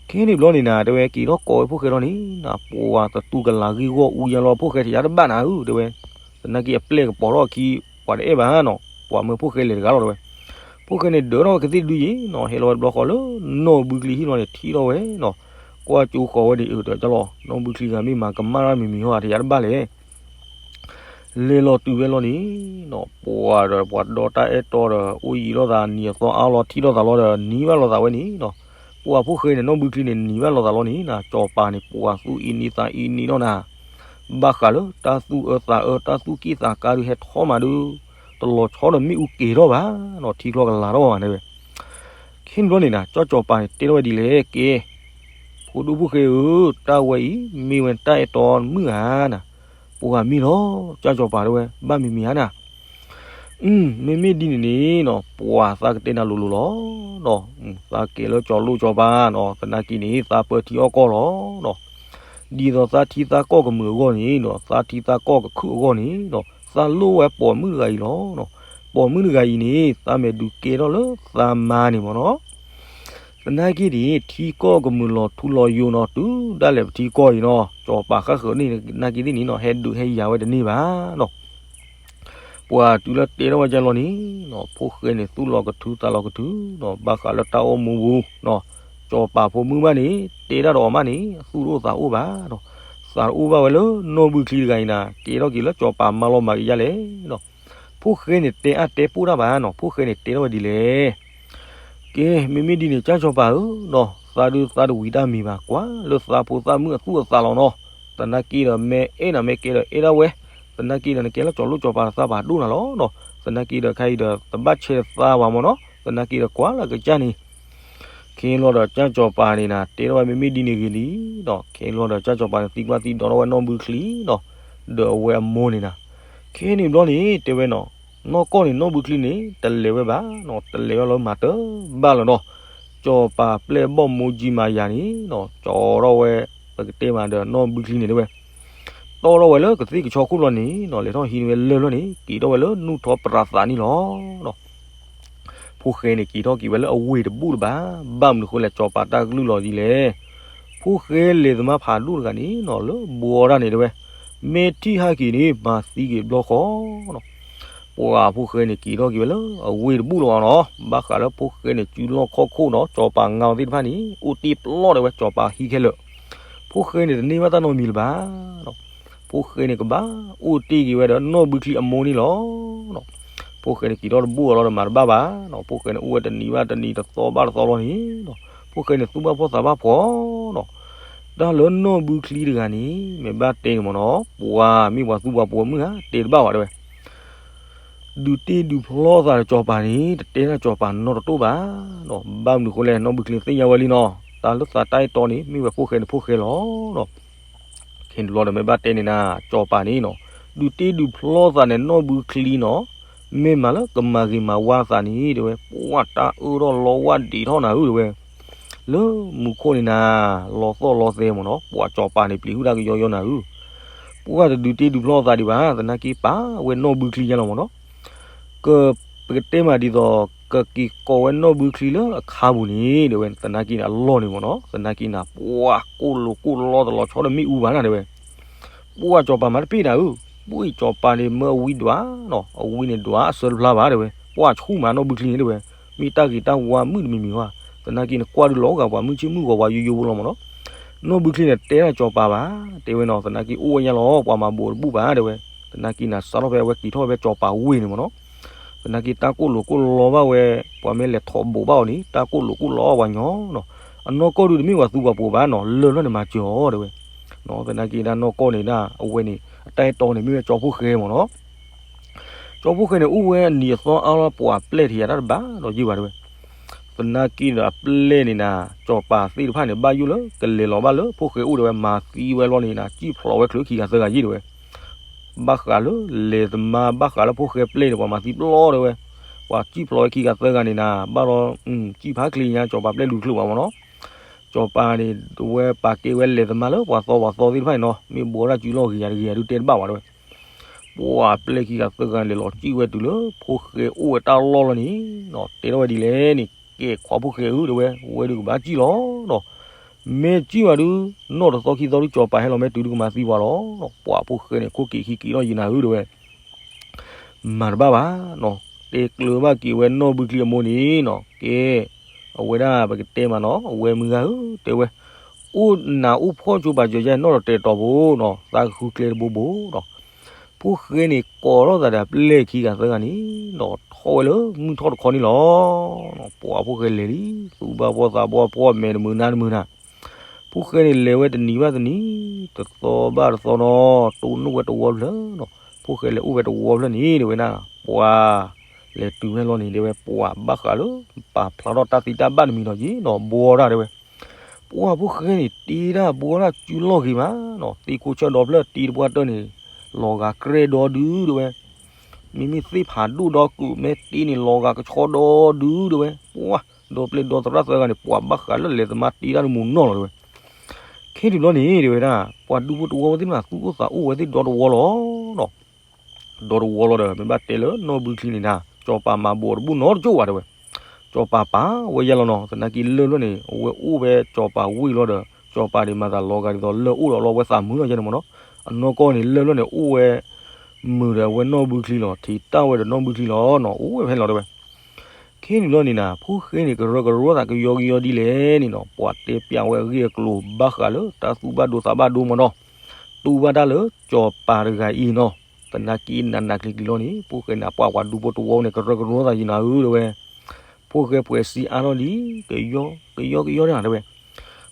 ခဲန့ၣ်ဘျီန့ၣ်နၤ တဲဝဲက့ၤထီၣ်ကိးဝဲဖိၣ်ဃဲထီၣ်န့ၣ်နၤ, ပှၤတတူၢ်ကလာ်ဂ့ၢ်ဂီၢ်အူယါလီၤ, ဖိၣ်ဃဲထံးယါတဘၣ်နၤဧၢ တဲဝဲ, သနာ်က့အပျဲၢ်ကပီၤထီၣ်အခံ ပှၤတအဲၣ်ဘၣ်နီၤ, ပှၤမၢဖိၣ်ဃဲလဲၤတဂၤလီၤ တဲဝဲ. ဖိၣ်ဃဲန့ၣ်ဒၢးထီၣ်ဝဲကသ့ၣ်တဒုယံၤနီၤ, ဟဲလီၤဝဲတဘျီဃီလၢနီၢ်ဘုချံဟံၣ်လီၤန့ၣ် ထံၣ်ထီၣ်ဝဲနီၤ, ကွၢ်ကၠိဃီၤဝဲဒ်အၢၣ်ဒီးလီၤ, နီၢ်ဘုချံဂၤမ့ၢ်မၤကမၣ်တၢ်မံၤမံၤဟီထံးယါတဘၣ်လဲၣ် လဲၤလီၤတုၤဝဲလီၤန့ၣ်နီၤ, ပှၤဒီးပှၤဒီတၢ်အဲၣ်တီဒီး အိၣ်ယံၤလိာ်သးနံၤအသီအါလီၤ ထံၣ်လိာ်သးလီၤဒီး နံၤဘၣ်လိာ်သးဝဲန့ၣ်နီၤ, ပှၤဖိၣ်ဃဲန့ၣ် နီၢ်ဘုချံန့ၣ် နံၤဘၣ်လိာ်သးလီၤန့ၣ်နၤ, စီၤပၤန့ၣ် ပှၤသူၣ်အ့န့သးအ့န့နီၤနၤ, ဘၣ်ဃးလၢတၢ်သူၣ်အၢသးအၢ တၢ်သူၣ်က့ၣ်သးကါဒုးဟဲထီၣ်မးဒုး တလီၤဆီဒီးမ့ၣ်အူက့ၤထီၣ်ဘၣ်နီၤ, ထံချီကလၤထီၣ်ဘၣ်န့ၣ်ဝဲ. ခဲန့ၣ်ဘျီန့ၣ်နၤ ကၠီစီၤပၤန့ၣ် တဲထီၣ်ဝဲဒ်လဲၣ်က့, ဖိဒိၣ်ဖိၣ်ဃဲဧၢ, တၢ်ဝဲအံၤ မ့ၢ်ဝဲတၢ်အဲၣ်တီမုၣ်ဧါနၤ, ပှၤမ့ၢ်လီၤ, ကၠီစီၤပၤတဲဝဲ ဘၣ်မံၤမံၤဧါနၤ, မ့မ့ၢ်ဒ်န့ၣ်န့ၣ်နီၤ ပှၤသးကတဲနၤလိၤလိၤလီၤနီၤ, သးကဲလၢကၠီလိၣ်ကၠီပၤနီၤ, သနာ်က့န့ၣ် သးပၢထံအီၣ်ကီၢ်လီၤနီၤ, ဒ်သိးသးထံသးကီၢ်ကမုာ်အဂီၢ်န့ၣ်နီၤ, သးထံသးကီၢ်ကခုၣ်အဂီၢ်န့ၣ်နီၤ, သးလိၣ်ဝဲပိာ်မုၣ်တဂၤအံၤလီၤနီၤ, ပိာ်မုၣ်တဂၤအံၤန့ၣ် သးမ့ၢ်ဒုးကဲထီၣ်လၢသးမါန့ၣ်မ့ၢ်နီၤ သနာ်က့န့ၣ် ထံကီၢ်ကမုာ်လီၤထူလီၤယိာ်နီၤ, တုၤဒၣ်လဲာ်ပထံကီၢ်အံၤနီၤ, စီၤပၤဃၣ်ဃၢၤန့ၣ် သနာ်က့သ့ၣ်န့ၣ်နီၤ, ဟဲဒုးဟဲယၤဝဲတန့ၢ်ဘၣ်နီၤ. ပှၤတုၤလၢတဲထီၣ်ဝဲဒ်လဲၣ်န့ၣ်နီၤ, ဖိၣ်ဃဲန့ၣ် သူၣ်လီၤကထုသးလီၤကထုနီၤ, ဘၣ်ဃးလၢတၢ်အိၣ်မူပူၤနီၤ, စီၤပၤဖိမုၣ်ဘၣ်န့ၣ် တဲဒၣ်ဒီးအီၤမးန့ၣ် သူၣ်တအိၣ်သးအိၣ်ဘၣ်နီၤ, သးတအိၣ်ဘၣ်ဝဲလၢနီၢ်ဘုချံတဂၤအံၤနၤ, ကဲထီၣ်က့ၤလၢစီၤပၤမါလီၤမၤက့ၤယါလဲၣ်နီၤ. ဖိၣ်ဃဲန့ၣ်တဲအါတဲပိၢ်တၢ်ဘၣ်နီၤ, ဖိၣ်ဃဲန့ၣ်တဲထီၣ်ဝဲဒ်လဲၣ် ကဲ, မ့မ့ၢ်ဒ်န့ၣ် ကၠၢ်စီၤပၤဧၢနီၤ, သးဒုးသးတဝံၤတၢ်မံၤဘၣ်, ကွၢ်လၢသးဖိသၣ်မုၣ်အသူၣ်အသးလီၤနီၤ, သနာ်က့ဒီး မ့ၢ်အဲၣ်နၤမ့ၢ်ကဲဒီးအဲၣ်ဒၣ်ဝဲ, သနာ်က့ဒီးနကဲလၢကၠီလိၣ်ကၠီပၤဒီးသးပာ်ဒိၣ်နၤလီၤနီၤ, သနာ်က့ဒီးခဲအံၤဒီး တဘၣ်ဆဲးသးဝဲမ့ၢ်နီၤ, သနာ်က့ဒီးကွၢ်လၢကစၢ်န့ၣ် ခဲလီၤဒီးကၠၢ်စီၤပၤန့ၣ်နၤ တဲထီၣ်ဝဲမ့မ့ၢ်ဒ်န့ၣ်ဂ့ၤလံနီၤ, ခဲလီၤဒီးကၠၢ်စီၤပၤန့ၣ် သံကွၢ်သံဒိးထီၣ်ဝဲနီၢ်ဘုချံနီၤ, ဒီးအဝဲအမိၢ်န့ၣ်နၤ, ခဲန့ၣ်ဘျီန့ၣ် တဲဝဲနီၤ, နီၢ်ကီၢ်န့ၣ် နီၢ်ဘုချံန့ၣ် တလဲၤဝဲဘၣ်နီၤ, တလဲၤဝဲလၢမၤတၢ်ဘၣ်လၢၤနီၤ, စီၤပၤပျဲၢ်ဘီၣ်မိၢ်ကၠံမၤယၤန့ၣ်နီၤ, ကၠီထီၣ်ဝဲ ပကတဲမးဒီးနီၢ်ဘုချံန့ၣ်တဲဝဲ တီၣ်ထီၣ်ဝဲလၢကသ့ၣ်ကဆီခိၣ်လီၤန့ၣ်နီၤ, လဲၤထီၣ်ဟံးန့ၢ်ဝဲလၢၢ်လီၤန့ၣ် က့ၤထီၣ်ဝဲလၢနူၢ်ထီပရးသးန့ၣ်လီၤ. ဖိၣ်ဃဲန့ၣ်က့ၤထီၣ်က့ၤဝဲလၢအဝ့ၢ်တဘူၣ်လၢၤဘၣ်, ဘၣ်မနုၤဃိလဲၣ် စီၤပၤတၢ်ကလုၢ်လီၤဒ်လဲၣ်. ဖိၣ်ဃဲလဲၤသမါဖးဒိၣ်တဂၤန့ၣ်နီၤ လၢဘှီတၢ်န့ၣ်တဲဝဲ, မ့ၢ်ထံၣ်ဟဲက့ၤန့ၣ် မၤသံက့ၤဘျီဃီနီၤ. ပှၤဖိၣ်ဃဲန့ၣ်က့ၤထီၣ်က့ၤဝဲလၢအဝ့ၢ်တဘူၣ်လၢၤဘၣ်နီၤ, ဘၣ်ဃးလၢဖိၣ်ဃဲန့ၣ် စုလီၢ်ခီၣ်ခိၣ်နီၤ, စီၤပၤငါအီၤသ့ၣ်တဖၣ်န့ၣ် အိၣ်တ့ၢ်ပျီၢ်တဲဝဲ စီၤပၤဟံးခဲလၢာ်, ဖိၣ်ဃဲန့ၣ်တန့ၢ်ဘၣ်တၢ်နီတမံၤလၢၤဘၣ် ဖိၣ်ဃဲန့ၣ်ကဘၣ်အိၣ်တ့ၢ်က့ၤဝဲဒီးနီၢ်ဘုချံအမိၢ်န့ၣ်လီၤ. ဖိၣ်ဃဲန့ၣ်က့ၤထီၣ်တဘူၣ်အလီၤဒီးမၤတဘၣ်ဘၣ်နီၤ, ဖိၣ်ဃဲန့ၣ်အိၣ်ဝဲတနံၤဘၣ်တနံၤတသီဘၣ်တသီလီၤန့ၣ်နီၤ, ဖိၣ်ဃဲန့ၣ်သူၣ်ဘၣ်ဖှီၣ်သးဘၣ်ဖှီၣ်နီၤ. တၢ်လၢနီၢ်ဘုချံတဂၤန့ၣ် မ့ၢ်ဘၣ်တဲန့ၣ်မ့ၢ်နီၤ, ပှၤမ့ၢ်ပှၤသူပှၤပိာ်မုၣ်ဧါ တဲတဘၣ်ဘၣ်တဲဝဲ ဒုးတ့ဒုးဖျီသးဒီးစီၤပၤန့ၣ် တတဲတၢ်စီၤပၤနီတတိၢ်ဘၣ်နီၤ, ဘၣ်မနုၤဃိလဲၣ် နီၢ်ဘုချံသ့ၣ်ညါဝဲလံနီၤ, တၢ်လၢသးတၢ်အဲၣ်တီန့ၣ် မ့ၢ်ဝဲဖိၣ်ဃဲန့ၣ်ဖိၣ်ဃဲလီၤနီၤ. ခဲန့ၣ်တဘျီဒီးမ့ၢ်ဘၣ်တဲန့ၣ်နၤ စီၤပၤန့ၣ်နီၤ, ဒုးတ့ဒုးဖျီသးန့ၣ်နီၢ်ဘုချံနီၤ, မ့ၢ်မးလၢကမၤဂ့ၤမၤဝါသးန့ၣ်တဲဝဲ ပှၤတၢ်အၢထီၣ်လီဝၢ်ဒံးထီၣ်နၤဧၢတဲဝဲ လၢမူခိၣ်န့ၣ်နၤ လီသီၣ်လီသဲမ့ၢ်နီၤ, ပှၤစီၤပၤန့ၣ်ပျံၤဟုၣ်တၢ်ကယီယီနၤဧၢ, ပှၤတဒုးတ့ဒုးဖျီသးဒံးဘၣ် သနာ်က့ပာ်ဝဲနီၢ်ဘုချံညါလီၤမ့ၢ်နီၤ, က ပကတဲမးဒ်သိး ကက့ၤကိးဝဲနီၢ်ဘုချံလၢအခါပူၤန့ၣ်တဲဝဲ သနာ်က့န့ၣ်အလီၢ်န့ၣ်မ့ၢ်နီၤ, သနာ်က့န့ၣ် ပှၤကိၣ်လိာ်ကိၣ်လီတလီၤဆီဒီးမ့ၣ်အူဘၣ်နၤတဲဝဲ ပှၤစီၤပၤမၤတပ့ၢ်နၤဧၢ, ပှၤစီၤပၤန့ၣ်မၢအဝံဒွးနီၤ, အဝံန့ၣ်ဒွးအဆၢတဖျါဘၣ်တဲဝဲ, ပှၤဆူၣ်မးနီၢ်ဘုချံန့ၣ်တဲဝဲ, မ့ၢ်တၢ်ဂ့ၤတၢ်ဝါမုၣ်တမံၤမံၤဘၣ်, သနာ်က့န့ၣ်ကွၢ်ဒုးလီၤဂာ်ပှၤမုၢ်ဆ့ၣ်မုၢ်ဂီၤပှၤယိယိဖိလီၤမ့ၢ်နီၤ, နီၢ်ဘုချံန့ၣ်တဲတၢ်စီၤပၤဘၣ်, တဲဝဲနီၤ သနာ်က့အိၣ်ဝဲညါလီၤ ပှၤမၤဘူးတဘူၣ်ဘၣ်တဲဝဲ, သနာ်က့န့ၣ်စးထီၣ်ဖဲအဝဲက့ၤထီၣ်ဖဲစီၤပၤဝ့ၢ်န့ၣ်မ့ၢ်နီၤ သနာ်က့တၢ်ကိၣ်လိာ်ကိၣ်လီဘၣ်ဝဲ, ပှၤမ့ၢ်လဲၤထိးဘူးဘၣ်အီၤန့ၣ် တၢ်ကိၣ်လိာ်ကိၣ်လီအီၤပှၤညီနီၤ, အနီၢ်ကီၢ်ဒုးတမ့ၢ်ပှၤသူပှၤပိာ်ဘၣ်နီၤ, လၢၢ်လီၤန့ၣ်မၤစၢၤအီၤတဲဝဲ, သနာ်က့ဒၣ်နီၢ်ကီၢ်န့ၣ်ဒၣ်အဝဲန့ၣ် အတၢ်အဲၣ်တီန့ၣ်မ့ၢ်ဝဲကၠီဖိၣ်ဃဲမ့ၢ်နီၤ, ကၠီဖိၣ်ဃဲန့ၣ် အိၣ်ဝဲအနံၤအသီအါလီၤ ပှၤပျဲၢ်ထံးယၤတၢ်တဘၣ်ဒီးယ့ၢ်ဘၣ်တဲဝဲ သနာ်က့ဒီးအပျဲၢ်န့ၣ်နၤ, စီၤပၤသ့ၣ်တဖၣ်န့ၣ် ဘၣ်ယိၣ်လၢကလဲၤလီၤဘၣ်လၢဖိၣ်ဃဲအိၣ်တဲဝဲ, မၤသံဝဲလီၤန့ၣ်နၤ, စံၣ်ဖျိးဝဲချုးခံဂၤသၢဂၤယ့ၢ်တဲဝဲ, ဘၣ်ဃးလၢလဲၤသမါ ဘၣ်ဃးလၢဖိၣ်ဃဲပျဲၢ်န့ၣ် ပှၤမၤသံပျီတဲဝဲ, ပှၤစံၣ်ဖျိးဝဲခံဂၤသၢဂၤန့ၣ်နၤ ဘၣ်ဒီး စံၣ်ဖးချ့ညါ စီၤပၤပျဲၢ်လူၤတချုးဘၣ်မ့ၢ်နီၤ. စီၤပၤန့ၣ် တဝဲပာ်ကဲဝဲလဲၤသမါလၢပှၤသီပှၤသီသ့ၣ်တဖၣ်န့ၣ်နီၤ မ့ၢ်ဘှီဒၣ်စုလီၢ်ဂ့ၤယၤတဂ့ၤယၤဒုးတဲတဘၣ်ဘၣ်တဲဝဲ. ပှၤပျဲၢ်ခံဂၤသၢဂၤန့ၣ် လဲၤလီၤစံၣ်ဝဲတုၤလၢဖိၣ်ဃဲအိၣ်ဝဲတၢ်လီၢ်လီၤန့ၣ်နီၤ တဲထီၣ်ဝဲဒ်လဲၣ်န့ၣ် ကဲခွါဖိၣ်ဃဲဧၢတဲဝဲ ဝဲဒုးကဘၣ်စံၣ်လီၤနီၤ. မ့ၢ်စံၣ်ဘၣ်ဒုး နီၢ်တသီခံသီဒုး စီၤပၤဟဲလီၤမ့ၢ်တုၤဒုးကမၤသံပှၤလီၤ. ပှၤဖိၣ်ဃဲန့ၣ် ခိၣ်က့ၤခံက့ၤထီၣ်ယံၤနၤဧၢတဲဝဲ မၤတဘၣ်ဘၣ်နီၤ တဲကျၢၤဘၣ်က့ၤဝဲနီၢ်ဘုချံအမိၢ်န့ၣ်နီၤ ကဲ အဝဲဒၣ်ပကတဲမးနီၤ အဝဲမုၢ်ဂၤဧၢတဲဝဲ အိၣ်နးအိၣ်ဖှီၣ်ကၠိပာ်စၢၤယဲနီၢ်တတဲာ်တီၤဖိနီၤ သးကဃုကျဲတဘိဘိနီၤ. ဖိၣ်ဃဲန့ၣ် ကိးထီၣ်သးဒီးပျဲၢ်ခံဂၤသၢဂၤန့ၣ်နီၤ ထီၣ်ဝဲလၢမုၢ်ထီၣ်တခီန့ၣ်လီၤ. ပှၤဖိၣ်ဃဲလဲၤလံ သူၣ်ဘၣ်ဖှီၣ်သးဘၣ်ဖှီၣ် မဲာ်တမုာ်နါတမုာ်နၤ ဖိၣ်ဃဲန့ၣ် လဲၤဝဲတနံၤဘၣ်တနံၤ တသီဘၣ်တသီနီၤ တိၢ်နီၣ်ဝဲတဝီဖျၢၣ်နီၤ. ဖိၣ်ဃဲလဲၤအိၣ်ဝဲတဝီဖျၢၣ်န့ၣ်တဲဝဲဒၣ် ပှၤ လဲၤတုၤဝဲလီၤန့ၣ်တဲဝဲ ပှၤဘၣ်ဃးလၢ ပာ်ဖျါထီၣ်တၢ်သံတၢ်ဘၣ်တမံၤနီၤက့ၤနီၤ ဘှီတၢ်တဲဝဲ. ပှၤဖိၣ်ဃဲန့ၣ် တ့တၢ်ဘှီတၢ်စုလီၢ်ဂ့ၤမးနီၤ သ့ၣ်ခိၣ်ဆၢဒီဖျၢၣ်တ့တပှၢ်တၢၢ်န့ၣ် လီၤဂာ်ကြဲဒီဒုတဲဝဲ မ့မ့ၢ်သ့ၣ်ဖးဒိၣ်ဒီကုာ်မ့ၢ်တ့န့ၣ် လီၤဂာ်ကဆီဒီဒုတဲဝဲ. ပှၤ ဒီပျဲၢ်ဒီသရၣ်သၢဂၤန့ၣ် ပှၤဘၣ်ဃးလၢလဲၤသမါတ့တၢ်တမူနီၢ်လီၤတဲဝဲ. ခဲတုၤလီၤန့ၣ်တဲဝဲဒၣ် ပှၤဒူဖိတဝီဝဲသ့ၣ်တဖၣ် သူၣ်အိၣ်သးအိၣ်ဝဲသ့ၣ်ဒီတဝီလီၤနီၤ. ဒီတဝီလီၤဒီး မ့ၢ်ဘၣ်တဲလၢနီၢ်ဘုချံန့ၣ်နၤ စီၤပၤမၤဘိးတဘူၣ်နီတကၠိၣ်ဘၣ်တဲဝဲ. စီၤပၤပာ်ဝဲယဲလီၤနီၤ သနာ်က့လၢၢ်ဖျၢၣ်န့ၣ် အဝဲအိၣ်ဝဲစီၤပၤဝ့ၢ်လီၤဒီး စီၤပၤန့ၣ်မၤသးလီၤဂာ်ဒ်သိးလၢၢ်အိၣ်ဒီးလီၤဝဲသးမုာ်လီၤယဲန့ၣ်မ့ၢ်နီၤ. အနီၢ်ကီၢ်န့ၣ် လၢၢ်ဖျၢၣ်န့ၣ် အိၣ်ဝဲ မုာ်ဒီးအဝဲနီၢ်ဘုချံလီၤ ထံးတၢ်ဝဲဒီးနီၢ်ဘုချံလီၤနီၤ အိၣ်ဝဲဖဲန့ၣ်လီၤတဲဝဲ. ခဲန့ၣ်လီၤန့ၣ်နၤ ဖိၣ်ဃဲန့ၣ် ကရၢကရိသးကယီကယီဒ်လဲၣ်န့ၣ်နီၤ ပှၤတဲပျးဝဲအဂ့ၢ်အကျိၤဘၣ်ဃးလၢတၢ်သူၣ်ဘၣ်ဒိသးဘၣ်ဒိမ့ၢ်နီၤ. တူၢ်ဘၣ်တၢ်လၢစီၤပၤတဂၤအံၤနီၤ. သနာ်က့နးနးကျံၤကျံၤလီၤန့ၣ် ဖိၣ်ဃဲန့ၣ် ပှၤပှၤဒူဖိတဝီန့ၣ် ကရၢကရိသးယံၤနၤဧၢတဲဝဲ. ဖိၣ်ဃဲပှဲၤစံးအါထီၣ်လံ ကယီကယီကယီန့ၣ်တဲဝဲ.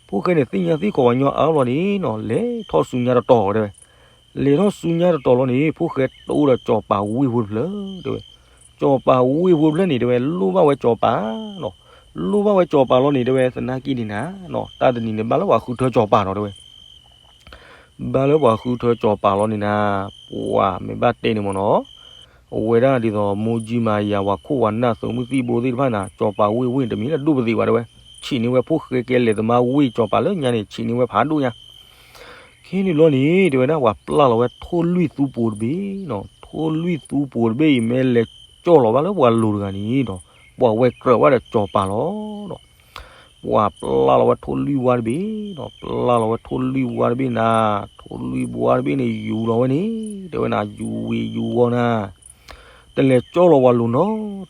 ဖိၣ်ဃဲန့ၣ် သ့ၣ်ညါသ့ၣ်ခီၣ်ပှၤညီအါလီၤန့ၣ်နီၤ လဲၤထီၣ်ဆူညါတတီၤတဲဝဲ. လဲၤထီၣ်ဆူညါတတီၤလီၤန့ၣ် ဖိၣ်ဃဲတအိၣ်ဒီးစီၤပၤဝ့ၢ်ဖိတဖျၢၣ်တဲဝဲ. စီၤပၤဝ့ၢ်ဖိတဖျၢၣ်န့ၣ်တဲဝဲ လိၣ်ဘၣ်ဝဲစီၤပၤနီၤ. လိၣ်ဘၣ်ဝဲစီၤပၤလီၤန့ၣ်တဲဝဲ သနာ်က့န့ၣ်နၤ တၢ်တနံၤန့ၣ် ဘၣ်လၢပှၤဃုထၢစီၤပၤနီၤတဲဝဲ. ဘၣ်လၢပှၤဃုထၢစီၤပၤလီၤန့ၣ်နၤ ပှၤမ့ၢ်ဘၣ်တဲန့ၣ်မ့ၢ်နီၤ အဝဲဒၣ်ဒ်သိး မိၢ်ကၠံမၤယၤ ပှၤခိၣ်ပှၤနၢ် သုးမုၢ်သံၣ်ဘိသ့ၣ်တဖၣ်န့ၣ် စီၤပၤဝ့ၢ်ဝ့ၢ်န့ၣ် တမ့ၢ်လၢဒိၣ်ပသံးဘၣ်တဲဝဲ. ဆံးန့ၢ်ဝဲဖိၣ်ဃဲကဲလဲၤသမါဝ့ၢ်စီၤပၤလၢညါန့ၣ် ဆံးန့ၢ်ဝဲဖးဒိၣ်ညါ. ခဲန့ၣ်လီၤန့ၣ် တဲဝဲဒၣ် ပှၤပျၢ်လီၤဝဲထိၣ်လွံၢ်သူပိၤတဘ့ၣ်နီၤ. ထိၣ်လွံၢ်သူပိၤတဘ့ၣ်အံၤ မ့ၢ်လဲၤကၠီၣ်လီၤဘၣ်လၢပှၤလိၤတဂၤန့ၣ်ဒီး ပှၤဝဲကြၢးဘၣ်ဒီးစီၤပၤလီၤ. ပှၤပျၢ်လီၤဝဲထိၣ်လွံၢ်ဝါတဘ့ၣ်နီၤ. ပျၢ်လီၤဝဲထိၣ်လွံၢ်ဝါတဘ့ၣ်နၤ, ထိၣ်လွံၢ်ဝါတဘ့ၣ်န့ၣ် ယူၤလီၤဝဲန့ၣ် တဲဝဲနၤ ယူၤဝံၤယူၤဝီၤနၤ, တလဲၤကၠီၣ်လီၤပှၤလိၤနီ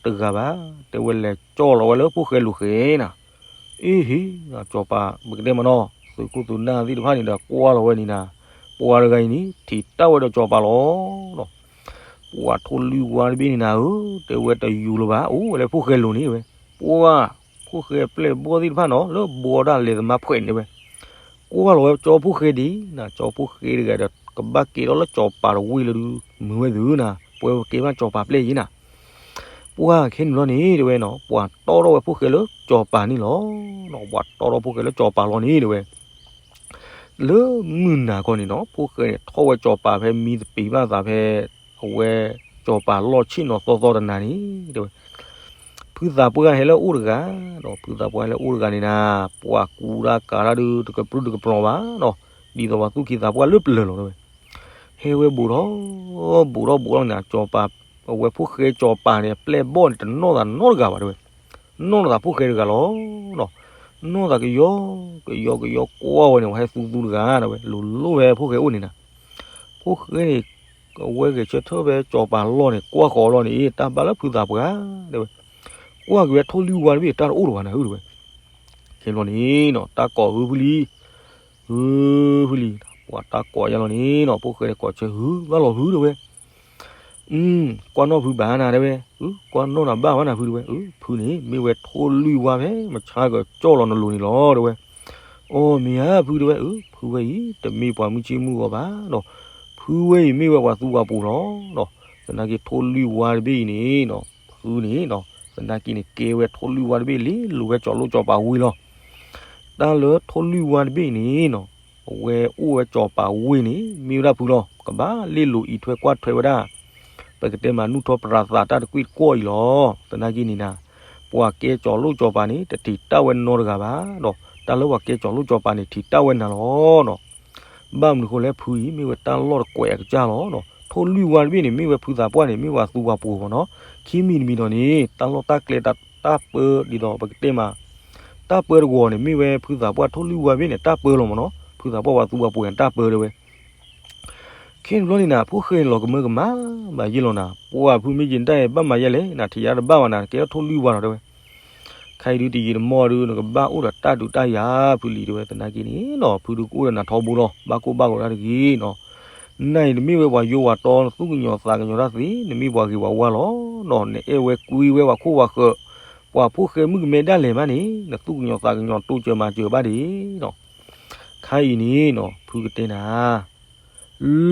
တဂၤဘၣ်, တဲဝဲလဲၤကၠီၣ်လီၤဝဲလၢဖိၣ်ဃဲလိၤဃဲနၤ. အ့ဟ့, စီၤပၤ ပကတဲမနီၤ, သုးခိၣ်သုးနၢ်သ့ၣ်တဖၣ်န့ၣ်ဒီးကွၢ်လီၤဝဲန့ၣ်နၤ, ပှၤတဂၤအံၤန့ၣ် ထံးတၢ်ဝဲဒီးစီၤပၤလီၤ. ပှၤထိၣ်လွံၢ်ဝါတဘ့ၣ်န့ၣ်နၤဧၢ, တဲဝဲတယူၤလၢၤဘၣ်, အိၣ်ဝဲလၢဖိၣ်ဃဲလိၤန့ၣ်ဝဲ, ပှၤ ဖိၣ်ဃဲပျဲၢ်ဘီၣ်သ့ၣ်တဖၣ်နီၤ လၢဘှီဒၣ်လဲၤသမါဖှဲးန့ၣ်ဝဲ, ကွၢ်လီၤဝဲကၠီဖိၣ်ဃဲဒ်နၤ, ကၠီဖိၣ်ဃဲတဂၤဒီး ကဘၣ်ကဲထီၣ်လၢစီၤပၤတဝ့ၢ်လၢဒုး မုာ်ဝဲသုနၤ, ပှၤကဲဘၣ်စီၤပၤပျဲၢ်ယံၤနၤ. ပှၤခဲန့ၣ်လီၤန့ၣ် တဲဝဲနီၤ, ပှၤတီၣ်ထီၣ်ဝဲဖိၣ်ဃဲလၢစီၤပၤန့ၣ်လီၤ. ပှၤတီၣ်ထီၣ်ဖိၣ်ဃဲလၢစီၤပၤလီၤန့ၣ် တဲဝဲ လၢမုၢ်နၤခီန့ၣ်နီၤ ဖိၣ်ဃဲန့ၣ် ထီၣ်ဝဲစီၤပၤဖဲမံသပ့ၤဘၣ်သးဖဲ အဝဲ စီၤပၤလီၢ်ဆ့ၣ်နီၤသီသီတနၤန့ၣ် တဲဝဲ ဖုသးပှၢ်ဟဲလၢအအိၣ်တဂၤ, ဒီးဖုသးပှၢ်ဟဲလၢအအိၣ်တဂၤန့ၣ်နၤ, ပှၤကူတၢ်ကၤတၢ်ဒုး တကပြုၢ်တကပြီၤဘၣ်နီၤ, ဒ်သိးပှၤသူၣ်က့သးပှၢ်လၢပျၢၤလီၤ တဲဝဲ. ဟဲဝဲဘူးထီၣ် ဘူးထီၣ်ဘူးထီၣ်န့ၣ် စီၤပၤ အဝဲဖိၣ်ဃဲစီၤပၤန့ၣ် ပျဲၢ်ဘီၣ်န့ၣ် တနီၣ်သးနီတဂၤဘၣ် တဲဝဲ, နီၣ်သးဖိၣ်ဃဲတဂၤလီၤ. နီၣ်သးကယီ ကယီကယီကွၢ်ဝဲန့ၣ် ပှၤဟဲသူသူတဂၤ တဲဝဲ, လိၤလိၤဖဲဖိၣ်ဃဲအိၣ်န့ၣ်နၤ. ဖိၣ်ဃဲန့ၣ် အဝဲဂဲၤဆၢထၢၣ်ဖဲစီၤပၤလီၢ်န့ၣ် ကွၢ်ဃီၤလီၤန့ၣ် တၢ်ဘၣ်လၢဖုသးပှၢ် တဲဝဲ, ကွၢ်က့ၤဝဲထိၣ်လွံၢ်ဝါတဘ့ၣ် တၢ်တအိၣ်လၢၤဘၣ်နၤဧၢ တဲဝဲ. ခဲန့ၣ်လီၤန့ၣ်နီၤ တၢ်ကိးဟုဖုလံ ဟုဖုလံ, ပှၤတၢ်ကိးယါလီၤန့ၣ်နီၤ ဖိၣ်ဃဲန့ၣ်ကိးဆၢ ဟုဘၣ်လီၤဖု တဲဝဲ. ကွၢ်နီၣ်ဖုဘၣ်နၤ တဲဝဲ, ကွၢ်နီၣ်နၤဘၣ်ဘၣ်နၤဖု တဲဝဲ, ဖုန့ၣ် မ့ၢ်ဝဲထိၣ်လွံၢ်ဝါဖဲ မဆါကကၠီၣ်လီၤနလိၤန့ၣ်လီၤ တဲဝဲ. အိ မ့ၢ်ဧါဖု တဲဝဲ, ဖုဝဲအံၤ တမ့ၢ်ပှၤမုၢ်ဆ့မုၢ်ဂီၤဘၣ်နီၤ, ဖုဝဲအံၤမ့ၢ်ဝဲပှၤသူပှၤပိၤလီၤ. သနာ်က့ထိၣ်လွံၢ်ဝါတဘ့ၣ်အံၤန့ၣ်နီၤ ဖုန့ၣ်နီၤ သနာ်က့န့ၣ် ကဲဝဲထိၣ်လွံၢ်ဝါတဘ့ၣ်လံ လိၤဝဲစီၤလိၣ်စီၤပၤဝံၤလီၤ. တၢ်လၢထိၣ်လွံၢ်ဝါတဘ့ၣ်အံၤန့ၣ်နီၤ အဝဲအိၣ်ဝဲစီၤပၤဝ့ၢ်န့ၣ် မ့ၢ်ဝဲဒၣ်ဖုလီၤ. ကဘၣ်လ့ၣ်လိၤအံးထွဲကွၢ်ထွဲဝဲဒၣ် ပ ပကတဲမးနူၢ်ထီၣ်ပြးသးတၢ်တကွံၢ်တကွီၢ်အံၤလီၤ. သနာ်က့န့ၣ်နၤ, ပှၤကဲစီၤလိၣ်စီၤပၤန့ၣ် တထံးတၢ်ဝဲနီတဂၤဘၣ်ဒီး တၢ်လၢပှၤကဲစီၤလိၣ်စီၤပၤန့ၣ် ထံးတၢ်ဝဲနၤလီၤနီၤ. ဘၣ်မနုၤဃိလဲၣ် ဖုအံၤ မ့ၢ်ဝဲတၢ်လီၢ်တကွဲးအကစၢ်လီၤ. ထိၣ်လွံၢ်ဝါတဘ့ၣ်န့ၣ် မ့ၢ်ဝဲဖုသးပှၢ်န့ၣ် မ့ၢ်ပှၤသူပှၤပိာ်မ့ၢ်နီၤ. ခံမံၤတမံၤဒီးန့ၣ် တၢ်လီၢ်တၢ်ကျဲ တၢ်ပၢဒ်သိးပကတဲမး တၢ်ပၢတဂီၤန့ၣ် မ့ၢ်ဝဲဖုသးပှၢ်ထိၣ်လွံၢ်ဝါဘ့ၣ်န့ၣ် တၢ်ပၢလီၤမ့ၢ်နီၤ. ဖုသးပှၢ်ပှၤသူပှၤပိာ်န့ၣ် တၢ်ပၢတဲဝဲ. ခဲန့ၣ်ဘျီန့ၣ်နၤ ဖိၣ်ဃဲန့ၣ် လီၤကမၢကမၣ်ဘၣ်ယ့ၢ်လီၤနၤ. ပှၤဖုမ့ၢ်ယံာ်တၢ်အံၤ ဘၣ်မၤယဲလဲၣ်, နထံၣ်ယါတဘၣ်ဘၣ်နၤ, နကဲထီၣ်ထိၣ်လွံၢ်ဝါနီၤတဲဝဲ. ခဲအံၤဒုးတယံာ်တမီၢ်ဒုး နကဘၣ်အိၣ်ဒီးတၢ်ဒုးတၢ်ယၤဖုလံၤတဲဝဲ. သနာ်က့န့ၣ်နီၤ ဖုဒုးကအိၣ်ဒီးနၤထီဘိလီၤ. ဘၣ်ကိၢ်ဘၣ်ဂီၤတၢ်တဂ့ၤနီၤ. နၤအံၤ နမ့ၢ်ဝဲပှၤယိဝၤတီ နသူၣ်ကညီၤသးကညီၤတၢ်သ့, နမ့ၢ်ပှၤဂ့ၤပှၤဝါလီၤနီၤ. နအဲၣ်ဝဲကွံဝဲပှၤခိၣ်ပှၤဃၢၤ, ပှၤဖိၣ်ဃဲမုၣ်ကမဲဒၣ်လဲာ်မးန့ၣ် နသူၣ်ကညီၤသးကညီၤတိစၢၤမၤစၢၤဘၣ်ဒံးနီၤ. ခဲအံၤန့ၣ်နီၤ ဖုကတဲနၤ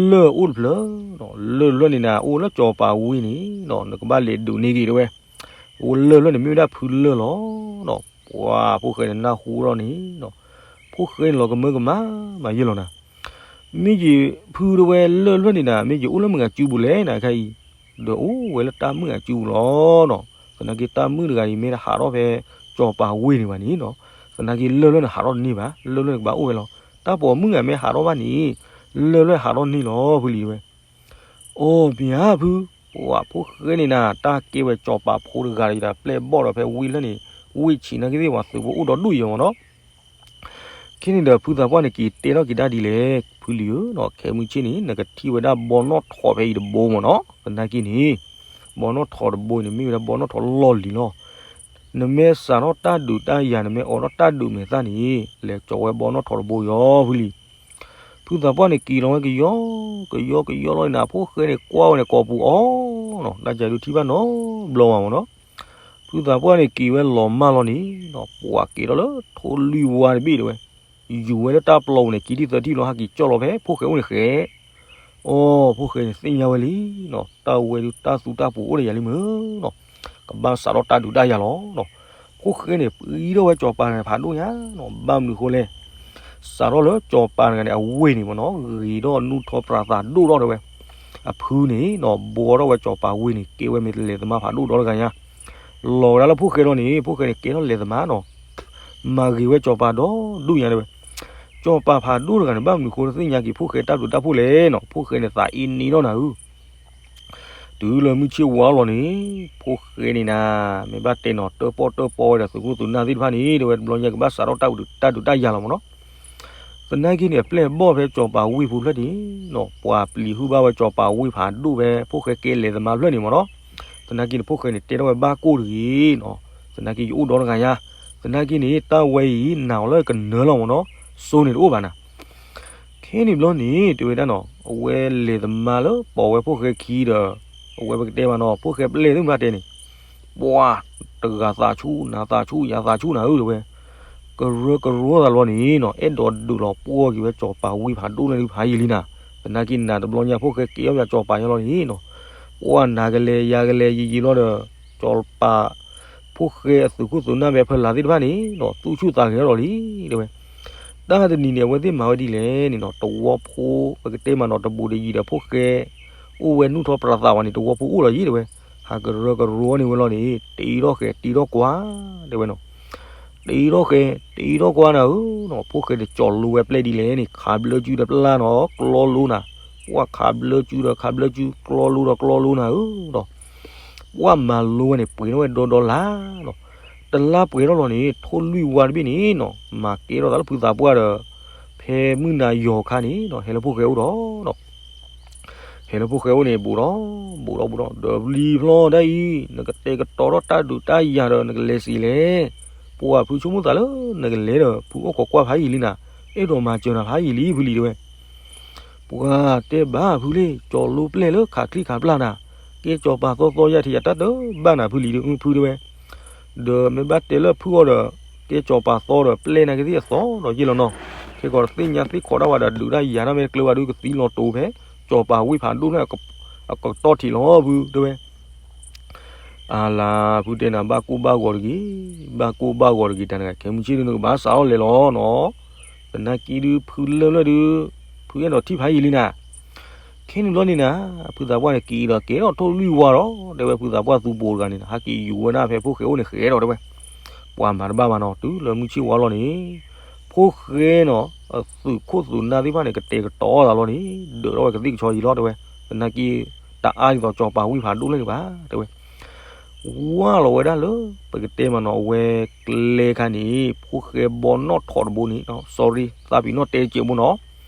လၢၢ်အိၣ်တဖျၢၣ်, လၢၢ်တဖျၢၣ်န့ၣ်နၤ အိၣ်လၢစီၤပၤဝ့ၢ်န့ၣ်နီၤ နကဘၣ်လဲၤဒုးန့ၢ်က့ၤတဲဝဲ. အိၣ်လၢၢ်တဖျၢၣ်န့ၣ် မ့ၢ်ဝဲဒၣ်ဖုလၢၢ်လီၤနီၤ. ပှၤဖိၣ်ဃဲန့ၣ်နၢ်ဟူထီၣ်န့ၣ်နီၤ ဖိၣ်ဃဲန့ၣ် လီၤကမၢကမၣ်မးယ့ၢ်လီၤနၤ. မ့ၢ်ယံာ်ဖုတဲဝဲလၢၢ်တဖျၢၣ်န့ၣ်နၤ မ့ၢ်ယံာ်အိၣ်လၢမုၢ်ဂၤစုပူၤလဲၣ်နၤ ခဲအံၤ, ဒီးအိၣ်ဝဲလၢတၢ်မုၣ်ဂၤစုပူၤလီၤနီၤ. သနာ်က့တၢ်မုၣ်တဂၤအံၤ မ့ၢ်တဟးထီၣ်ဖဲစီၤပၤဝ့ၢ်န့ၣ်ဘၣ်န့ၣ်နီၤ. သနာ်က့လၢၢ်တဖျၢၣ်န့ၣ် ဟးထီၣ်တန့ၢ်ဘၣ်, လၢၢ်တဖျၢၣ်န့ၣ် ကဘၣ်အိၣ်ဝဲလီၤ. တၢ်ပိာ်မုၣ်ဂၤမ့ၢ်ဟးထီၣ်ဘၣ်န့ၣ် လၢၢ်တဖျၢၣ်န့ၣ် ဟးထီၣ်န့ၢ်လီၤဖုလံၤတဲဝဲ. အိၣ်မ့ၢ်ဧါဖု, ပှၤဖိၣ်ဃဲန့ၣ်နၤ တၢ်ကဲဝဲစီၤပၤဖိတဂၤဒီး ပျဲၢ်ဘီၣ်ဒီးဖဲဝ့ၢ်လၢၢ်န့ၣ် ဝ့ၢ်ဆံးနာ်က့သ့ၣ် ပှၤသုးဖိအိၣ်ဒီဒူၣ်အံၤမ့ၢ်နီၤ. ခဲန့ၣ်ဒီး ဖုသးပှၢ်န့ၣ် က့ၤတဲထီၣ်က့ၤဒၣ်ဒ်လဲၣ် ဖုလံၤဧၢနီၤ, ခဲမုၢ်ဆ့ၣ်န့ၣ် နကထံၣ်ဝဲဒၣ်ဘီနီၣ်ထိးဖဲအံၤတဘိမ့ၢ်နီၤ. သနာ်က့န့ၣ် ဘီနီၣ်ထိးတဘိအံၤန့ၣ် မ့ၢ်ဝဲဒၣ်ဘီနီၣ်ထိးလီၢ်လံၤလီၤ. နမ့ၢ်စးထီၣ်တၢ်ဒုးတၢ်ယၤ နမ့ၢ်အိးထီၣ်တၢ်ဒုးမဲာ်သၣ်န့ၣ် လဲၤကၠီၤဝဲဘီနီၣ်ထိးတဘိယီၤဖုလံၤ. ဖုသးပှၢ်န့ၣ် က့ၤလီၤဝဲကယီကယီကယီလီၤန့ၣ် အဖိၣ်ဃဲန့ၣ် ကွၢ်ဝဲန့ၣ်ကိာ်ပူၤအီၤနီၤ, တၢ်ကဲဒုးထံၣ်ဘၣ်နီတဘျီဘၣ်မ့ၢ်နီၤ. ဖုသးပှၢ်န့ၣ် က့ၤဝဲလီၤမၢ်လီၤန့ၣ်နီၤ, ပှၤက့ၤထီၣ်လၢထိၣ်လွံၢ်ဝါတဘ့ၣ်တဲဝဲ, ယူၤဝဲလၢတၢ်ပျီပူၤန့ၣ် ခံထံၣ်သၢထံၣ်လီၤ ဟဲက့ၤကၠီၣ်လီၤဖဲဖိၣ်ဃဲအိၣ်န့ၣ်ဃဲ. အိ ဖိၣ်ဃဲန့ၣ်သ့ၣ်ညါဝဲလံနီၤ, တၢ်ဝဲဒုးတၢ်သူတၢ်ပူၤအိၣ်ဒီးယၤလံမ့ၢ်နီၤ, ကဘၣ်စးထီၣ်တၢ်ဒုးတၢ်ယၤလီၤနီၤ. ဖိၣ်ဃဲန့ၣ် ပှံထီၣ်ဝဲစီၤပၤတဂၤန့ၣ်ဖးဒိၣ်ညါနီၤ, ဘၣ်မနုၤဃိလဲၣ် စးထီၣ်လၢစီၤပၤတဂၤန့ၣ် အဝ့ၢ်န့ၣ်မ့ၢ်နီၤ ဂ့ၤထီၣ်နူၢ်ထီၣ်ပြးသးဒိၣ်ထီၣ်တဲဝဲ. အဖုန့ၣ်နီၤ ဘှီထီၣ်ဝဲစီၤပၤဝ့ၢ်န့ၣ် ကဲဝဲမ့ၢ်လဲၤသမါဖးဒိၣ်ဒီတဂၤညါ, လီၤဝဲဒၣ်လၢဖိၣ်ဃဲဒီးန့ၣ် ဖိၣ်ဃဲန့ၣ် ကဲထီၣ်လဲၤသမါနီၤ, မၤဂ့ၤဝဲစီၤပၤဒီဒူၣ်ညါတဲဝဲ. စီၤပၤဖးဒိၣ်တဂၤန့ၣ် ဘၣ်မနုၤဃိတသ့ၣ်ညါက့ၤဖိၣ်ဃဲတၢ်ဘျုးတၢ်ဖှိၣ်လဲၣ်နီၤ, ဖိၣ်ဃဲန့ၣ်သးအ့န့ၢ်ထီၣ်နၤဧၢ တုၤလၢမုၢ်ဆ့ၣ်ဝါလီၤန့ၣ် ဖိၣ်ဃဲန့ၣ်နၤ မ့ၢ်ဘၣ်တဲနီၤ တၢၣ်ပီၣ်တၢၣ်ပီဝဲဒီးသုးခိၣ်သုးနၢ်သ့ၣ်တဖၣ်န့ၣ် တဲဝဲတဘျီညါ ကဘၣ်စးထီၣ်တၢ်ဒုးတၢ်ယၤလီၤမ့ၢ်နီၤ. သနာ်က့န့ၣ် အပျဲၢ်အဘီၣ်ဖဲစီၤပၤဝ့ၢ်ဖိဖျၢၣ်န့ၣ်နီၤ ပှၤပျံၤဟုၣ်ဘၣ်ဝဲစီၤပၤဝ့ၢ်ဖးဒိၣ်ဖဲ ဖိၣ်ဃဲကဲလဲၤသမါဖျၢၣ်န့ၣ်မ့ၢ်နီၤ. သနာ်က့န့ၣ် ဖိၣ်ဃဲန့ၣ် တဲထီၣ်ဝဲဘၣ်ကိၢ်တဂ့ၤနီၤ, သနာ်က့ယအိၣ်ဒီတဂၤညါ, သနာ်က့န့ၣ် တၢ်ဝဲအံၤ နာ်အီၤလၢကနၢၤလီၤမ့ၢ်နီၤ, စိန့ၣ်တအိၣ်ဘၣ်နၤ. ခဲန့ၣ်ဘျီန့ၣ် တဲဝဲဒၣ်နီၤ အဝဲလဲၤသမါလၢပိာ်ဝဲဖိၣ်ဃဲခံဒီး အဝဲပကတဲမးနီၤ ဖိၣ်ဃဲပျဲၢ်သ့ၣ်မတၤတဲန့ၣ် ပှၤတဂၤသးဆူၣ် နၤသးဆူၣ် ယၤသးဆူၣ်နၤဧၢ တဲဝဲ. ကရၢကရိသးလီၤန့ၣ်နီၤ အဲၣ်ဒိးဒုးလီၤပှီၢ်က့ၤဝဲစီၤပၤဝ့ၢ်ဖးဒိၣ်လၢဖးယံာ်လံနၤ. သနာ်က့နၤတဘျီညါ ဖိၣ်ဃဲကဲထီၣ်ပၠးစီၤပၤညါလီၤန့ၣ်နီၤ ပှၤနၤကလဲၤယၤကလဲၤယံာ်ယံာ်လီၤဒီး စီၤပၤ ဖိၣ်ဃဲအသုးခိၣ်သုးနၢ်ဖဲဖၢလၢ်သ့ၣ်တဖၣ်န့ၣ်နီၤ သူၣ်ဆူၣ်သးဂဲၤထီၣ်လီၤလံ တဲဝဲ. တၢ်တနံၤန့ၣ် အဝဲသ့ၣ်မၤဝဲဒ်လဲၣ်န့ၣ်နီၤ တဝီဖိ ပကတဲမးနီၤ တဘူးတယံၤဒီးဖိၣ်ဃဲ အိၣ်ဝဲနူၢ်ထီၣ်ပြးသးဝဲန့ၣ် တဝီဖိအိၣ်လီၤယံၤ တဲဝဲ. ဟးကရၢကရိန့ၢ်ဝဲလီၤန့ၣ် တ့ထီၣ်ဃဲၤတ့ထီၣ်ကွၢ် တဲဝဲနီၤ. တ့ထီၣ်ဃဲၤတ့ထီၣ်ကွၢ်နၤဧၢနီၤ ဖိၣ်ဃဲတကၠီၤလိဝဲပျဲၢ်ဒ်လဲၣ်န့ၣ် ခးဘျၢကုဒီးပျၢ်နီၤ ကျီလိနၤ. ပှၤခးဘျၢကုဒီးခးဘျၢကု ကျီလိဒီးကျီလိနၤဧၢနီၤ. ပှၤမၤလိဝဲန့ၣ် ပှဲၤထီၣ်ဝဲဒီဒီလါနီၤ. တလါပှဲၤထီၣ်လီၤန့ၣ် ထိၣ်လွံၢ်ဝါတဘ့ၣ်န့ၣ်နီၤ မၤကဲထီၣ်သးလၢဖုသးပှၢ်ဒီး ဖဲမုၢ်နၤယီၤခါန့ၣ်နီၤ ဟဲလၢဖိၣ်ဃဲအိၣ်ဒီးနီၤ ဟဲလၢဖိၣ်ဃဲအိၣ်န့ၣ် ဘူးဒီး ဘူးဒီးဘူးဒီး ဒီးပျံၤဖျီဒ်အံၤ နကတဲာ်ကတီၤထီၣ်တၢ်ဒုးတၢ်ယၤဒီး နကလဲၤစံးလဲၣ်. ပှၤဖုဆိကမိၣ်သးလၢနကလဲၤဒီး ဖုအိၣ်ခိးကွၢ်ဖးယံာ်လံနၤ, အဲၣ်ဒိးမၤစၢၤနၤဖးယံာ်လံ ဖုလံၤတဲဝဲ. ပှၤတဲဘၣ်ဖုလံ ကၠီၤလိပျဲၢ်လၢခးချံခးပျၢ်နၤ, ကဲစီၤပၤသီသီ ယၤထံၣ်ယၤတၢ်တဘၣ်နၤ ဖုလံၤ ဖုတဲဝဲ. ဒီးမ့ၢ်ဘၣ်တဲလၢဖုအီၤဒီး ကဲစီၤပၤသီဒီး ပျဲၢ်နာ်က့သ့ၣ်အသီဒီးယ့ၢ်လီၤနီၤ. ခဲကီးတသ့ၣ်ညါသ့ၣ်ခီတၢ်ဝဲဒီး ဒုးတၢ်ယၤတၢ်မ့ၢ်တကျၢၤဘၣ်ဒုး ကသံလီၤတိၤဖဲ စီၤပၤဝ့ၢ်ဖးဒိၣ်န့ၣ် အကတီၢ်ထံးလီၤ ဖုတဲဝဲ. အလၤ ဖုတဲနၤ ဘၣ်ကိၢ်ဘၣ်ဂီၤတဂ့ၤ, ဘၣ်ကိၢ်ဘၣ်ဂီၤတဂ့ၤ တၢ်နဂၤ ခဲမုၢ်ဆ့ၣ်ဒုး နကဘၣ်စးထီၣ်လဲၤလီၤနီၤ. သနာ်က့ဒုး ဖုလၢၢ်လၢၢ်ဒုး ဖုအဲၣ်ဒိးထံၣ်ဖးယံာ်လံနၤ. ခဲန့ၣ်ဘျီန့ၣ်နၤ, ဖုသးပှၢ်န့ၣ်က့ၤဒီးကဲထီၣ်ထိၣ်လွံၢ်ဝါဒီး တဲဝဲဖုသးပှၢ်သူပိာ်တဂၤန့ၣ် ဟဲက့ၤယူၤဝဲဒၣ်ဖဲဖိၣ်ဃဲအိၣ်န့ၣ်ဃဲဒီးတဲဝဲ, ပှၤမၤတဘၣ်ဘၣ်နီၤ တုၤလၢမုၢ်ဆ့ၣ်ဝါလီၤန့ၣ်, ဖိၣ်ဃဲနီၤ အသုးခိၣ်သုးနၢ်သ့ၣ်တဖၣ်န့ၣ် ကတဲာ်ကတီၤသးလီၤန့ၣ် ဒၢးထီၣ်ဝဲကသ့ၣ်ကဆီယံၤလီၤတဲဝဲ, သနာ်က့ တအါဒ်သိးစီၤပၤဝ့ၢ်ဖးဒိၣ်လၢန့ၣ်ဘၣ်တဲဝဲ ဝါလီၤဝဲဒၣ်လၢ ပကတဲမးနီၤ အဝဲကျဲခါန့ၣ် ဖိၣ်ဃဲဘီနီၣ်ထိးတဘိန့ၣ် sorry သးပ့ၤနီၣ်တဲစဲးဘိနီၤ,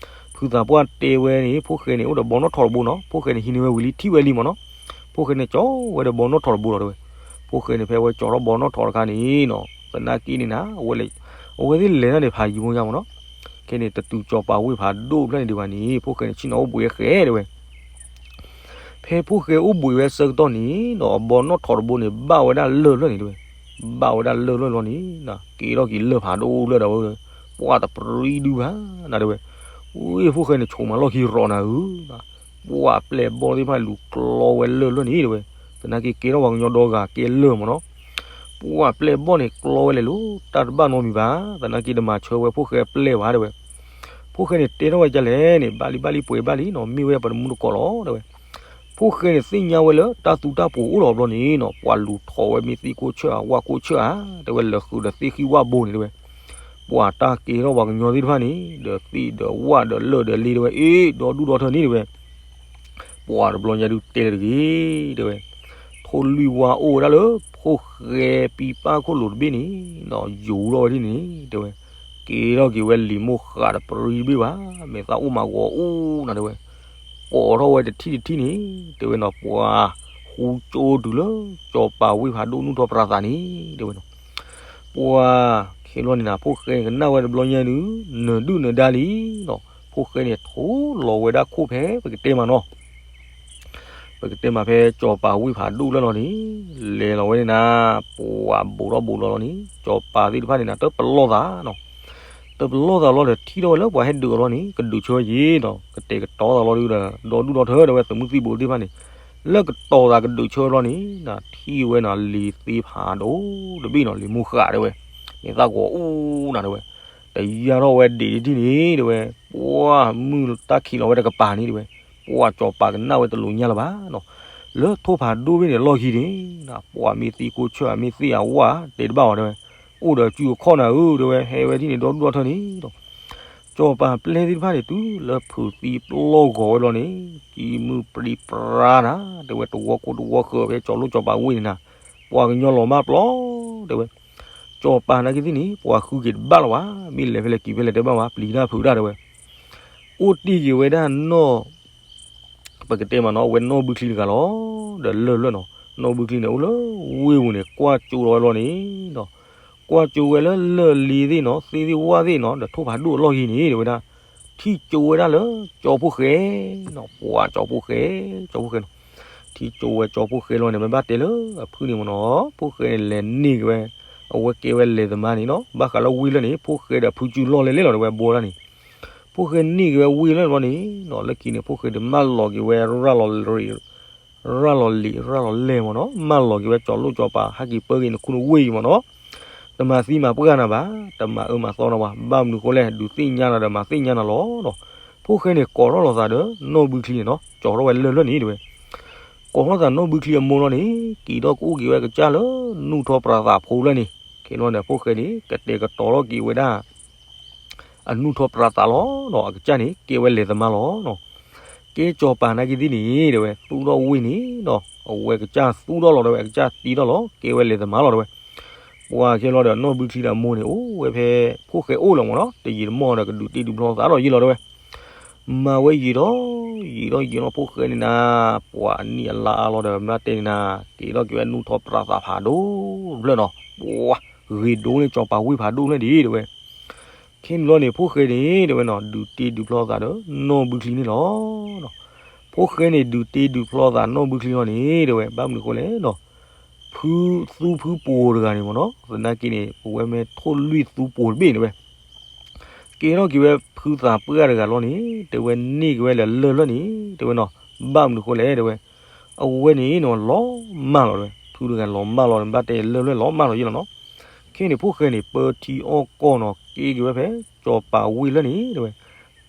ဖုသးပှၢ်တဲဝဲန့ၣ် ဖိၣ်ဃဲန့ၣ် အိၣ်ဒီးဘီနီၣ်ထိးတဘိနီၤ, ဖိၣ်ဃဲန့ၣ်ဟံးန့ၢ်ဝဲဝံၤလံထံၣ်ဝဲလံမးနီၤ, ဖိၣ်ဃဲန့ၣ်ကၠီဝဲဒီးဘီနီၣ်ထိးတဘိလီၤတဲဝဲ, ဖိၣ်ဃဲန့ၣ်ဖဲဝဲကၠီထီၣ်ဘီနီၣ်ထိးတခါန့ၣ်နီၤ သနာ်က့န့ၣ်နၤ အဝဲသ့ၣ်လဲၤတၢ်န့ၣ်ဖးယံၤမိၢ်ယါမးနီၤ, ခဲန့ၣ်တတုၤစီၤပၤဝ့ၢ်ဖးဒိၣ်ဖျၢၣ်န့ၣ်ဒံးဘၣ်န့ၣ် ဖိၣ်ဃဲန့ၣ်ဆ့ၣ်နီၤအိၣ်ဘှံးဝဲဃဲတဲဝဲ ဖဲဖိၣ်ဃဲအိၣ်ဘှံးဝဲဆၢကတီၢ်န့ၣ်နီၤ အဘီနီၣ်ထိးတဘိန့ၣ် ဘၣ်ဝဲဒၣ်လၢၢ်ဖျၢၣ်န့ၣ်တဲဝဲ, ဘၣ်ဝဲဒၣ်လၢၢ်ဖျၢၣ်လီၤန့ၣ် က့ၤထီၣ်က့ၤလၢၢ်ဖးဒိၣ်ဖျၢၣ်ဒီးဝဲ, ပှၢ်တပြံဒုဘၣ်နၤတဲဝဲ, ဝ့ၢ်ဖိၣ်ဃဲန့ၣ် ဆိးမးလီၢ်ခံရီးနၤဧၢ, ပှၢ်ပျဲၢ်ဘီၣ်သ့ၣ်တဖၣ်လူၤကျီဝဲလၢၢ်ဖျၢၣ်န့ၣ်တဲဝဲ, သနာ်က့ကဲထီၣ်ပှၤကညီဒီဂၤကဲလၢၢ်မးနီၤ ပှၢ်ပျဲၢ်ဘီၣ်န့ၣ် ကျီဝဲလဲၤလိၤ တၢ်တဘၣ်နီတမံၤဘၣ်, သနာ်က့တမၤဆၢဝဲဖိၣ်ဃဲအပျဲၢ်ဘၣ်တဲဝဲ, ဖိၣ်ဃဲန့ၣ်တဲထီၣ်ဝဲဒ်လဲၣ်န့ၣ် ဘၣ်လံဘၣ်လံပှဲၤဘၣ်လံနီၤ မ့ၢ်ဝဲပှၤတမူတကိးလီၤတဲဝဲ, ဖိၣ်ဃဲန့ၣ်သ့ၣ်ညါဝဲလၢတၢ်သူတၢ်ပှိၤအိၣ်လီၤဘျီန့ၣ်နီၤ ပှၤလူၤထီၣ်ဝဲမ့ၢ်သ့ၣ်ကိၢ်ဆၢၣ်ဧါ ဝၣ်ကိၢ်ဆၢၣ်ဧါ တဲဝဲလၢဃုာ်ဒီးသ့ၣ်ဃံဝၣ်ဘိန့ၣ်တဲဝဲ, ပှၤတၢ်ကဲထီၣ်ပှၤကညီသ့ၣ်တဖၣ်န့ၣ် ဒီးသ့ၣ်ဒီးဝၣ်ဒီးလၢၢ်ဒီးလ့တဲဝဲ အ့ၣ် ဒီဒူၣ်ဒီထၢန့ၣ်တဲဝဲ ပှၤတဘျီညါဒုးတဲလၢတဂ့ၤ တဲဝဲ, ထိၣ်လွံၢ်ဝါအိၣ်ဝဲဒၣ်လၢ ဖိၣ်ဃဲပံပၢ်ခိၣ်လိၤတဘ့ၣ်န့ၣ် ယိၤထီၣ်ဝဲဒ်န့ၣ် တဲဝဲ, ကဲထီၣ်က့ၤဝဲလံာ်မိၢ်ဃးတပြံတဘ့ၣ်ဘၣ်, မဲာ်သၣ်အိၣ်မးဂီၤအိၣ်နၤတဲဝဲ, ကိးထီၣ်ဝဲတထံၣ်တထံၣ်န့ၣ် တဲဝဲနီၤ ပှၤဃူကၠိတုၤလၢ စီၤပၤဝ့ၢ်ဖးဒိၣ်နူၢ်ထီၣ်ပြးသးန့ၣ် တဲဝဲနီၤ ပှၤခဲလီၤန့ၣ်နၤ ဖိၣ်ဃဲန့ၣ်ကနၣ်ဝဲတဘျီညါဒုး နၢၤဒုၣ်နၢၤဒါလံနီၤ, ဖိၣ်ဃဲန့ၣ် ထိလီၤဝဲဒၣ်ခိၣ်ဖဲပကတဲမးနီၤ, ပကတဲမးဖဲစီၤပၤဝ့ၢ်ဖးဒိၣ်လၢလီၤန့ၣ်, လဲၤလီၤဝဲန့ၣ်နၤ, ပှၤဘူးထီၣ်ဘူးလီၤလီၤန့ၣ် စီၤပၤသ့ၣ်တဖၣ်န့ၣ်နၤ တပလီၢ်သးနီၤ, တပလီၢ်သးလီၤဒီးထံၣ်ထီၣ်ဝဲလၢပှၤဟဲဒုးအီၤလီၤန့ၣ် ကဒုးဆၢဝဲယ့ၤနီၤ, ကတဲာ်ကတီၤသးလီၤဒုးဒီး ဒီဒူၣ်ဒီထၢဒီးဝဲ သုးမုၢ်သံၣ်ဘိသ့ၣ်တဖၣ်န့ၣ်, လၢကတီၤသးကဒုးဆၢဝဲလီၤန့ၣ် နၤထံၣ်ဝဲနၤလံာ်သ့ဖးဒိၣ်တဘ့ၣ်နီၤ လံာ်မိၢ်ဃးတဲဝဲ, မ့ၢ်သၣ်ဂီၤအိၣ်နၤတဲဝဲ, တယါထီၣ်ဝဲဒံးတထံၣ်န့ၣ်တဲဝဲ, ပှၢ်မုၢ်တၢ်ခံးလီၤဝဲတကပၤန့ၣ်တဲဝဲ, ပှၢ်စီၤပၤကနၣ်ဝဲတလိာ်ညါလၢၤဘၣ်နီၤ, လၢထိၣ်ဖးဒိၣ်ဘ့ၣ်န့ၣ်လီၢ်ခံန့ၣ်, ပှၢ်မ့ၢ်သ့ၣ်ကိၢ်ဆၢၣ်ဧါ မ့ၢ်သ့ၣ်ဧါဝၣ်ဧါ တဲတဘၣ်ဝဲတဲဝဲ, အိၣ်ဒီးစုအခီၣ်နၤဧၢတဲဝဲ ဟဲဝဲဒ်န့ၣ် ဒီဒူၣ်ဒီထၢန့ၣ်ဒီး စီၤပၤပျဲၢ်သ့ၣ်တဖၣ်န့ၣ် တုၤလၢဖုးသံပလီၢ်ဂီၤဝဲလီၤန့ၣ်, ကံမုၢ်ပြံပြါနၤ, တဲဝဲတဝီခိၣ်တဝီဃၢၤဖဲစီၤလိၣ်စီၤပၤဝ့ၢ်န့ၣ်နၤ, ပှၤကညီလီၤမၢ်ပျီ, တဲဝဲ, စီၤပၤနာ်က့သ့ၣ်န့ၣ် ပှၤဃုက့ၤတဘၣ်လီၤဘၣ်, မ့ၢ်လဲၤဖဲလဲၣ်က့ၤဖဲလဲၣ်တဲဘၣ်ဘၣ် ပျံၤတၢ်ဖုးတၢ်တဲဝဲ, အိၣ်တ့ၢ်က့ၤဝဲဒၣ်နီၢ် ပကတဲမးနီၤ အဝဲနီၢ်ဘုချံတဂၤလီၤ, ဒီးလၢၢ်လၢၢ်နီၤ, နီၢ်ဘုချံန့ၣ် အိၣ်လၢဝ့ၢ်ပူၤန့ၣ် ကွၢ်ကၠိလီၤဝဲလီၤန့ၣ်, ကွၢ်ကၠိဝဲလၢလၢၢ်လ့သ့ၣ်နီၤ သ့ၣ်သ့ၣ်ဝၣ်သ့ၣ်နီၤ ဒီးထိၣ်ဖးဒိၣ်အလီၢ်ဂ့ၤန့ၣ် တဲဝဲဒၣ်, ထံၣ်ကၠိဝဲဒၣ်လၢကၠီဖိၣ်ဃဲနီၤ, ပှၤကၠီဖိၣ်ဃဲ, ကၠီဖိၣ်ဃဲနီၤ, ထံၣ်ကၠိဝဲကၠီဖိၣ်ဃဲလီၤန့ၣ် မ့ၢ်ဘၣ်တဲလၢအဖုၣ်န့ၣ်မ့ၢ်နီၤ, ဖိၣ်ဃဲန့ၣ်လဲၤန့ၢ်က့ၤဝဲ, အဝဲကဲဝဲလဲၤသမါန့ၣ်နီၤ, ဘၣ်ဃးလၢဝ့ၢ်လၢၢ်န့ၣ် ဖိၣ်ဃဲဒီးဖုကၠူလီၢ်လဲၤလဲၣ်လီၤ တဲဝဲဘီတၢ်န့ၣ် ဖိၣ်ဃဲန့ၢ်က့ၤဝဲဝ့ၢ်လၢၢ်လီၤန့ၣ်နီၤ, လၢခံန့ၣ် ဖိၣ်ဃဲဒုးမၢလီၤက့ၤဝဲ ရၣ်လီၤလံာ် ရၣ်လီၤလဲၢ်မ့ၢ်နီၤ, မၢလီၤက့ၤဝဲကၠီလိၣ်ကၠီပၤ ဟဲက့ၤပၢက့ၤနခူနဝ့ၢ်အံၤမ့ၢ်နီၤ, တမၤသံမၤပှၢ်နၤဘၣ်, တမၤအၢမၤသီနၤဘၣ်, ဘၣ်မနုၤဃိလဲၣ် ဒုးသ့ၣ်ညါနၤဒီးမၤသ့ၣ်ညါနၤလီၤနီၤ, ဖိၣ်ဃဲန့ၣ် ကိးထီၣ်လိာ်သးဒီး နီၢ်ဘုချံန့ၣ်နီၤ, ကၠီထီၣ်ဝဲလၢၢ်လၢၢ်န့ၣ် တဲဝဲ ကိးထီၣ်သးနီၢ်ဘုချံအမိၢ်လီၤန့ၣ် က့ၤထီၣ်ကအိၣ်က့ၤဝဲအကစၢ်လၢ နူၢ်ထီၣ်ပြးသးဖိလၢၢ်န့ၣ်, ခဲလီၤန့ၣ် ဖိၣ်ဃဲန့ၣ် ကတဲာ်ကတီၤထီၣ်က့ၤဝဲဒၣ် အနူၢ်ထီၣ်ပြးသးလီၤနီၤ, အကစၢ်န့ၣ် ကဲဝဲလဲၤသမါလီၤနီၤ, ကဲစီၤပၤနာ်က့သ့ၣ်န့ၣ် တဲဝဲ သူၣ်ထီၣ်ဝ့ၢ်န့ၣ်နီၤ, အဝဲကစၢ်သူၣ်ထီၣ်လီၤ တဲဝဲ အကစၢ်သံထီၣ်လီၤ ကဲဝဲလဲၤသမါလီၤ တဲဝဲ ပှၤခဲလီၤဒီးနီၢ်ဘုချံဒီးအမိၢ်န့ၣ် အိၣ်ဝဲဖဲ ဖိၣ်ဃဲအိၣ်လီၤမ့ၢ်နီၤ, တယံာ်တမီၢ်ဒီးကဒုးတ့ဒုးဖျီသးဒီးယံာ်လီၤ တဲဝဲ, မၤဝဲယံာ်ဒီး ယံာ်ဒီးယံာ်လီၤ ဖိၣ်ဃဲန့ၣ်နၤ, ပှၤအနံၣ်အလါအါလီၤဒီး မ့ၢ်တဲန့ၣ်နၤ, က့ၤထီၣ်က့ၤဝဲနူၢ်ထီၣ်ပြးသးဖးဒိၣ်ဖျၢၣ်နီၤ, ပှၤဂ့ၤဒိၣ်န့ၢ်စီၤပၤဝ့ၢ်ဖးဒိၣ်ဖျၢၣ်ဒံး တဲဝဲ ခဲန့ၣ်ဘျီန့ၣ် ဖိၣ်ဃဲန့ၣ် တဲဝဲနီၤ ဒုးတ့ဒုးဖျီသးဒီး နီၢ်ဘုချံန့ၣ်လီၤ. ဖိၣ်ဃဲန့ၣ် ဒုးတ့ဒုးဖျီသးနီၢ်ဘုချံလီၤန့ၣ် တဲဝဲ ဘၣ်မနုၤဃိလဲၣ်နီၤ, ဖုသူဖုပိာ်တဂၤန့ၣ်မ့ၢ်နီၤ သနာ်က့န့ၣ် ပဝဲမ့ၢ်ထိၣ်လွံၢ်သူပိာ်တဘ့ၣ်န့ၣ်ဝဲ ကဲထီၣ်က့ၤဝဲဖုသးပှၢ်တဂၤလီၤန့ၣ် တဲဝဲန့ၢ်က့ၤဝဲလၢလၢၢ်လၢန့ၣ် တဲဝဲနီၤ, ဘၣ်မနုၤဃိလဲၣ် တဲဝဲ, အဝဲန့ၣ်နီၤ လီၤမၢ်လီၤတဲဝဲ, ဖုတဂၤလီၤမၢ်လီၤ ဘၣ်တဲလၢလၢၢ်လီၤမၢ်လီၤယဲလီၤနီၤ. ခဲန့ၣ် ဖိၣ်ဃဲန့ၣ် ပၢထံအီၣ်ကီၢ်နီၤ က့ၤက့ၤဝဲဖဲ စီၤပၤဝ့ၢ်လၢန့ၣ် တဲဝဲ,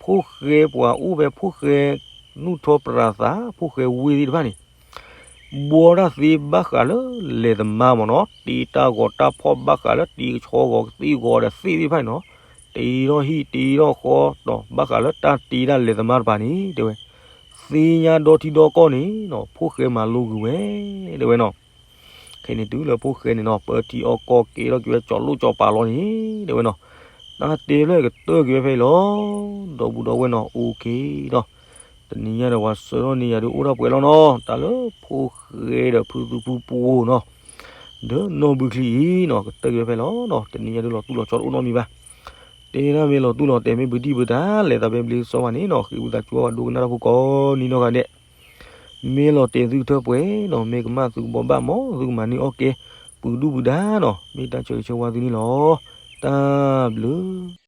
ဖိၣ်ဃဲပှၤအိၣ်ဖဲဖိၣ်ဃဲ နူၢ်ထီၣ်ပြးသး ဖိၣ်ဃဲဝ့ၢ်သ့ၣ်တဖၣ်န့ၣ် ဘှီတၢ်သ့ဘၣ်ဃးလၢလဲၤသမါမ့ၢ်နီၤ, တ့တၢ်ဂီၤတၢ်ဖီၣ်ဘၣ်ဃးလၢတ့ကဆီဂီၤကသ့ၣ်ဂီၤဒီးသ့ၣ်သ့ၣ်တဖၣ်န့ၣ်နီၤ, တ့ထီၣ်ဟံၣ်တ့ထီၣ်ဃီဒီး ဘၣ်ဃးလၢတၢ်တ့တၢ်လဲၤသမါတပၤန့ၣ် တဲဝဲ, သ့ၣ်ညါဒီထံဒီကီၢ်န့ၣ်နီၤ ဖိၣ်ဃဲမၤလိကွံာ်ဝဲ တဲဝဲနီၤ. ခဲန့ၣ်တုၤလၢဖိၣ်ဃဲန့ၣ်နီၤ ပၢထံအီကီၢ်ကဲထီၣ်က့ၤဝဲကၠီၤလိၣ်ကၠီၤပၤလီၤန့ၣ် တဲဝဲနီၤ, တၢ်တဲဖျၢၣ်ကတၢၢ်က့ၤဝဲဖဲအံၤလီၤ. ဒီပုၢ်ဒီဝဲၢ်နီၤ အိၣ်ခ့နီၤ, တနံၤညါဒီးပှၤဆှၢထီၣ်န့ၢ်ယၤဒုးအိၣ်ထီၣ်ပှဲၤလီၤနီၤ, တၢ်လၢဖိၣ်ဃဲဒီးဖုသူဖုပှိၤနီၤ, ဒီးနီၢ်ဘုချံအံၤနီၤ ကတၢၢ်က့ၤဝဲဖဲအံၤလီၤနီၤ, တနံၤညါဒုးလီၤတူၢ်လီၤဆီတအိၣ်နီတမံၤဘၣ်. တဲဒၣ်မ့ၢ်လီၤတူၢ်လီၤတဲာ်မ့ၢ်ပတံၢ်ပတၢ် လဲၤသးဘဲဘျ့စီဝါန့ၣ်နီၤ ဃ့ဝံသးစူၤဘၣ်ဒိကနၣ်တၢ်ဖိကိးနံၤနီၢ်ဂၤဒဲး မ့ၢ်လီၤတဲာ်သုကထၢၣ်ပှဲၤနီၤ, မ့ၢ်ကမၣ်သုကဘီဘၣ်မ့ၢ် သုကမၤန့ၢ်အီၣ်ကဲ ပှၤဒုၣ်ပှၤဒါနီၤ, မ့ၢ်တၢ်ဆၢဂ့ၤဆၢဝါသုန့ၣ်လီၤ. တၢ်ဘျုး